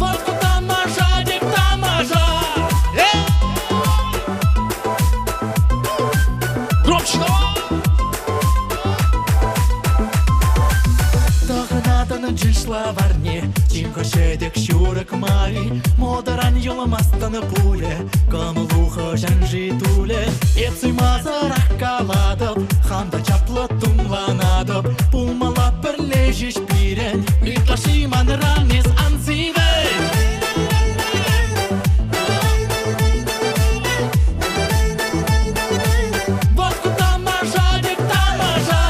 Вот ку тамаша, тет тамаша. курӑк мар-и? Модӑран юлмастӑн пулӗ, кӑмӑлу хӑҫан-ши тулӗ? Эп суймасӑрах калатӑп, хам та чаплӑ тумланатӑп. Пулмалла пӗрле ҫеҫ пирӗн, ытлашши манран эс ан сивӗн. Вот ку тамаша тек тамаша.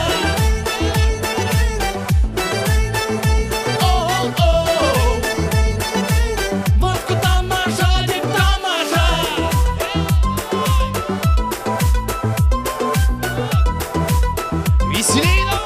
О-о-о. Вот ку тамаша тек тамаша. Веселей нам!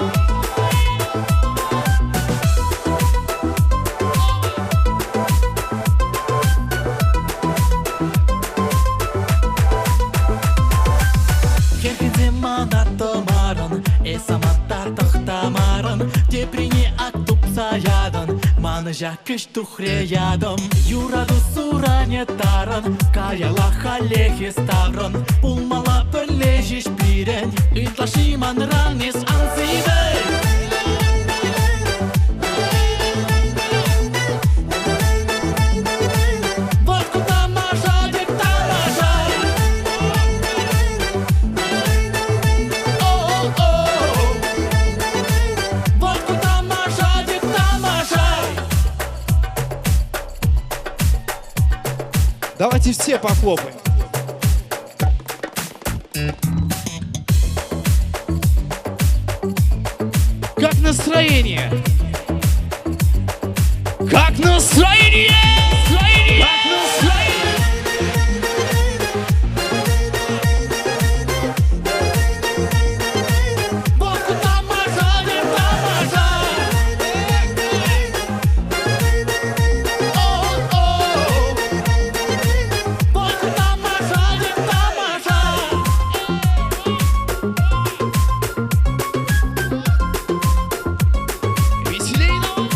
Хӗрхенсе мана тӑмарӑн, эс саманта тӑхтамарӑн, теприне ак тупса ятӑн, манӑҫа кӗҫ тухрӗ ятӑм. Юрату суранӗ тарӑн, каялла халех эс таврӑн, пулмалла пӗрле ҫеҫ пирӗн, ытлашши манран эс ан сивӗн. Вот ку тамаша тек тамаша. О-о-о. Вот ку тамаша тек тамаша. Давайте все похлопаем. Как настроение? Как настроение? Настроение! Как настроение? Вот ку тамаша тек тамаша. О-о-о. Вот ку тамаша тек тамаша. Веселей нам!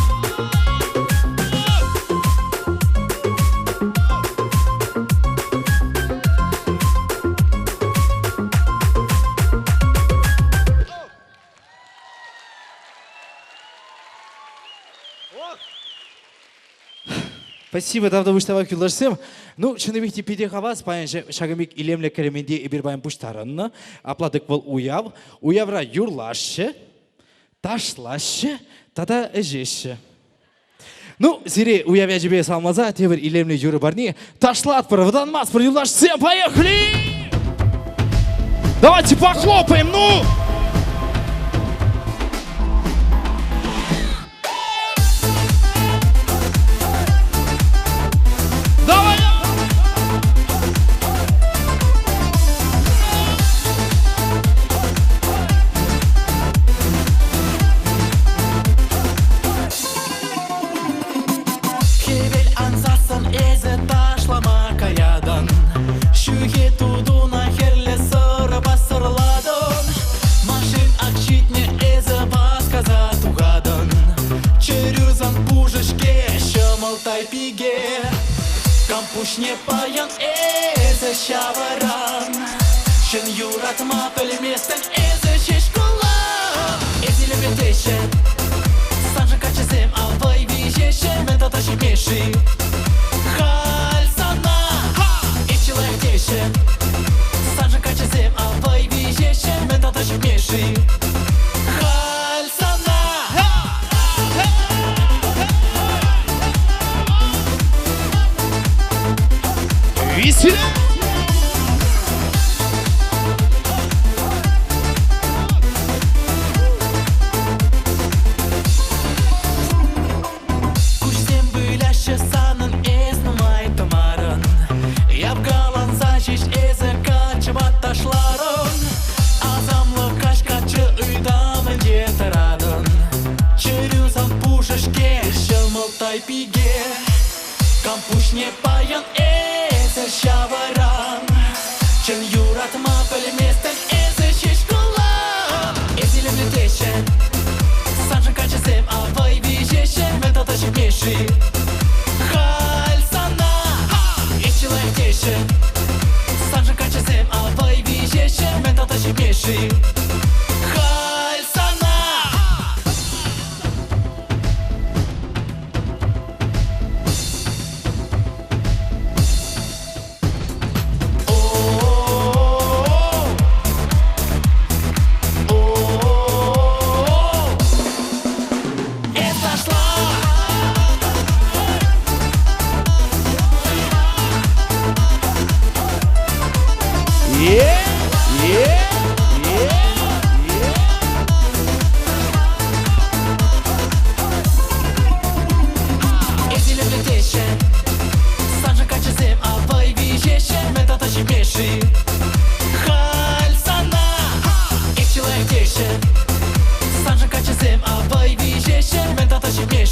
Спасибо, тавтапуҫ тавах юлташсем. Ну, чӑннипех те питӗ хавас паян ҫакӑн пек илемлӗ керменте эпир паян пуҫтарӑннӑ. Апла тӑк вӑл уяв. Уявра юрлаҫҫӗ, ташлаҫҫӗ тата ӗҫеҫҫӗ. Ну, сире уяв ячӗпе саламласа тепӗр илемлӗ юрӑ парни ташлатпӑр, вӑтанмастпӑр, юлташсем, поехали! Давайте похлопаем, ну! Давай! Хӗвел ансассӑн эсӗ ташлама каятӑн, Ҫӳхе тутуна хӗрлӗ сӑрӑпа сӑрлатӑн. Машин ак ҫитнӗ эсӗ васкаса тухатӑн. Чӗрӳ сан пушӑ-ҫке, ҫӑмӑлттай пике. Кам пуҫне паян эсӗ ҫавӑран? Ҫын юратма пӗлместӗн эсӗ ҫеҫ кулан. Эс илемлетеҫҫӗ саншӑн каччӑсем, ав вӑй виҫеҫҫӗ, мӗн тата ҫитмест-ши? Халь сана эс чи лайӑх теҫҫӗ. Саншӑн каччӑсем, ав вӑй виҫеҫҫӗ, мӗн тата ҫитмест-ши? Халь сана Веселей! Куҫсем выляҫҫӗ санӑн, эс нумай тӑмарӑн. Явкаланса ҫеҫ эсӗ каччӑпа ташларӑн. Асамлӑ каҫ каччӑ ытамӗнче тӑратӑн. Чӗрӳ сан пушӑ-ҫке, ҫӑмӑлттай пике. Кам пуҫне паян эсӗ ҫавӑран? Чӑн юратма пӗлместӗн эсӗ ҫеҫ кулан. Эс илемлетеҫҫӗ саншӑн каччӑсем, ав вӑй виҫеҫҫӗ, мӗн тата ҫитмест-ши? Халь сана эс чи лайӑх теҫҫӗ. Саншӑн каччӑсем, ав вӑй виҫеҫҫӗ, мӗн тата ҫитмест-ши? Халь сана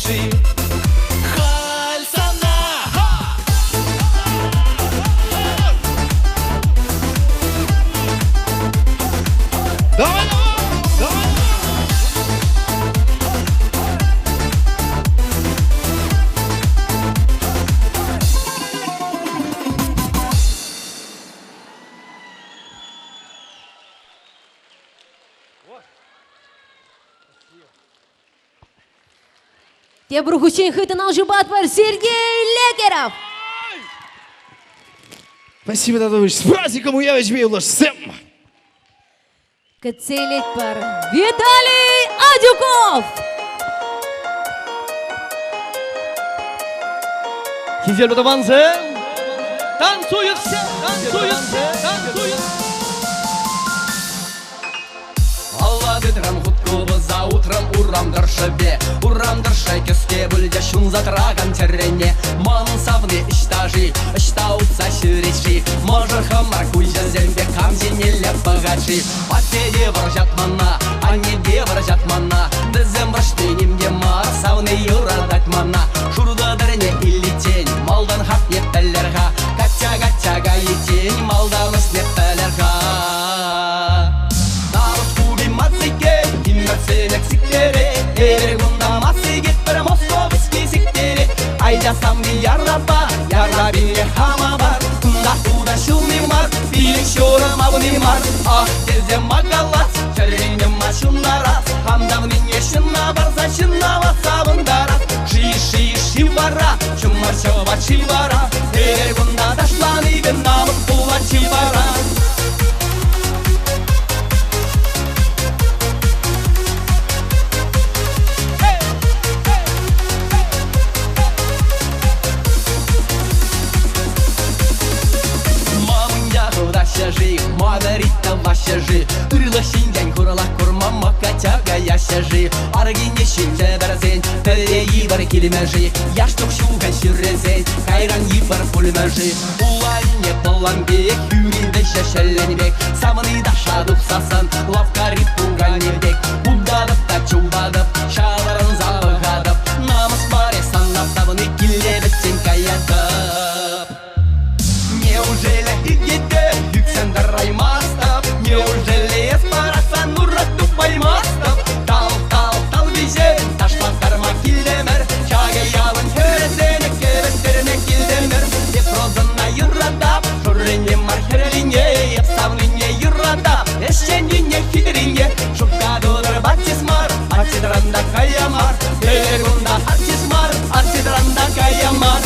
пулать-ши халь сана? Давай, давай, давай! Тепӗр хутчен хытӑн ал ҫупатпӑр Сергей Лекеров! Спасибо, Татович. С праздником уявич всем! Кӗтсе илетпӗр Виталий Адюков! Хисеплӗ тӑвансем, танцуют все, танцуют все, танцуют. Алла тытрам хут купӑса утрам урам тӑршшӗпе. Урам тӑршшӗ кӗске пулчӗ ҫунса тӑракан чӗрене. Ман савни ӑҫта-ши, ӑҫта утса ҫӳрет-ши? Мӑшӑр хӑмӑр куҫӗсемпе кам ҫинелле пӑхать-ши? Атте те вӑрҫать мана, анне те вӑрҫать мана. Вӗсем вӑрҫни ним те мар, савни юратать мана. Шурта тӗрне иличчен малтан хакне пӗлер-ха. Качча-качча кайиччен малтан ӑсне пӗлер-ха. Нарӑс куби мацикке, тимӗрсенек сиктерет. Эпир кунта масикетпӗр, московски сиктерет. Айта савни ярапа, ярапине хама бар. Кунта худа ҫулни мар, пилӗк ҫурӑм авни мар. Ах, тесе макалас, чӗрене ма ҫунтарас. Хам тавнине ҫынна парса ҫынна савӑнтарас. Ши-ши, ши вара, ҫумӑр ҫӑвать ши вара. Эпир кунта ташланипе намӑс пулать ши вара. Мамӑн яхӑраҫҫӗ-ши, мавӗрит тӑваҫҫӗ-ши, ырлӑх ҫинчен хурлах курма мӑккача каяҫҫӗ-ши, аркине ҫинче вӗрсен, пӗле йывӑр килмӗ-ши, яштук ҫулка ҫӳресен, кайран йывӑр пулмӗ-ши, Уланне пӑлан пек, хӳри вӗҫӗ ҫӗлен пек, савни ташша тухсассӑн, лавккари пукане пек, утатӑп та чупатӑп, ҫаврӑнса пӑхатӑп, намӑс мар-и сана савни киле пӗччен каятӑп. Неужели ӳкетӗп, ӳксен тӑраймастӑп, неужели эс парассан урӑх тупаймастӑп, тал, тал, тал виҫе, ташлаттарма килтӗмӗр, ҫакӑ ялӑн хӗрӗсене кӗвӗстерме килтӗмӗр. Эп розӑна юратап, шуррине мар хӗрлине, эп савнине юратап, ӗҫченнине хитрине, шупка тутӑр артист мар, артистран та кая мар, эпир кунта артист мар, артистран та кая мар.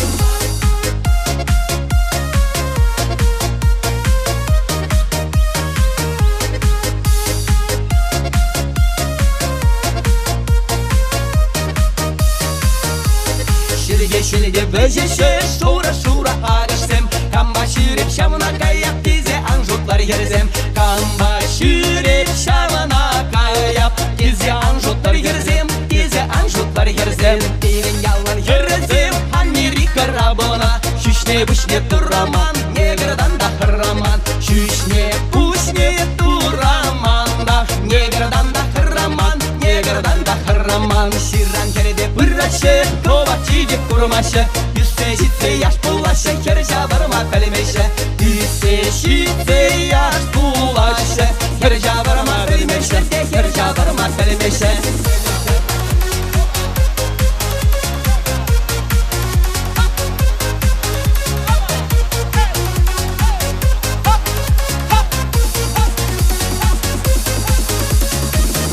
Ҫилте ҫилте вӗҫеҫҫӗ шурӑ-шурӑ акӑшсем. Кампа ҫӳреп ҫавна каяп тесе ан шутлар хӗрсем. Кампа ҫӳреп ҫавна каяп тесе ан шутлар хӗрсем, тесе ан шутлар хӗрсем. Пирӗн ялан хӗрсем Америкӑра бына. Ҫӳҫне-пуҫне тураман, негртан та хӑраман. Ҫӳҫне-пуҫне тураман та, негртан та хӑраман, негртан та хӑраман. Ҫыран хӗрте пыраҫҫӗ, кӑвак чечек курмаҫҫӗ. Ӳссе ҫитсе яш пулаҫҫӗ, хӗр ҫавӑрма пӗлмеҫҫӗ. Ӳссе ҫитсе яш пулаҫҫӗ, хӗр ҫавӑрма пӗлмеҫҫӗ те хӗр ҫавӑрма пӗлмеҫҫӗ.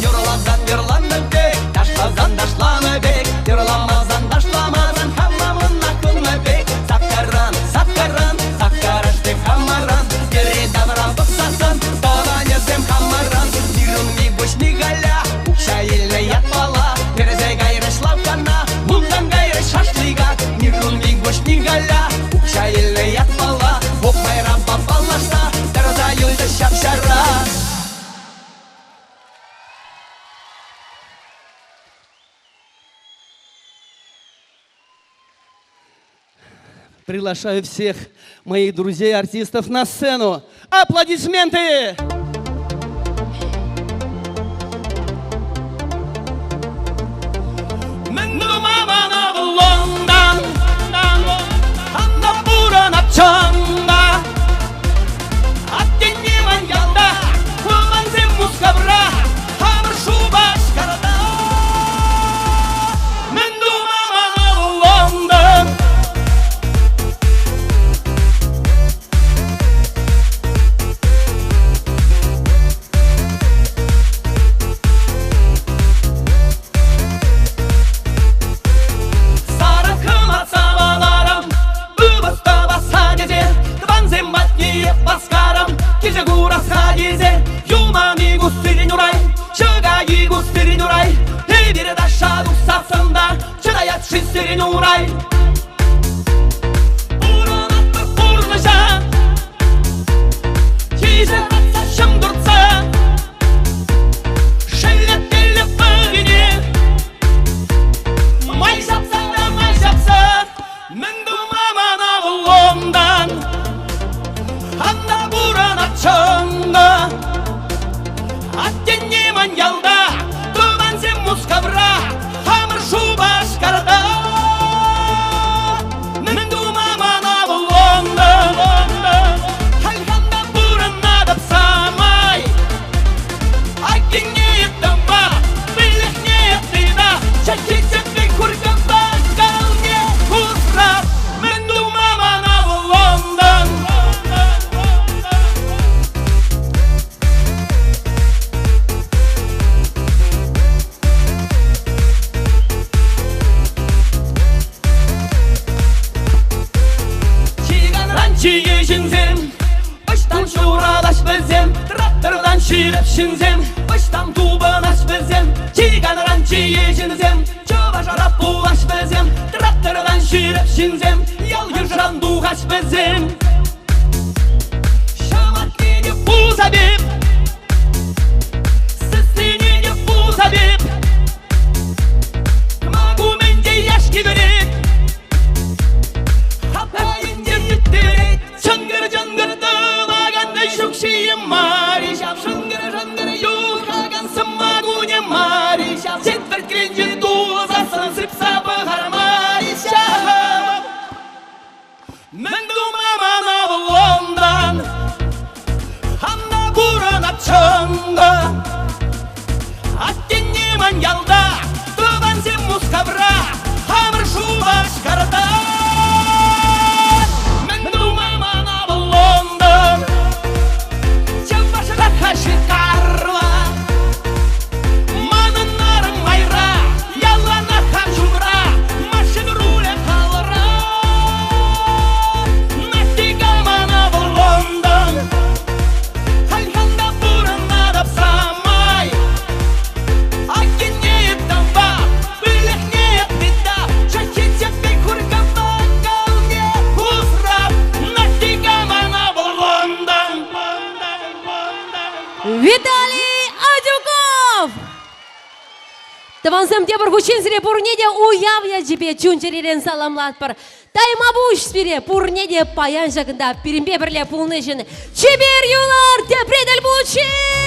Юрласан юрланӑ пек, ташласан ташланӑ пек, юрламасан ташламасан хамамӑн акӑннӑ пек. Саккаран, саккаран, саккарашти хамаран, йӗри-тавра пӑхсассӑн тӑванӗсем хамаран. Мирун Микуҫ Михаля укҫа илнӗ ятпала, кӗрсе кайрӗҫ лавккана, унтан кайрӗҫ шашлыка. Мирун Микуҫ Михаля укҫа илнӗ ятпала, поп майрапа паллашса тӑрса юлчӗ ҫап-ҫара. Приглашаю всех моих друзей-артистов на сцену. Аплодисменты! Мӗн тума. пирӗн урай. Пурӑнатпӑр пурнӑҫа, Киҫӗр татса ҫӑм туртса, Шеллет-теллет пӗрине. Май ҫапса та май ҫапса, Мӗн тума мана вӑл унтан? Анда пурӑнать чӑнда. Аттене ман ялта, тӑвансем Мускавра, хамӑр Шупашкарта. Мӗн тума мана вӑл унтан? Халь-ханда пурӑнатӑп самай. Аттене тӑма, выльӑхне тыта, чӗххи-чӗппи куркапа калне усра. Мӗн тума мана вӑл унтан? Чиганран чие ҫынсем, ӑҫтан ҫуралаҫ вӗсем? Трактордан ҫирӗп ҫынсем, ӑҫтан тупӑнаҫ вӗсем? Чиганран чие ҫынсем, чӑвашра пулаҫ вӗсем. Трактордан ҫирӗп ҫынсем, ял-йышран тухаҫ вӗсем. Ҫамаркине пулса пип, сыссине те пулса пип, кӑмак умӗнче яшки вӗрет, хапха енче тӗттерет, чӑнкӑр-чӑнкӑр тӑвакан ҫук ҫийӗ мар-и ҫав, шӑнкӑр-шӑнкӑр юхакан сӑмакунӗ мар-и ҫав, четвӗрт кренче тусассӑн сыпса пӑхар мар-и ҫав. Мӗн тума мана вӑл унтан? Хам та пурӑнап чӑнкӑ. Аттене ман ялта, тӑвансем Мускавра, хамӑр Шупашкарта. Мӗн тума мана вӑл унтан? Чӑвашра шикарла. Манӑн арӑм майра, яланах хам ҫумра, машин рулӗ халра. Нафига мана вӑл Лондон? Халь-ханда пурӑнатӑп самай. Акине тӑва, выльӑхне тыта, чӑххи-чӗппи куркапа калне усрап. Нафига мана вӑл Лондон? Виталий Адюков! Тӑвансем, тепӗр хутчен сире пурне те уяв ячӗпе чун-чӗререн саламлатпӑр. Тайма пуҫ сире пурне те паян ҫакӑнта пирӗнпе пӗрле пулнишӗн. Чипер юлӑр, тепре тӗл пулччен!